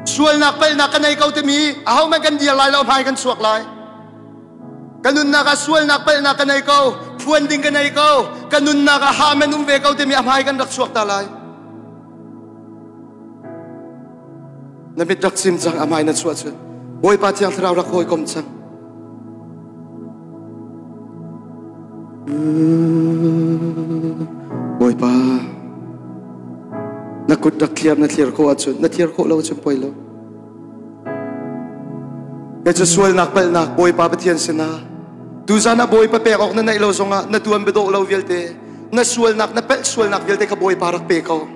Sualnak palhnak ka nei ko timi ahohmanh kan dir lai lo hmai kan chuak lai. Ka nunnak ah sualnak palhnak ka nei ko, phuan ding ka nei ko, ka nunnak ah hamen um ve ko timi a hmai kan rak chuak ta lai. Na mit rak sim cang a hmai na chuah cun Bawipa Thiang Thlarau rak hawikom cang. Bawipa na kut rak thliar na thliar khawh ahcun na thliar khawh lo ahcun poi lo. Kei cu sualnak palhnak Bawipa Pathian sinah tuzan ah Bawipa pek awk na neih lo zongah na tuan biadawh lo vialte na sualnak na pelh sualnak vialte kha Bawipa rak pe ko.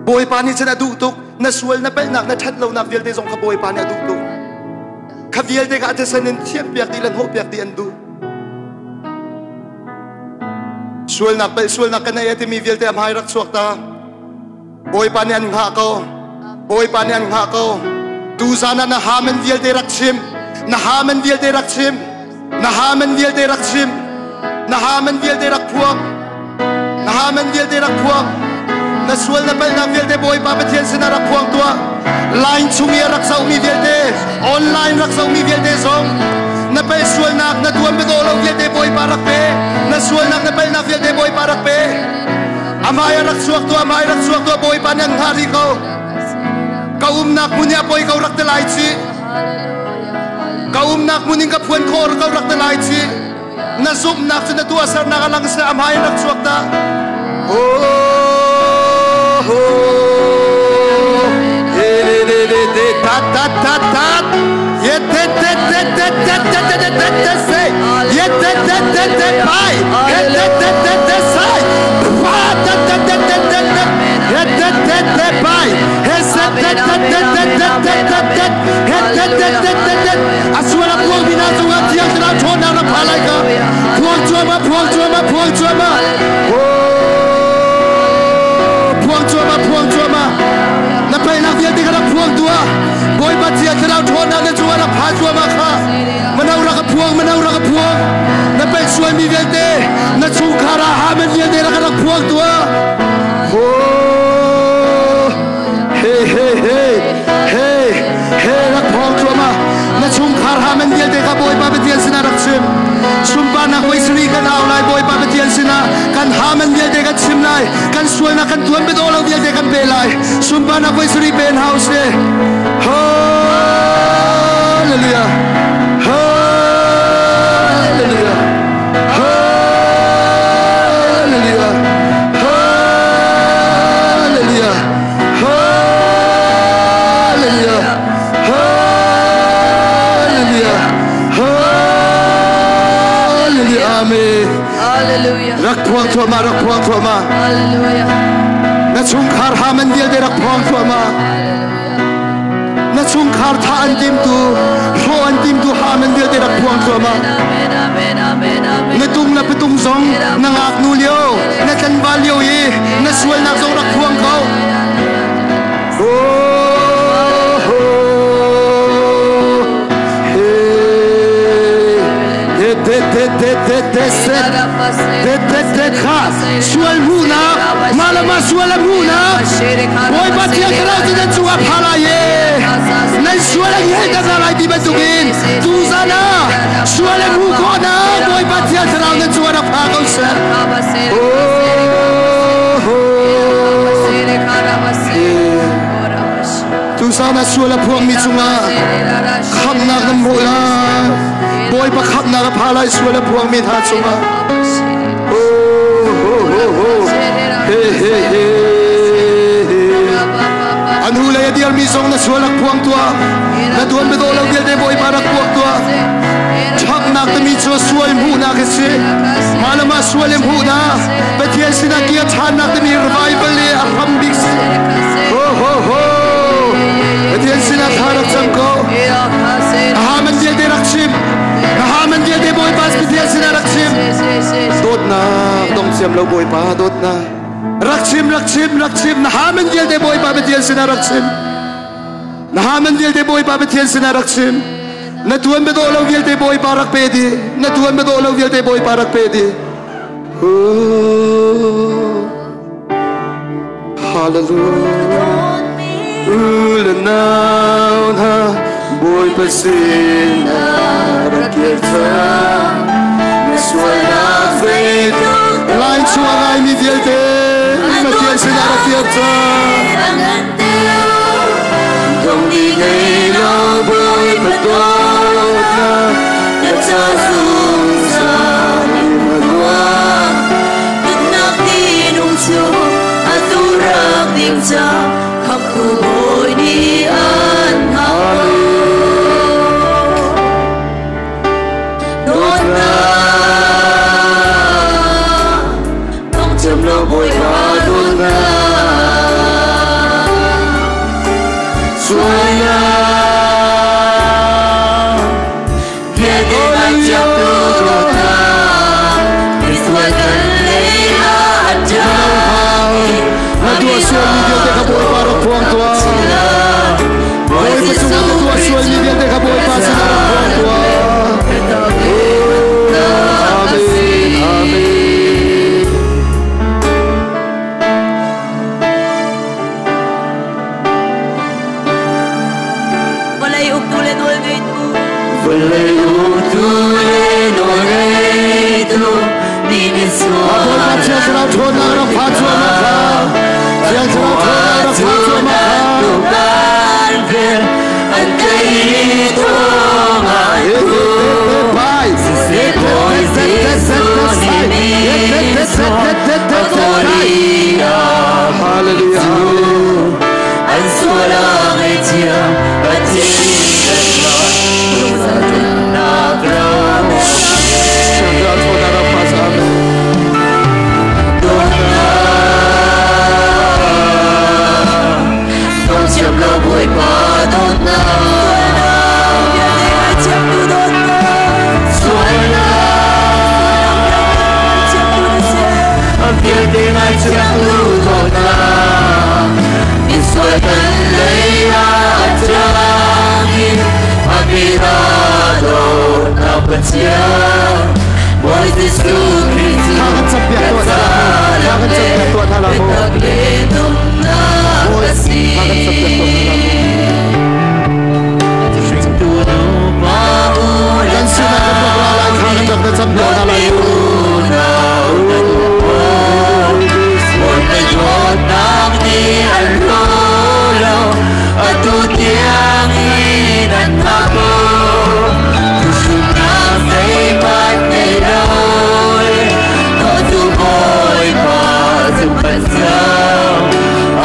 Bawipa nih cun a duh tuk na sual na pelhnak na ṭhat lonak vialte zong kha Bawipa nih a duh tuk. Kha vialte kha a thisen in thianhpiak dih le hnawhpiak dih an duh. Sualnak pelh sualnak ka nei a timi vialte a hmai rak chuak ta. Bawipa nih an hngah ko. Bawipa nih an hngah ko. Tuzan ah na haman vialte rak chim. Na haman vialte rak chim. Na haman vialte rak chim. Na haman vialte rak phuang. Na haman vialte rak phuang. Na sual na palhnak vialte Bawipa Pathian sinah rak phuang tuah. Line chung i a rak zohmi vialte, online rak zohmi vialte zong Na pel sualnak na tuan bedo lo vialte Bawipa rak pe. Na sualnak na pelnak vialte Bawipa rak pe. Amai rak chuak tu, amai rak chuak tu, Bawipa nan hngah rih ko. Ka umnak hmun hi a poi ko rak te lai chi. Ka umnak hmun in ka phuan khawh ko rak te lai chi. Na zumhnak cu na tuahsernak a lang seh, amai rak chuak ta. Oh, oh, he le le le te ta ta ta ta. Ye te te te te te te te te te te se. Ye te te te te pai. Ye te te te te sai. Pa te te te te te te. Ye te te te pai. He se te te te te te te te te. He te te te te te. A sual a phuang mi hna cungah Thiang Thlarau ṭhawnnak na pha lai ka. Phuang cuahmah, phuang cuahmah, phuang cuahmah. Oh, phuang cuahmah, phuang cuahmah. Na palhnak vialte kha rak phuang tuah. Bawipa Thiang Thlarau ṭhawnnak na cungah rak pha cuahmah kha. Mano rak a phuang, mano rak a phuang. Na palh sualmi vialte, na chungkhar ah haman vialte rak rak phuang tuah. Oh, hey, hey, hey, hey, hey, rak phuang cuahmah. Na chungkhar haman vialte kha Bawipa Pathian sinah rak chim. Sunparnak voi sarih kan au lai Bawipa Pathian sinah. Kan haman vialte kan chim lai. Kan sualnak kan tuan bedo lo vialte kan pe lai. Sunparnak voi sarih pen hau se. Hallelujah. Hallelujah. Hallelujah. Hallelujah. Hallelujah. Hallelujah. Hallelujah. Amen. Hallelujah. Rak phuang thuahmah, rak phuang thuahmah. Hallelujah. Na chungkhar haman vialte rak phuang thuahmah. Na chungkhar tha an timtu, hro an timtu haman vialte rak phuang thuahmah. Amen. Amen. Amen. Amen. Na tung na patung zong, na ngaknu lio, na tlanval lio i, na sualnak zong rak phuang ko. Oh, oh, hey, te te te te te te se, te te te kha, sual mu na, malama sual mu na, Bawipa Thiang Thlarau cu nan cungah pha lai e. Nan sual a ngei ta lai ti bantukin tuzan ah sual a hmu khawh na Bawipa Thiang Thlarau nan cungah rak pha ko seh. Oh, oh. Tuzan ah sual a phuangmi cungah khamnak nan hmuh lai. Bawipa khamnak a pha lai sual a phuangmi hna cungah. Oh, oh, oh, oh. Hey, hey, hey, hey. An hu lei a dirmi zong na sual rak phuang tuah. Na tuan bedo lo vialte Bawipa rak puak tuah. Ṭhaknak timi cu sual hmuhnak a si. Malama sual in hmuhna. Pathian sinah kir ṭhannak timi revival le a hram bik si. Ho ho ho. Pathian sinah tha rak cam ko. Ahaman vialte rak chim. Ahaman vialte Bawipa Pathian sinah rak chim. Dawtnak dong thiam lo Bawipa dawtnak. Rak chim, rak chim, rak chim. Na haman vialte Bawipa Pathian sinah rak chim. Na haman vialte Bawipa Pathian sinah rak chim. Na tuan bedo lo vialte Bawipa rak pe di. Na tuan bedo lo vialte Bawipa rak pe di. Oh, hallelujah. Ule nau na Bawipa sinah rak kir cang. Na sualnak zeitluk Lai chuak ai mi vialte Pathian sinah rak kir cang. Dong di ngei lo Bawipa dawtnak na ca zungzal in a luang. Nunnak tinung cu atu rak ding cang, khamhtu Bawi nih an hngak. Dawtnak, dong cem lo Bawipa dawtnak. Sualnak, vialte ngaihthiamtu dawtnak, misual kan lei ah an ṭang i Na tuah sualmi vialte kha Bawipa rak phuang tuah. Bawipa cungah na tuah sualmi vialte kha Bawipa sinah rak phuang tuah. Amen. Amen. Vawlei uktu le nawlngeitu, Vawlei uktu le nawlngeitu nih Bawipa Thiang Thlarau ṭhawnnak rak pha cuahmah kha. Thiang Thlarau ṭhawnnak rak pha cuahmah kha. An tei thawng ah E te te te pai. E te te te te te te sai. E te te te te te te te tai. Hallelujah. Amen. An sual a ngaihthiam an thil nak ram. Thiang Thlarau ṭhawnnak rak pha cuah. Amen. Dawtnak thiam lo Bawipa dawtnak Vialte ngaithiamtu dawtnak. Sualnak Ngaithiamtu na si. Vialte ngaithiamtu dawtnak misual kan lei ah tangin a bia dawtnak Pathian Bawi Jesuh Khrih cu Thla kan campiak tuah hna la mu. Thla kan campiak tuah hna la mu. Biatak le nunnak Bawi, a si. thla kan campiak tuah hna la mu. Hringtu nupa u le Kan sinah kan rak ra lai, thla kan rak na campiak hna lai mu. Unau nan Bawipa dawtnak nih an hlaw lo, atu tiang in an hngak ko. Tuhrumnak zeihmanh ngei lo, dawtu Bawipa cung kan cang.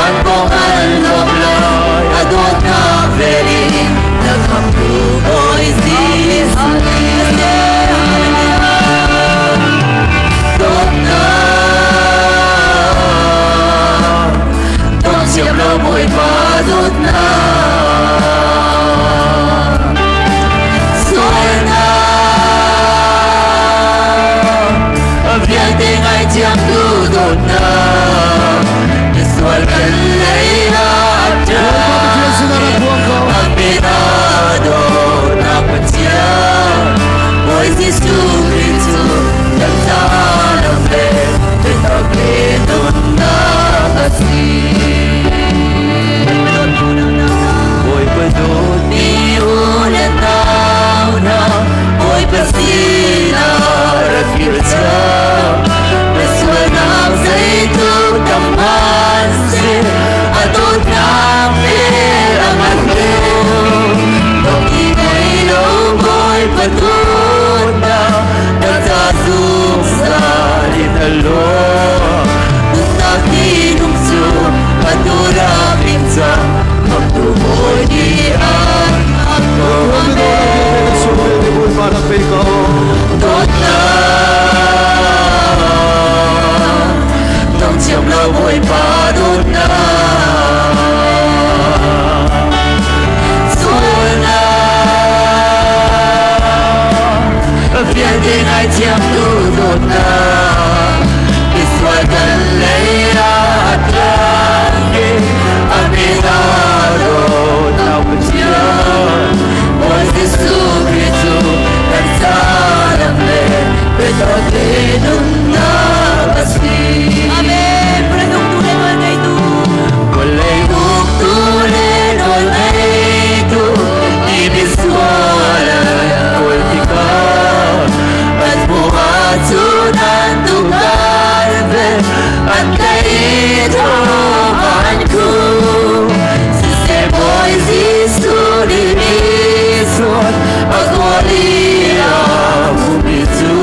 An kong an lawm lo, a dawtnak vel in na khamhtu Bawi Jesuh. Dawtnak dawt thiam lo Bawipa dawtnak sualnak vialte ngaithiamtu dawtnak misual kan lei ah Bawipa Pathian sinah rak phuang ko. a bia dawtnak Pathian Bawi Jesuh Khrih cu kan caah lam le biatak le nunnak a si. Bawipa dawtmi u le nau hna, Bawipa sinah rak kir cang. Na sualnak zeitluk tam hmanhseh, a dawtnak vel a ngan deuh. Dawtmi ngei lo Bawipa dawtnak, na ca zungzal in a lawm. Nunnak tinung cu atu rak ing cang, khamhtu Bawi nih an hngak ko. Bawipa dawtnak vialte kan sung le Bawipa rak pe ko. Dawtnak dong thiam lo Bawipa dawtnak sualnak vialte ngaithiamtu dawtnak misual kan lei ah a tlang i a min ah dawtnak Pathian Bawi Jesuh Khrih cu kan caah lam le biatak le nunnak a si. Amen. Vawlei uktu le nawlngeitu. Vawlei uktu le nawlngeitu nih misual an kawl tikah an hmuh ahcun an tukar ve, an tlaih i thong ah an khumh. Siseh Bawi Jesuh nih misual a kawl i a hmuhmi cu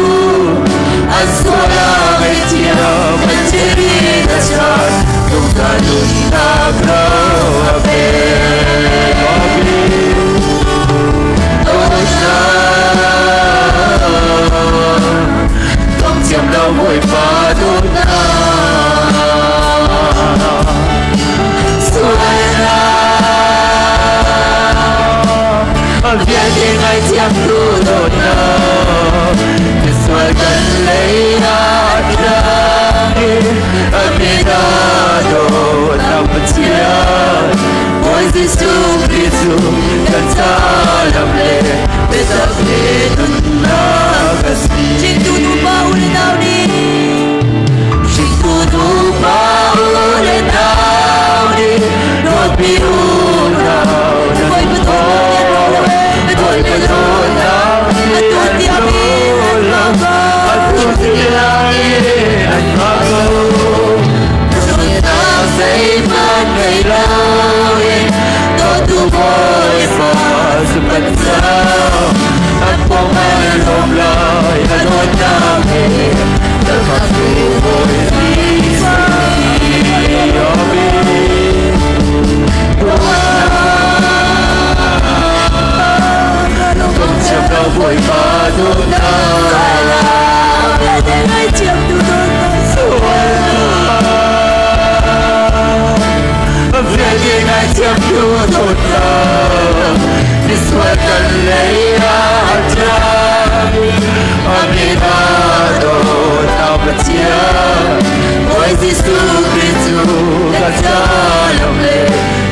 an sual a ngaihthiam, an thilri a chan, zungzal nunnak ro a pek. Dawtnak dong thiam lo Bawipa dawtnak sualnak vialte ngaithiamtu dawtnak misual kan lei ah a tlang i a min ah dawtnak Pathian Bawi Jesuh Khrih cu kan caah lam le biatak le nunnak a si. Hringtu nupa u le nau nih. Hringtu nupa u le nau nih dawtmi unau nan Bawipa dawtnak vialte Bawipa dawtnak tu dawtnak misual kan lei ah a tlang a min ah dawtnak Pathian Bawi Jesuh Khrih cu kan ca lam le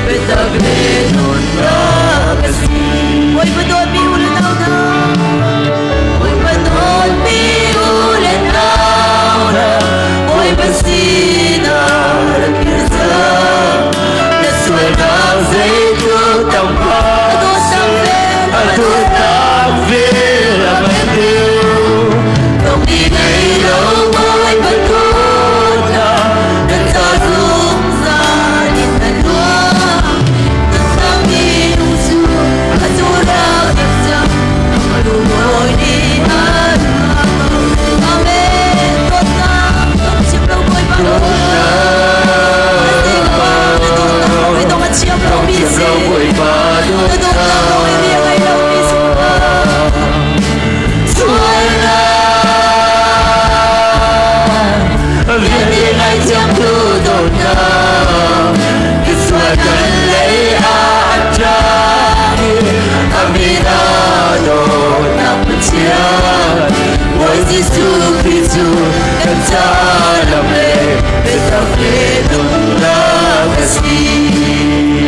biatak le nunnak a si. Bawipa dawtmi u le nau hna, Bawipa dawtmi u le nau hna, Bawipa sinah rak kir cang. Na sualnak zeitluk tam A dawtnak vel a dawtnak vel a van deuh. Tongmi ngei lo Bawipa dawtnak, kan ca zungzal in a luang. Nunnak minung cu a cu rak dik cang, lungawi nih an Amen. Dawtnak dong chim lo Bawipa dawtnak. Na dawtnak lawng i dong a chiam lomi si. Bawipa Na dawtnak lawng i mi a ngei lomi si. Sualnak vialte ngaihthiamtu dawtnak misual kan lei ah a ṭang i a min ah dawtnak Pathian Bawi Jesuh Khrih cu kan ca lam le biatak le nunnak a si.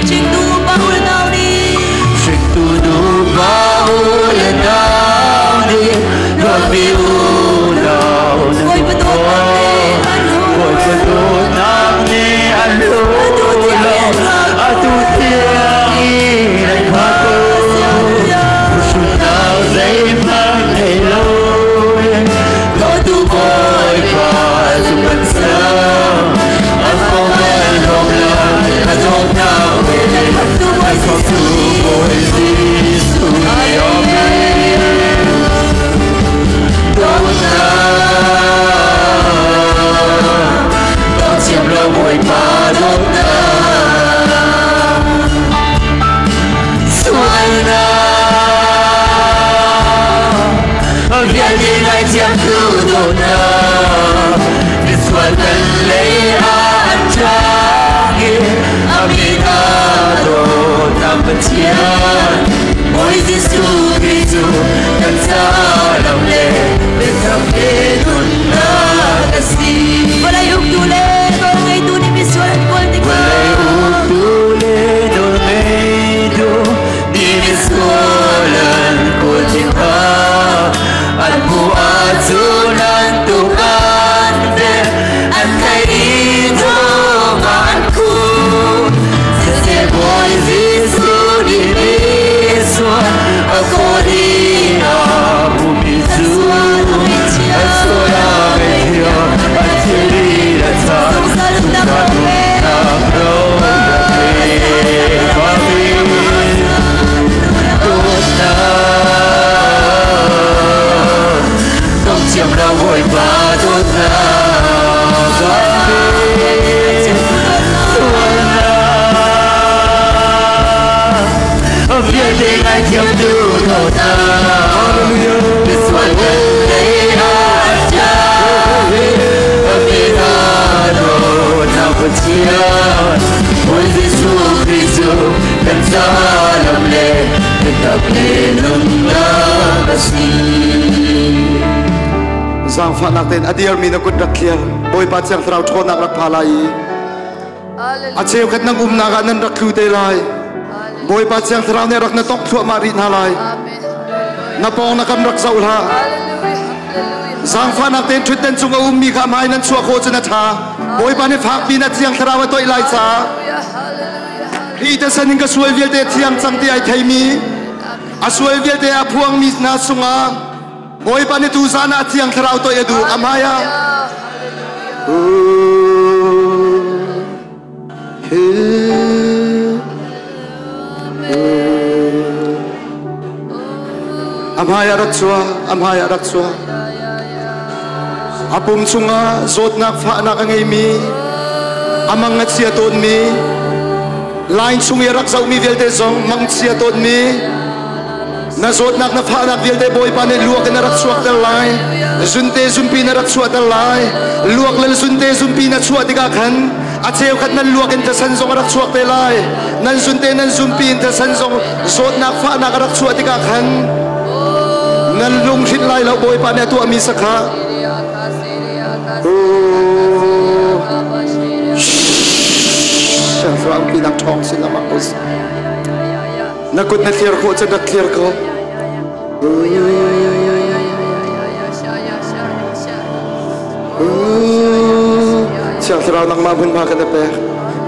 Hringtu pa u le nau nih Hringtu nu pa u le nau nih dawtmi unau na Bawipa dawtnak nih an hung Bawipa dawtnak nih an Atu tiang lo in an atu tiang in an hngak ko. Hruhnak zeihmanh ngei loin dawtu Bawipa cu kan sang. A kong an lawm lai, a dawtnak vel, Khamhtu a khamhtu Bawi Jesuh nih amen. Dawtnak, dawt thiam lo Bawipa dawtnak. Sualnak vialte ngaihthiamtu dawtnak misual kan lei ah an ṭang i a min ah dawtnak Pathian Bawi Jesuh Khrih cu kan ca lam le biatak le nunnak a si. Vawlei uktu le nawlngeitu nih misual an kawl tikah Vawlei uktu le nawlngeitu nih misual an kawl tikah an hmuh ahcun an tuk an velh an tlaih i thong ah an khumh. Siseh Bawi Jesuh nih misual a kawl i a hmuhmi cu an sual a ngaihthiam an thilri a cah Zungzal nunnak ro pe. Vialte ngaihthiamtu dawtnak misual kan lei ah a ṭang i a min ah dawtnak Pathian Bawi Jesuh Khrih cu kan ca lam le biatak le nunnak a si. Zaangfahnak tein a dirmi na kut rak thliar. Bawipa Thiang Thlarau ṭhawnnak rak pha lai i a cheukhat nan umnak ah nan rak tlu te lai. Bawipa Thiang Thlarau nih rak na tongh thluahmah rih hna lai. Na pawng na kam rak zoh hlah. Zaangfahnak tein ṭhutden cung a ummi kha hmai nan chuah khawh cun a ṭha. Bawipa nih fakpi in a Thiang Thlarau a toih lai caah hi te san in ka sual vialte thiang cang ti ai theimi a sual vialte a phuangmi hna sungah Bawipa nih tuzaan ah a Thiang Thlarau toih a duh. A hmai ah A hmai ah rak chuah, a hmai ah rak chuah. A pum chungah zawtnak fahnak a ngeimi, a mang a chia tawnmi, line chung i a rak zohmi vialte zong mang chia tawnmi, na zawtnak na fahnak vialte Bawipa nih luak in a rak chuakter lai. Zunte zumpi na rak chuahter lai. Luak le zunte zumpi na chuah tikah khan A cheukhat nan luak in thisen zong a rak chuak te lai. Nan zunte nan zumpi in thisen zong zawtnak fahnak a rak chuah tikah khan nan lunghrinh lai lo Bawipa nih a tuahmi sakha. Siangthlarau pinak ṭhawng sin lamah ko Na kut na thlir khawh cun rak thlir ko. Thiang Thlarau nangmah hmunhma kan pek.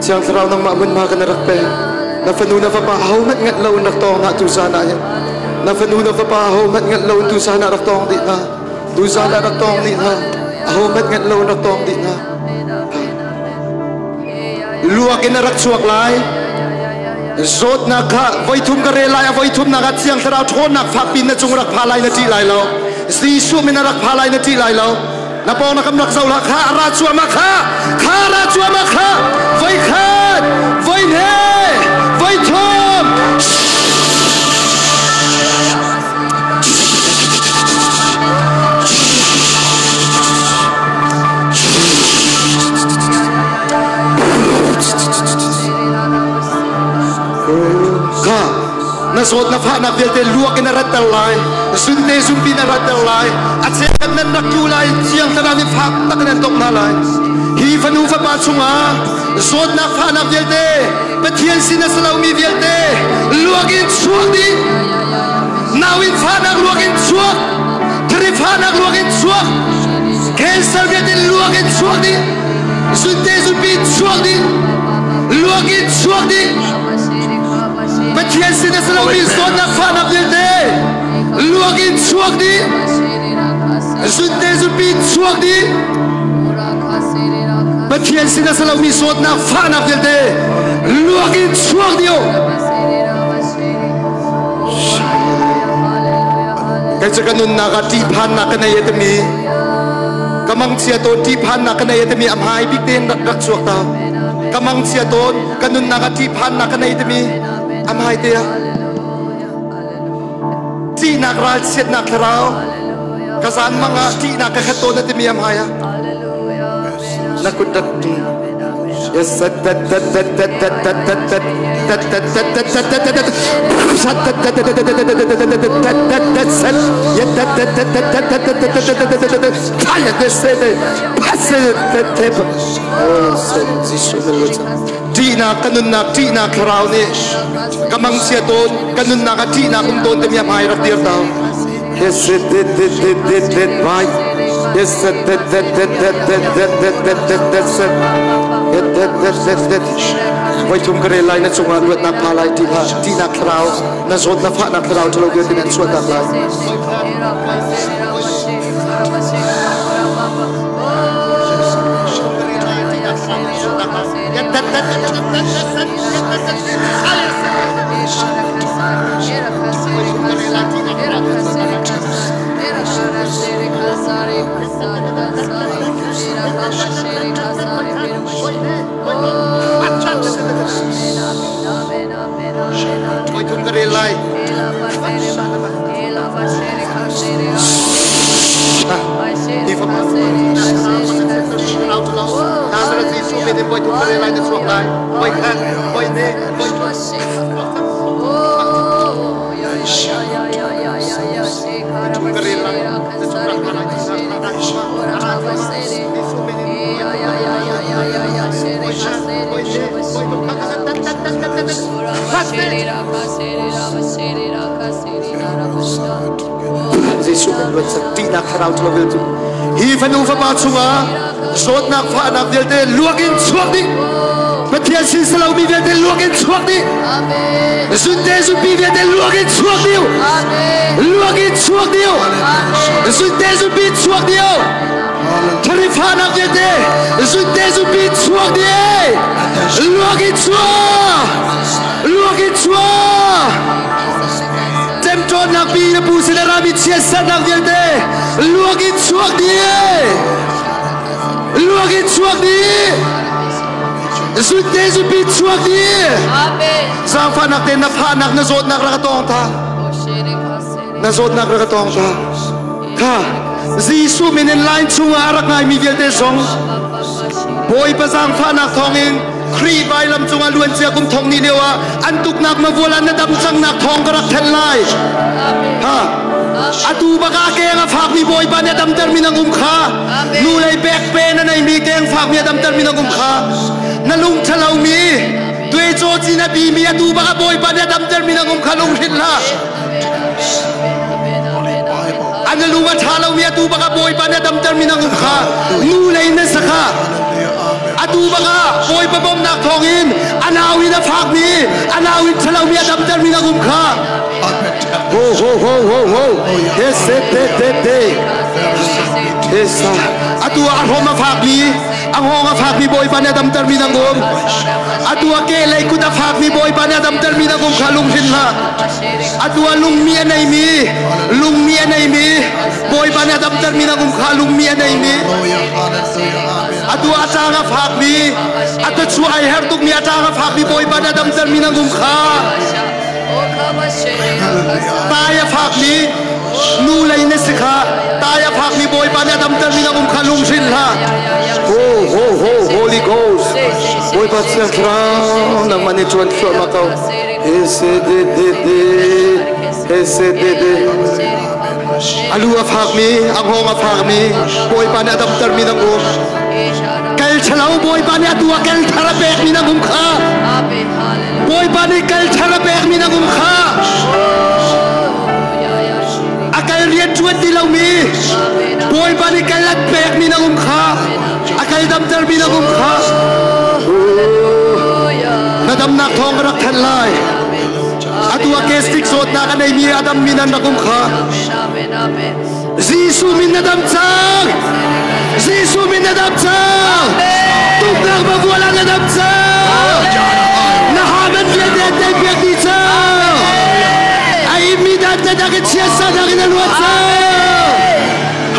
Thiang Thlarau nangmah hmunhma kan rak pek. Na fanu na fapa ahohmanh ngat lo in rak tawng hna tu zan ah hin. Na fanu na fapa ahohmanh ngat lo in tu zan ah rak tawng dih hna. Tu zan ah rak tawng dih hna. Ahohmanh ngat lo in rak tawng dih hna. Luak in a rak chuak lai. Zawtnak kha voithum ka rel lai a voithumnak ah Thiang Thlarau ṭhawnnak fakpi na cung rak pha lai na ṭih lai lo. Jesuh min a rak pha lai na ṭih lai lo. Na pawng na kam rak zoh hlah kha a ra cuahmah kha kha ra cuahmah kha voi khat voi hnih voi thum. Kha na zawt na fahnak vialte luak in a ratter lai zunte zumpi na ratter lai a cheukhat nan rak tlu lai thiang thlarau nih fak tak in an tongh hna lai hi fanu fapa chungah zawtnak fahnak vialte Pathian sin a si lomi vialte luak in chuak dih nau in fahnak luak in chuak thari fahnak luak in chuak cancer vialte luak in chuak dih zunte zunpi chuak dih luak in chuak dih Pathian sin a si lomi zawtnak fahnak vialte luak in chuak dih zunte zunpi chuak dih Pathian sin a si lomi zawtnak fahnak vialte luak in chuak dih Kei cu ka nunnak ah ṭihphannak ka nei a timi ka mangchia tawn ṭihphannak ka nei a timi a hmai bik tein rak rak chuak ta ka mangchia tawn ka nunnak ah ṭihphannak ka nei timi a hmai te ah ṭihnak ralchiatnak thlarau ka zan mang ah ṭihnak ka khat tawn a timi a hmai ah na kut rak Ṭihnak ka nunnak ṭihnak thlarau nih ka mangchia tawn ka nunnak ah ṭihnak um tawn timi a hmai rak dir ta Yes it it it it it it vai Yes it it it it it it it it it it it it it it it it it Voi thum ka rel lai na cungah luatnak pha lai ti hlah ṭihnak thlarau na zawt na fahnak thlarau ṭhalo vialte nan chuahtak lai. Voi thum ka rel lai. Hi fapa Nazareth Jesuh min in voi thum ka rel lai na chuak lai. Voi khat, voi hnih, voi thum. Jesuh kan luat sak ṭihnak thlarau ṭhalo vialte hi fanu fapa chungah zawtnak fahnak vialte luak in chuak dih Pathian sin si lomi vialte luak in chuak dih zunte zunpi vialte luak in chuak dih luak in chuak dih zunte zunpi chuak dih thari fahnak vialte zunte zunpi chuak dih luak in chuak luak in chuak Ṭemṭawnnak pi na pu sin a rami chiatsernak vialte luak in chuak dih luak in chuak dih zunte zunpi chuak dih zaangfahnak te na phahnak na zawtnak rak tawng ta na zawtnak rak tawng ta kha Jesuh min in line chungah a rak ngaimi vialte zong Bawipa zaangfahnak thawngin Khrih vailam cungah luancia kum thong ni lio ah an tuknak mavual ah na dam cangnak thawng ka rak thenh lai. Ha. Atu baka keng a fakmi Bawipa nih a damter mi nang um kha. Nu lei pek pe na neimi keng fakmi a damter mi nang um kha. Na lung ṭhalomi tuecaw ci na bimi atu baka Bawipa nih a damter mi nang um kha lunghrinh hlah. An lung a ṭha lomi atu baka Bawipa nih a damter mi nang um kha nu lei na sa kha. Atu baka Bawipa bawmhnak thawngin a nau in a fakmi a nau in ṭhalomi a damter mi nang um kha. Ho ho ho ho ho he se te te te he sa atu a hrom a fakmi a hngawng a fakmi Bawipa nih a damter mi nang um. Atu a ke lei kut a fakmi Bawipa nih a damter mi nang um kha lunghrinh hlah. Atu ah lungmi a neimi lungmi a neimi Bawipa nih a damtermi nang um kha lungmi a neimi atu ah a ṭang a fakmi a tachuah ai her tukmi a ṭang a fakmi Bawipa nih a damtermi nang um kha tai a fakmi nu lei na si kha tai a fakmi Bawipa nih a damtermi nang um kha lunghrinh hlah. Ho ho ho Holy Ghost Bawipa Thiang Thlarau nangmah nih ṭuan thluahmah ko. Alu a fakmi, a hngawng a fakmi, Bawipa nih a damtermi na um. Kal ṭhalo Bawipa nih atu ah kal thar a pekmi na um kha. Bawipa nih kal thar a pekmi na um kha. A kal rian ṭuan ti lomi, Bawipa nih kal an pekmi na um kha. A kal damtermi na um kha. Na damnak thawng ka rak thanh lai. Atu a gastic zawtnak a neimi a dammi nan rak um kha. Jesuh min na dam cang. Jesuh min na dam cang. Tuknak bavual ah na dam cang. Na haman vialte an tei piak dih cang. A immi dan te dak in chiatsa dak in a luat cang.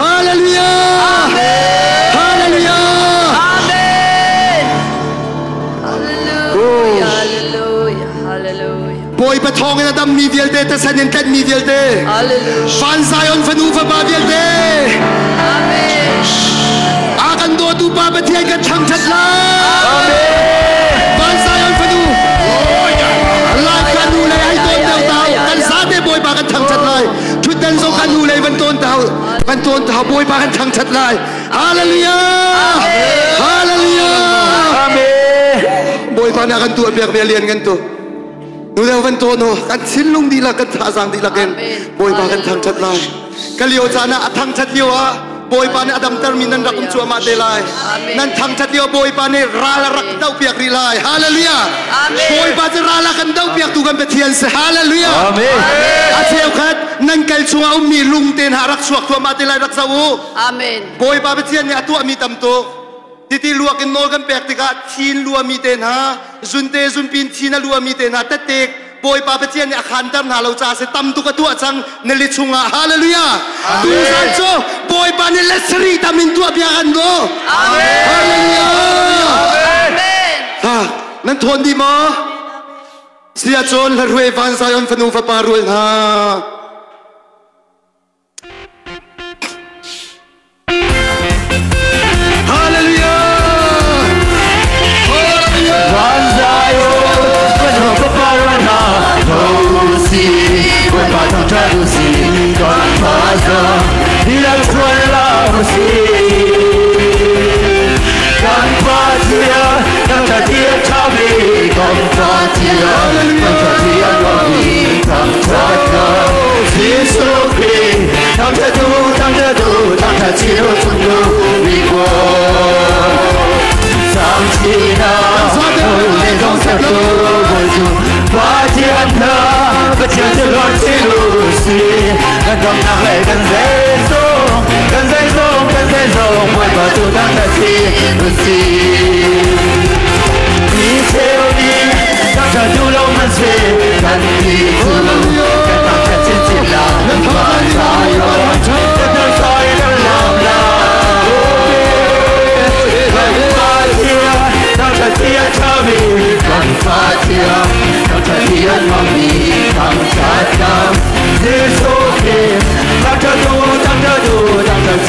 Hallelujah. Hallelujah. Amen. Hallelujah. Hallelujah. Hallelujah. Bawipa thawngin a dammi vialte tasan in tlanhmi vialte Hallelujah. Van Zion fanu fapa vialte Amen. a kan dawtu Pa Pathian kan thangṭhat lai Van Zion fanu lai kan nu lei ai tawn deuh tau kan zate Bawipa kan thangṭhat lai ṭhutdan zong kan nu lei van tawn tau van tawn tau Bawipa kan thangṭhat lai Hallelujah Hallelujah Amen. Bawipa nih a kan tuah piak ve lian kan tu nu deuh van tawn u kan thinlung dihlak kan thazaang dihlak in Bawipa kan thangṭhat lai ka lio caan ah a thangṭhat lio ah Bawipa nih a damtermi nan rak um cuahmah te lai nan thangṭhat lio Bawipa nih ral a rak dohpiak rih lai Hallelujah Bawipa cu ral a kan dohpiaktu kan Pathian si Hallelujah Amen. A cheukhat nan kal chungah ummi lung te hna rak chuak thluahmah te lai rak zoh u Amen. Bawipa Pathian nih a tuahmi tam tuk titi luak in nawl kan pek tikah thin luami te hna zunte zunpin thin a luami te hna tettek Bawipa Pathian nih a khanter hna lo caah si tam tuk a tuah cang na li chungah hallelujah tuzan cu Bawipa nih let sarih tam in tuah bia kan do hallelujah Amen. Ha nan thawn dih maw sia cun hlarhuai van Zion fanu fapa rual hna Hallelujah! Hallelujah! Van Zion, fanu fapa rual hna, tho si, Bawipa thangṭhat u si, kan thazaang dihlak chuan la u si. Kan Pathian, thangṭhat hi a ṭhami, kan Pathian, thangṭhat hi a nuammi, thangṭhat kan Jesuh Khrih, thangṭhat u, thangṭhat u, thangṭhat chin u chung mi Pathian hna Pathian cu lawm chin u si kan damnak le kan zeizong kan zeizong kan zeizong Bawipa tu thangṭhat chin u si mi cheu nih thangṭhat duh lo hmanh seh kan ti cu kan thangṭhat chinchin la van Zion kan thangṭhat kan lawm la kan Pathian thangṭhat hi a ṭhami kan Pathian thangṭhat hi a nuammi thangṭhat kan Jesuh Khrih thangṭhat u thangṭhat u thangṭhat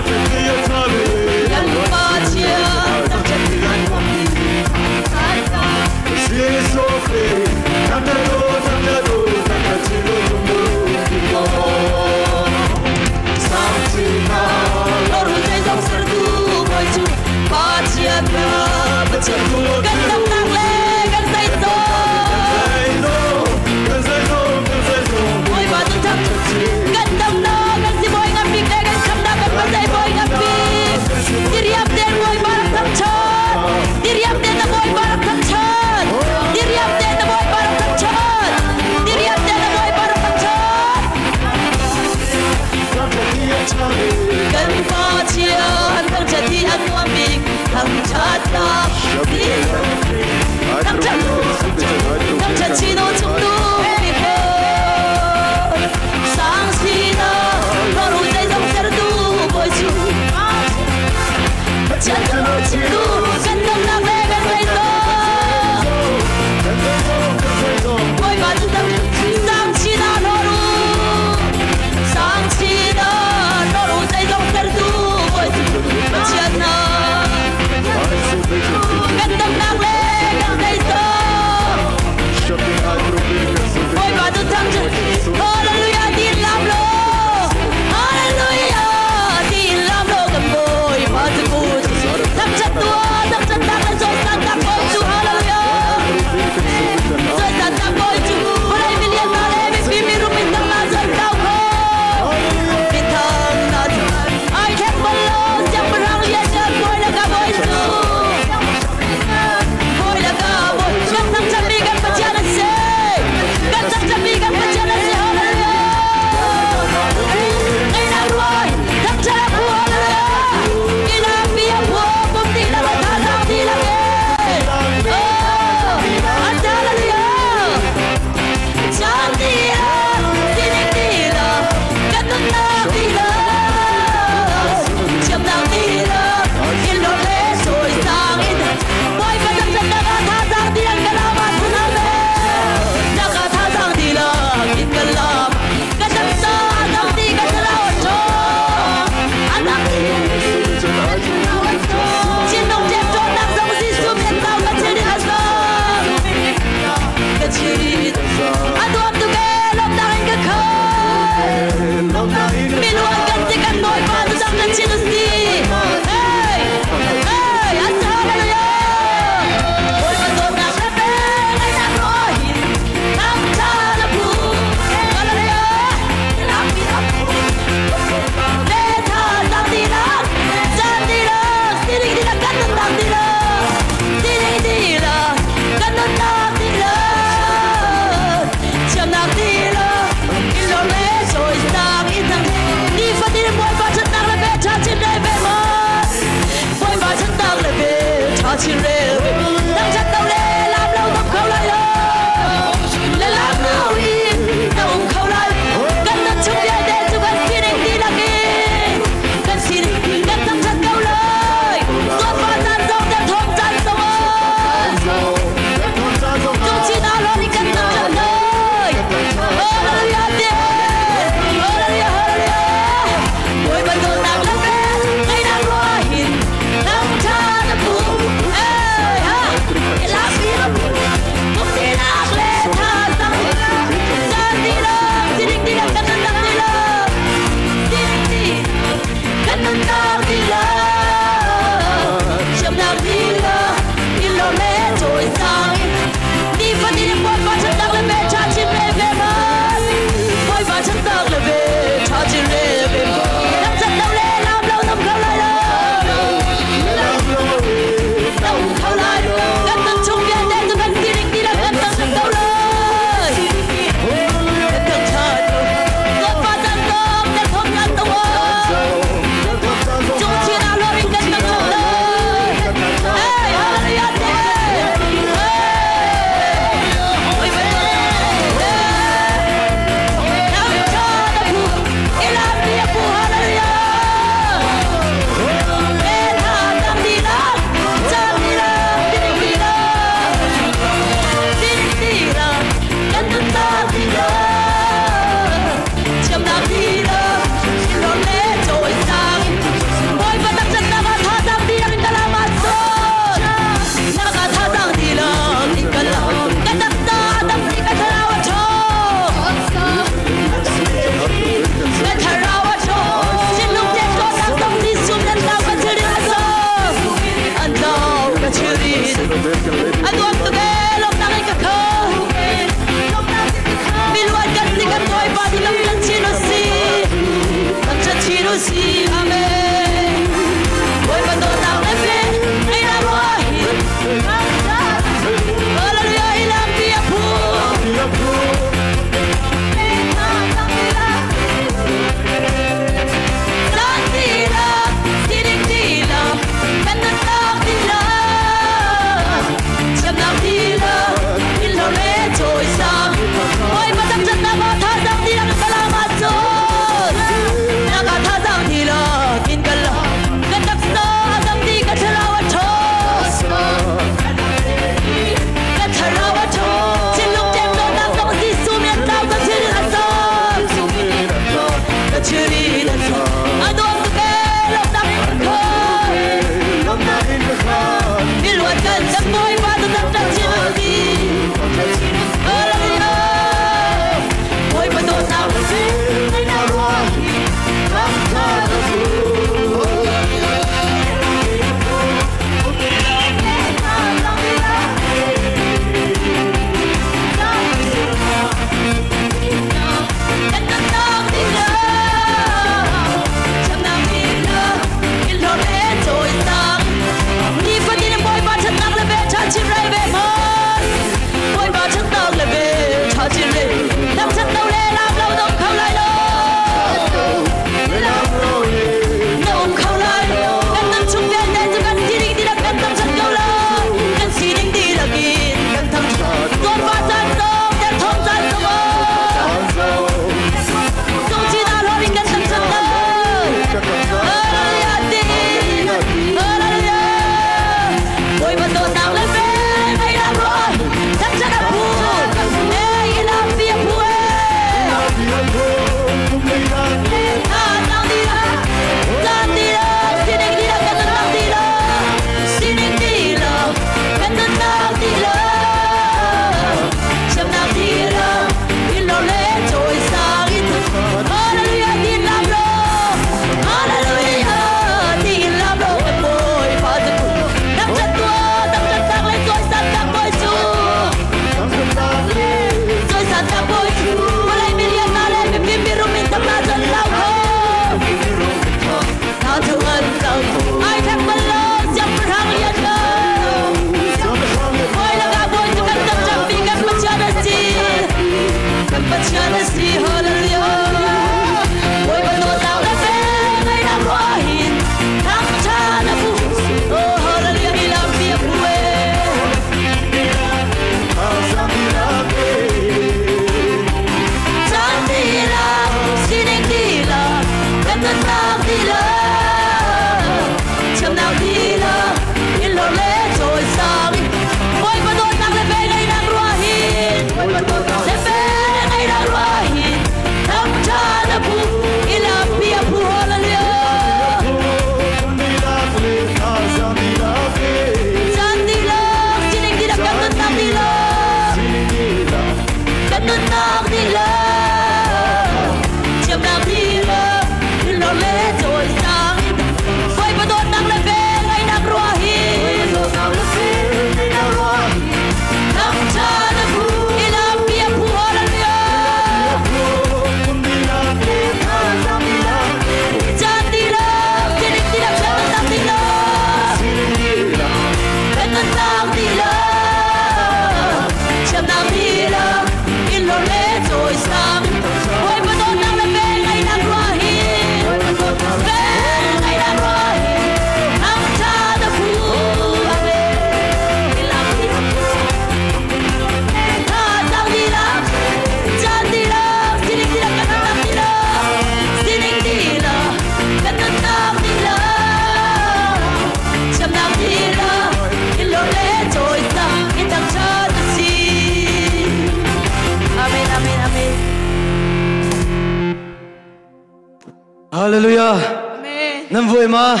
Hallelujah. Amen. Nan vui ma?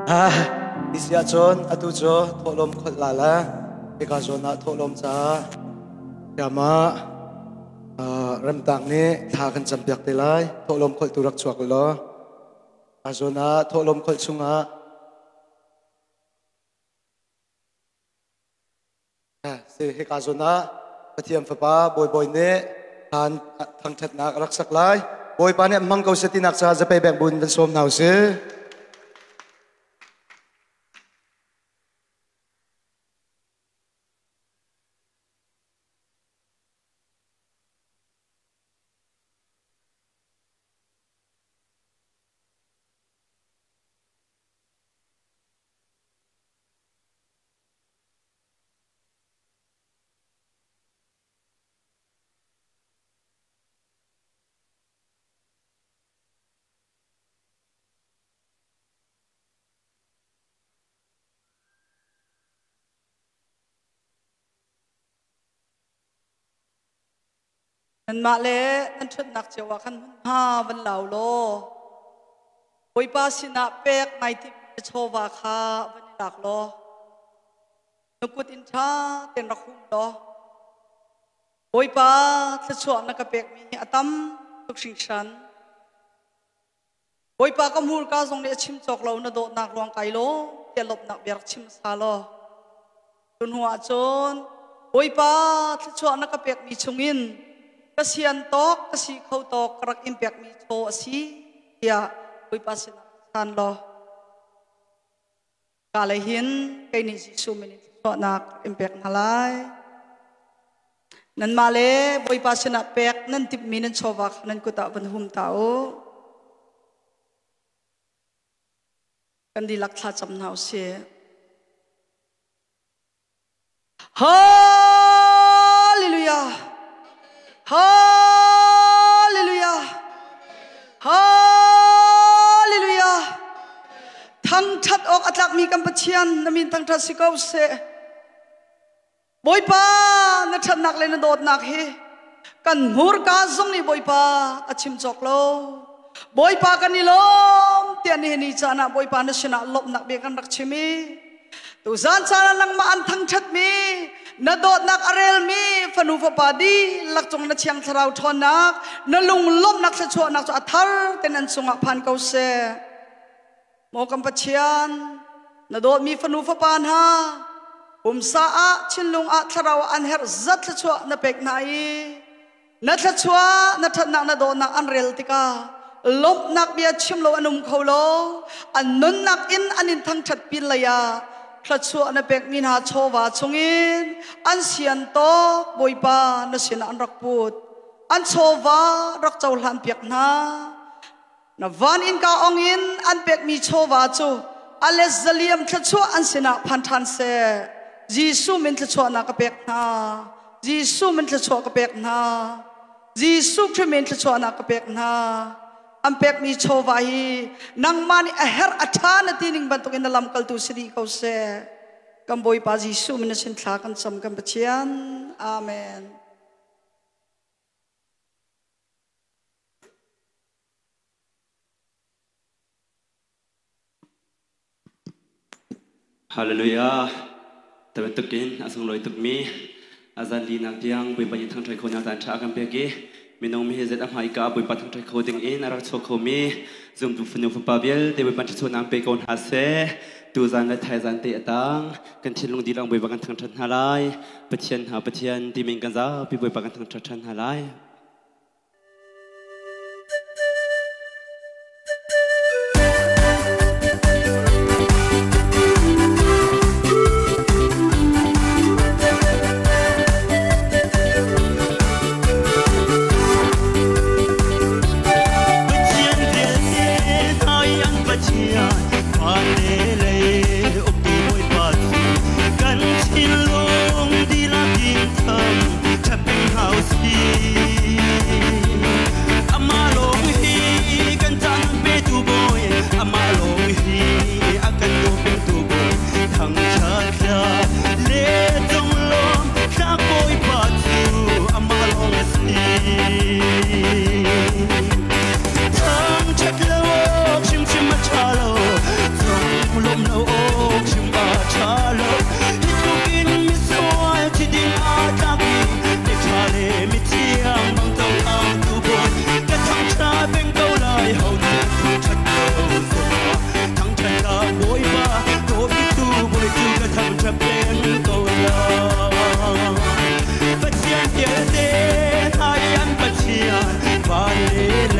Ah, isia chon atu cho tholom khol la la. Eka zona tholom cha. Yama ramtang ni tha kan cham piak te lai. Tholom khol tu rak chuak lo. A zona tholom khol chunga Si hika zawn ah Pathian Fapa Bawibawi nih than thangṭhatnak a rak sak lai. Bawipa nih hmang ko seh tinak caah zapei bek buin van sawm hna usih. Nanmah le nan ṭhutnak cio ah khan hmunhma van lau law Bawipa sinah pek nai timhmi chawva kha van i lak law na kut in ṭha tein rak hum law Bawipa thluachuah na ka pekmi hi a tam tuk hringhran. Bawipa ka hmurka zong nih a chim cawk lo na dawtnak ruang kai law tiah lawmhnak bia rak chim hmasa law cu hnu ah cun Bawipa thluachuah na ka pekmi chungin ka sian tawk ka si kho tawk ka rak in pekmi chaw a si tiah Bawipa sinah chan law ka lei hin kei nih Jesuh min in thluachuahnak in pek hna lai. Nanmah le Bawipa sinah pek nan timhmi nan chawva kha nan kut ah van hum ta u. Kan dihlak thlacam hna u sih. Hallelujah! Hallelujah! Hallelujah! Thangṭhat awk a tlakmi kan Pathian na min thangṭhat si ko seh. Bawipa na ṭhatnak le na dawtnak hi kan hmurka zong nih Bawipa a chim cawk lo. Bawipa kan i lawm tiah nihin ni caan ah Bawipa na sinah lawmhnak bia kan rak chim i tuzan caan ah nangmah an thangṭhatmi na dawtnak a relmi fanu fapa dihlak cung na thiang thlarau ṭhawnnak na lunglawmhnak thluachuahnak cu a thar ten an cungah phan ko seh. Maw kan Pathian, na dawtmi fanu fapa hna, pumsa ah, thinlung ah, thlarau ah an herh zat thluachuah na pek hna i na thluachuah, na ṭhatnak, na dawtnak an rel tikah lawmhnak bia chim lo an um kho lo. An nunnak in an in thangṭhat pin lei ah thluachuah na pekmi hna chawva chungin an sian tawk Bawipa na sinah an rak put. An chawva rak cohlan piak hna. Na van innka ong in an pekmi chawva cu a let zaliam thluachuah an sinah phan ṭhan seh. Jesuh min thluachuahnak ka pek hna. Jesuh min thluachuah ka pek hna. Jesuh Khrih min thluachuahnak ka pek hna. An pekmi chawva hi nangmah nih a herh a ṭha na ti ning bantukin na lamkaltu si dih ko seh. Kan Bawipa Jesuh min na sin thla kan cam kan Pathian. Amen. Hallelujah. Tabantukin a sunglawi tukmi a zan linak tiang Bawipa nih thangṭhat kho nak caan ṭha a kan pek i minung mi hi zet a hmaika Bawipa thangṭhat kho ding in a rak chuak khomi zumtu fanu fapa vialte Bawipa ṭhachuahnak pe ko hna seh. Tuzan le thaizan te a tang kan thinlung dihlak Bawipa kan thangṭhat hna lai. Pathian hna Pathian timin kan zapi Bawipa kan thangṭhat ṭhan hna lai. Pathian vialte hna i an Pathian van le lei uktu Bawipa cu kan thinlung dihlak in thang ṭhat peng hna u sih.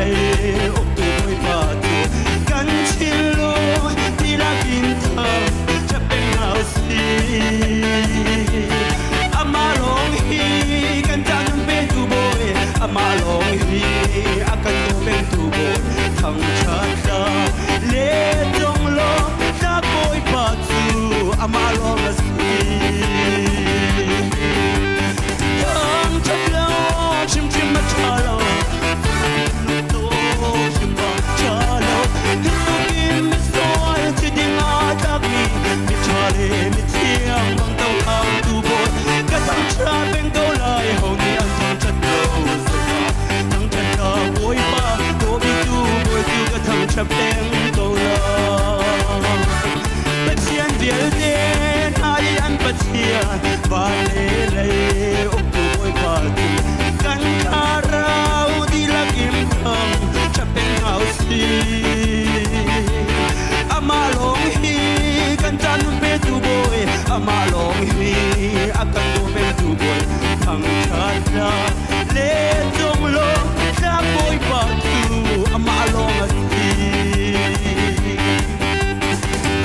lei uktu Bawipa cu kan thinlung dihlak in thang ṭhat peng hna u sih. Amah lawng hi kan ca nun petu Bawi, amah lawng hi a kan daw pengtu Bawi, thangṭhat hlah le dong law hla Bawipa cu amah lawng a si. Thangṭhat lo hrimhrim a ṭha lo, hrim a ṭha lo. Hi tlukin misual thi ding aa tlakmi miṭha le mithiang bang tohangtu Bawi ka thangṭhat peng ko lai, ho nih an thangṭhat lo zongah thangṭhat ka Bawipa dawbitu Bawi cu ka thangṭhat peng ko lai. Pathian vialte hna i an Pathian van le lei uktu Bawipa cu kan thlarau dihlak in thang ṭhat peng hna u sih. Amah lawng hi kan ca nun petu Bawi, amah lawng hi a kan daw pengtu Bawi, thangṭhat hlah le dong law hla Bawipa cu amah lawng a si.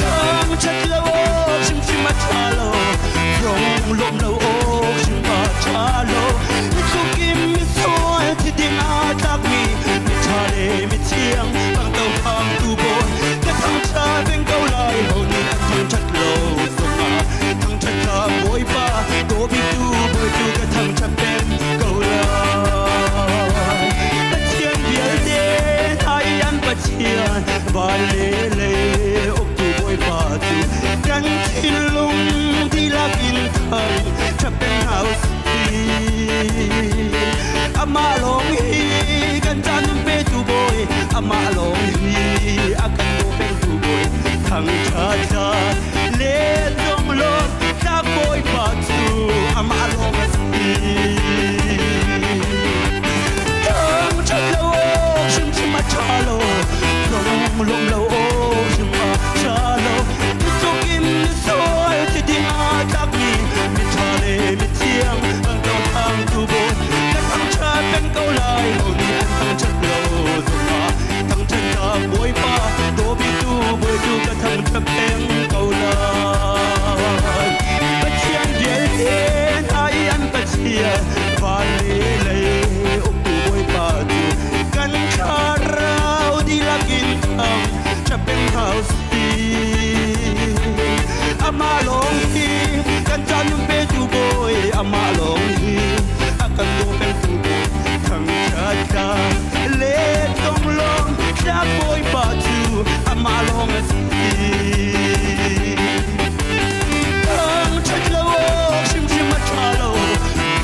Thangṭhat lo awk hrimhrim a ṭha lo, zong lawm lo awk hrim a ṭha lo. Hi tluk in misual thi ding aa tlakmi miṭha le mithiang bang tohangtu Bawi ka thangṭhat peng ko lai, ho nih an thangṭhat lo zongah thangṭhat ka Bawipa dawbitu Bawi cu ka thangṭhat peng ko lai. Pathian vialte hna i an Pathian van le lei uktu Bawipa cu kan thinlung dihlak in thang ṭhat peng hna u sih. Amah lawng hi kan ca nun petu Bawi, amah lawng hi a kan daw pengtu Bawi, thangṭhat hlah le dong law hla Bawipa cu amah lawng a si. Thangṭhat lo awk hrimhrim a ṭha lo, zong lawm lo awk hrim a ṭha lo. Hi tluk in misual thi ding aa tlakmi miṭha le mithiang bang tohangtu Bawi ka thangṭhat peng ko lai, ho nih an thangṭhat lo zongah thangṭhat ka Bawipa dawbitu Bawi cu ka thangṭhat peng ko lai. Pathian vialte hna i an Pathian van le lei uktu Bawipa cu kan thlarau dihlak in thang ṭhat peng hna u sih. Amah lawng hi kan ca nun petu Bawi, amah lawng hi a kan daw pengtu Bawi, thangṭhat hlah le dong lawng hla Bawipa cu amah lawng a si. Thangṭhat lo awk hrimhrim a ṭha lo,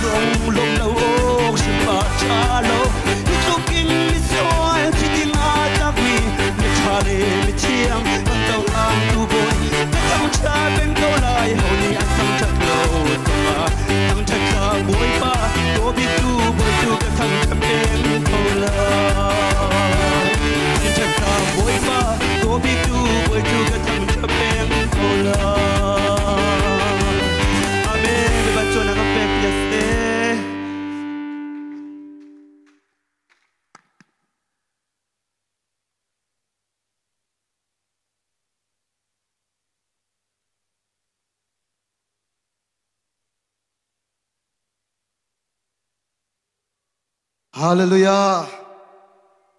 zong lawm lo awk hrim a ṭha lo. Hi tluk in misual thi ding aa tlakmi miṭha le mithiang bang tohangtu Bawi ka thangṭhat peng ko lai, ho nih an thangṭhat lo zongah thangṭhat ka Bawipa dawbitu Bawi cu ka thangṭhat peng ko lai. Thangṭhat ka Bawipa dawbitu Bawi cu ka thangṭhat peng ko lai. Amen. Bawipa cu na kan pek ti a si. Hallelujah.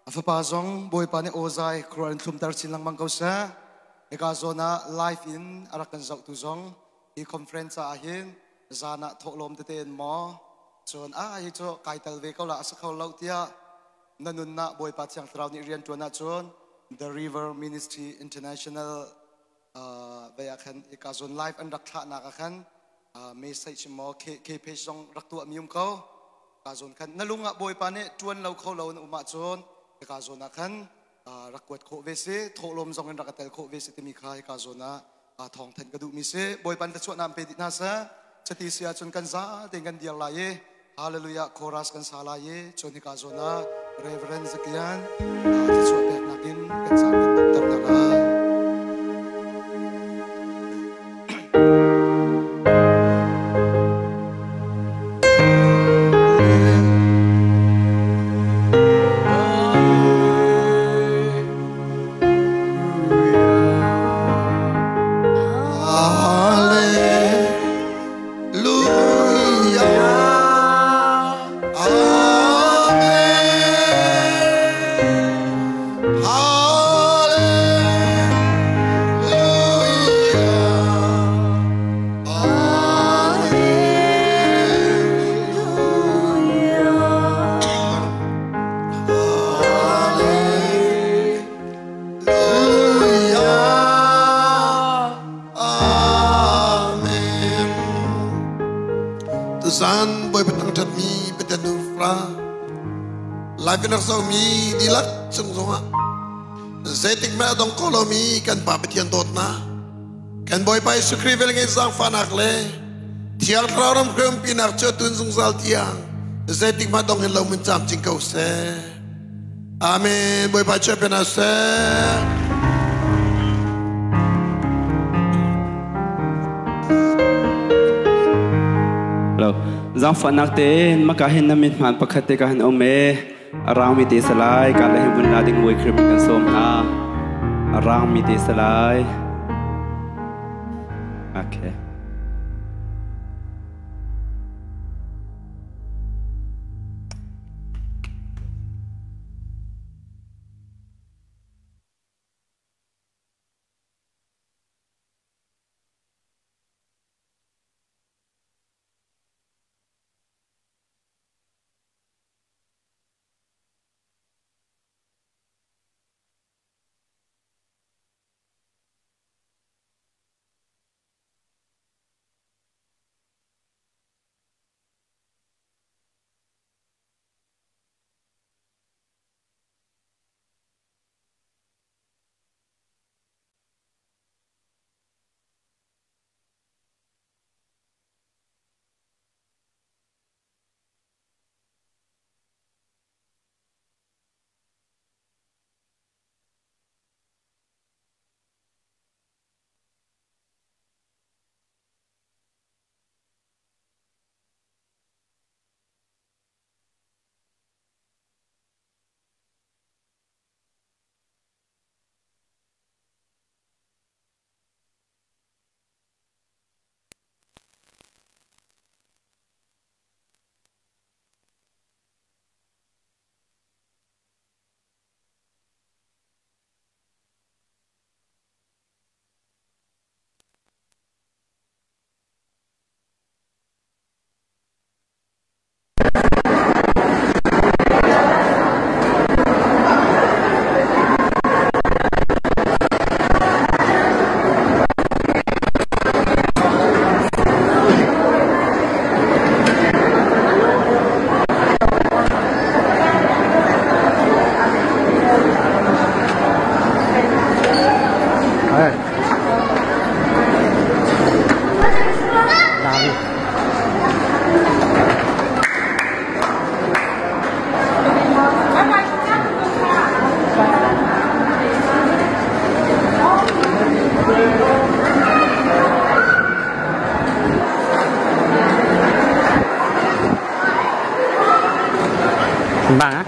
A fapa zong Bawipa nih awzai khual in thlumter chin lengmang ko seh. Hika zawn ah live in a rak kan zohtu zong hi conference ah hin zan ah thawhlawm tete in maw cun a hi cu kai tel ve ko la a si kho lo tiah na nunnak Bawipa Thiang Thlarau nih rian ṭuan ahcun The River Ministry International vei ah khan hika zawn live an rak thlahnak ah khan message maw K page zong rak tuah mi um ko ka zawn khan na lung ah Bawipa nih ṭuan lo kho lo na um ahcun hika zawn ah khan rak kuat khawh ve si, thawhlawm zong in rak tel khawh ve si timi kha hika zawn ah thawng thanh ka duhmi si. Bawipa nih chuah nam pe dih hna seh. Chati si ahcun kan za tein kan dir lai i Hallelujah chorus kan sa lai i cun hika zawn ah Reverend Zakian thluachuah peknak in kan caan kan dongter hna lai. Live in rak zohmi dihlak cung zongah zeitik hmanh a dong ko lomi kan Pa Pathian dawtnak, kan Bawipa Jesuh Khrih velngeih zaangfahnak le Thiang Thlarau ram hriampinak cu tun zungzal tiang zeitik hmanh dong hin lo mun camcin ko seh. Amen. Bawipa champion seh. Hello. Zaangfahnak tein maka hin na mit hmaan pakhat te ka han um e. A rang mi te salai ka le hin vun la ding mui khrim kan sawm hna. A rang mi te salai. Okay. Bang ah.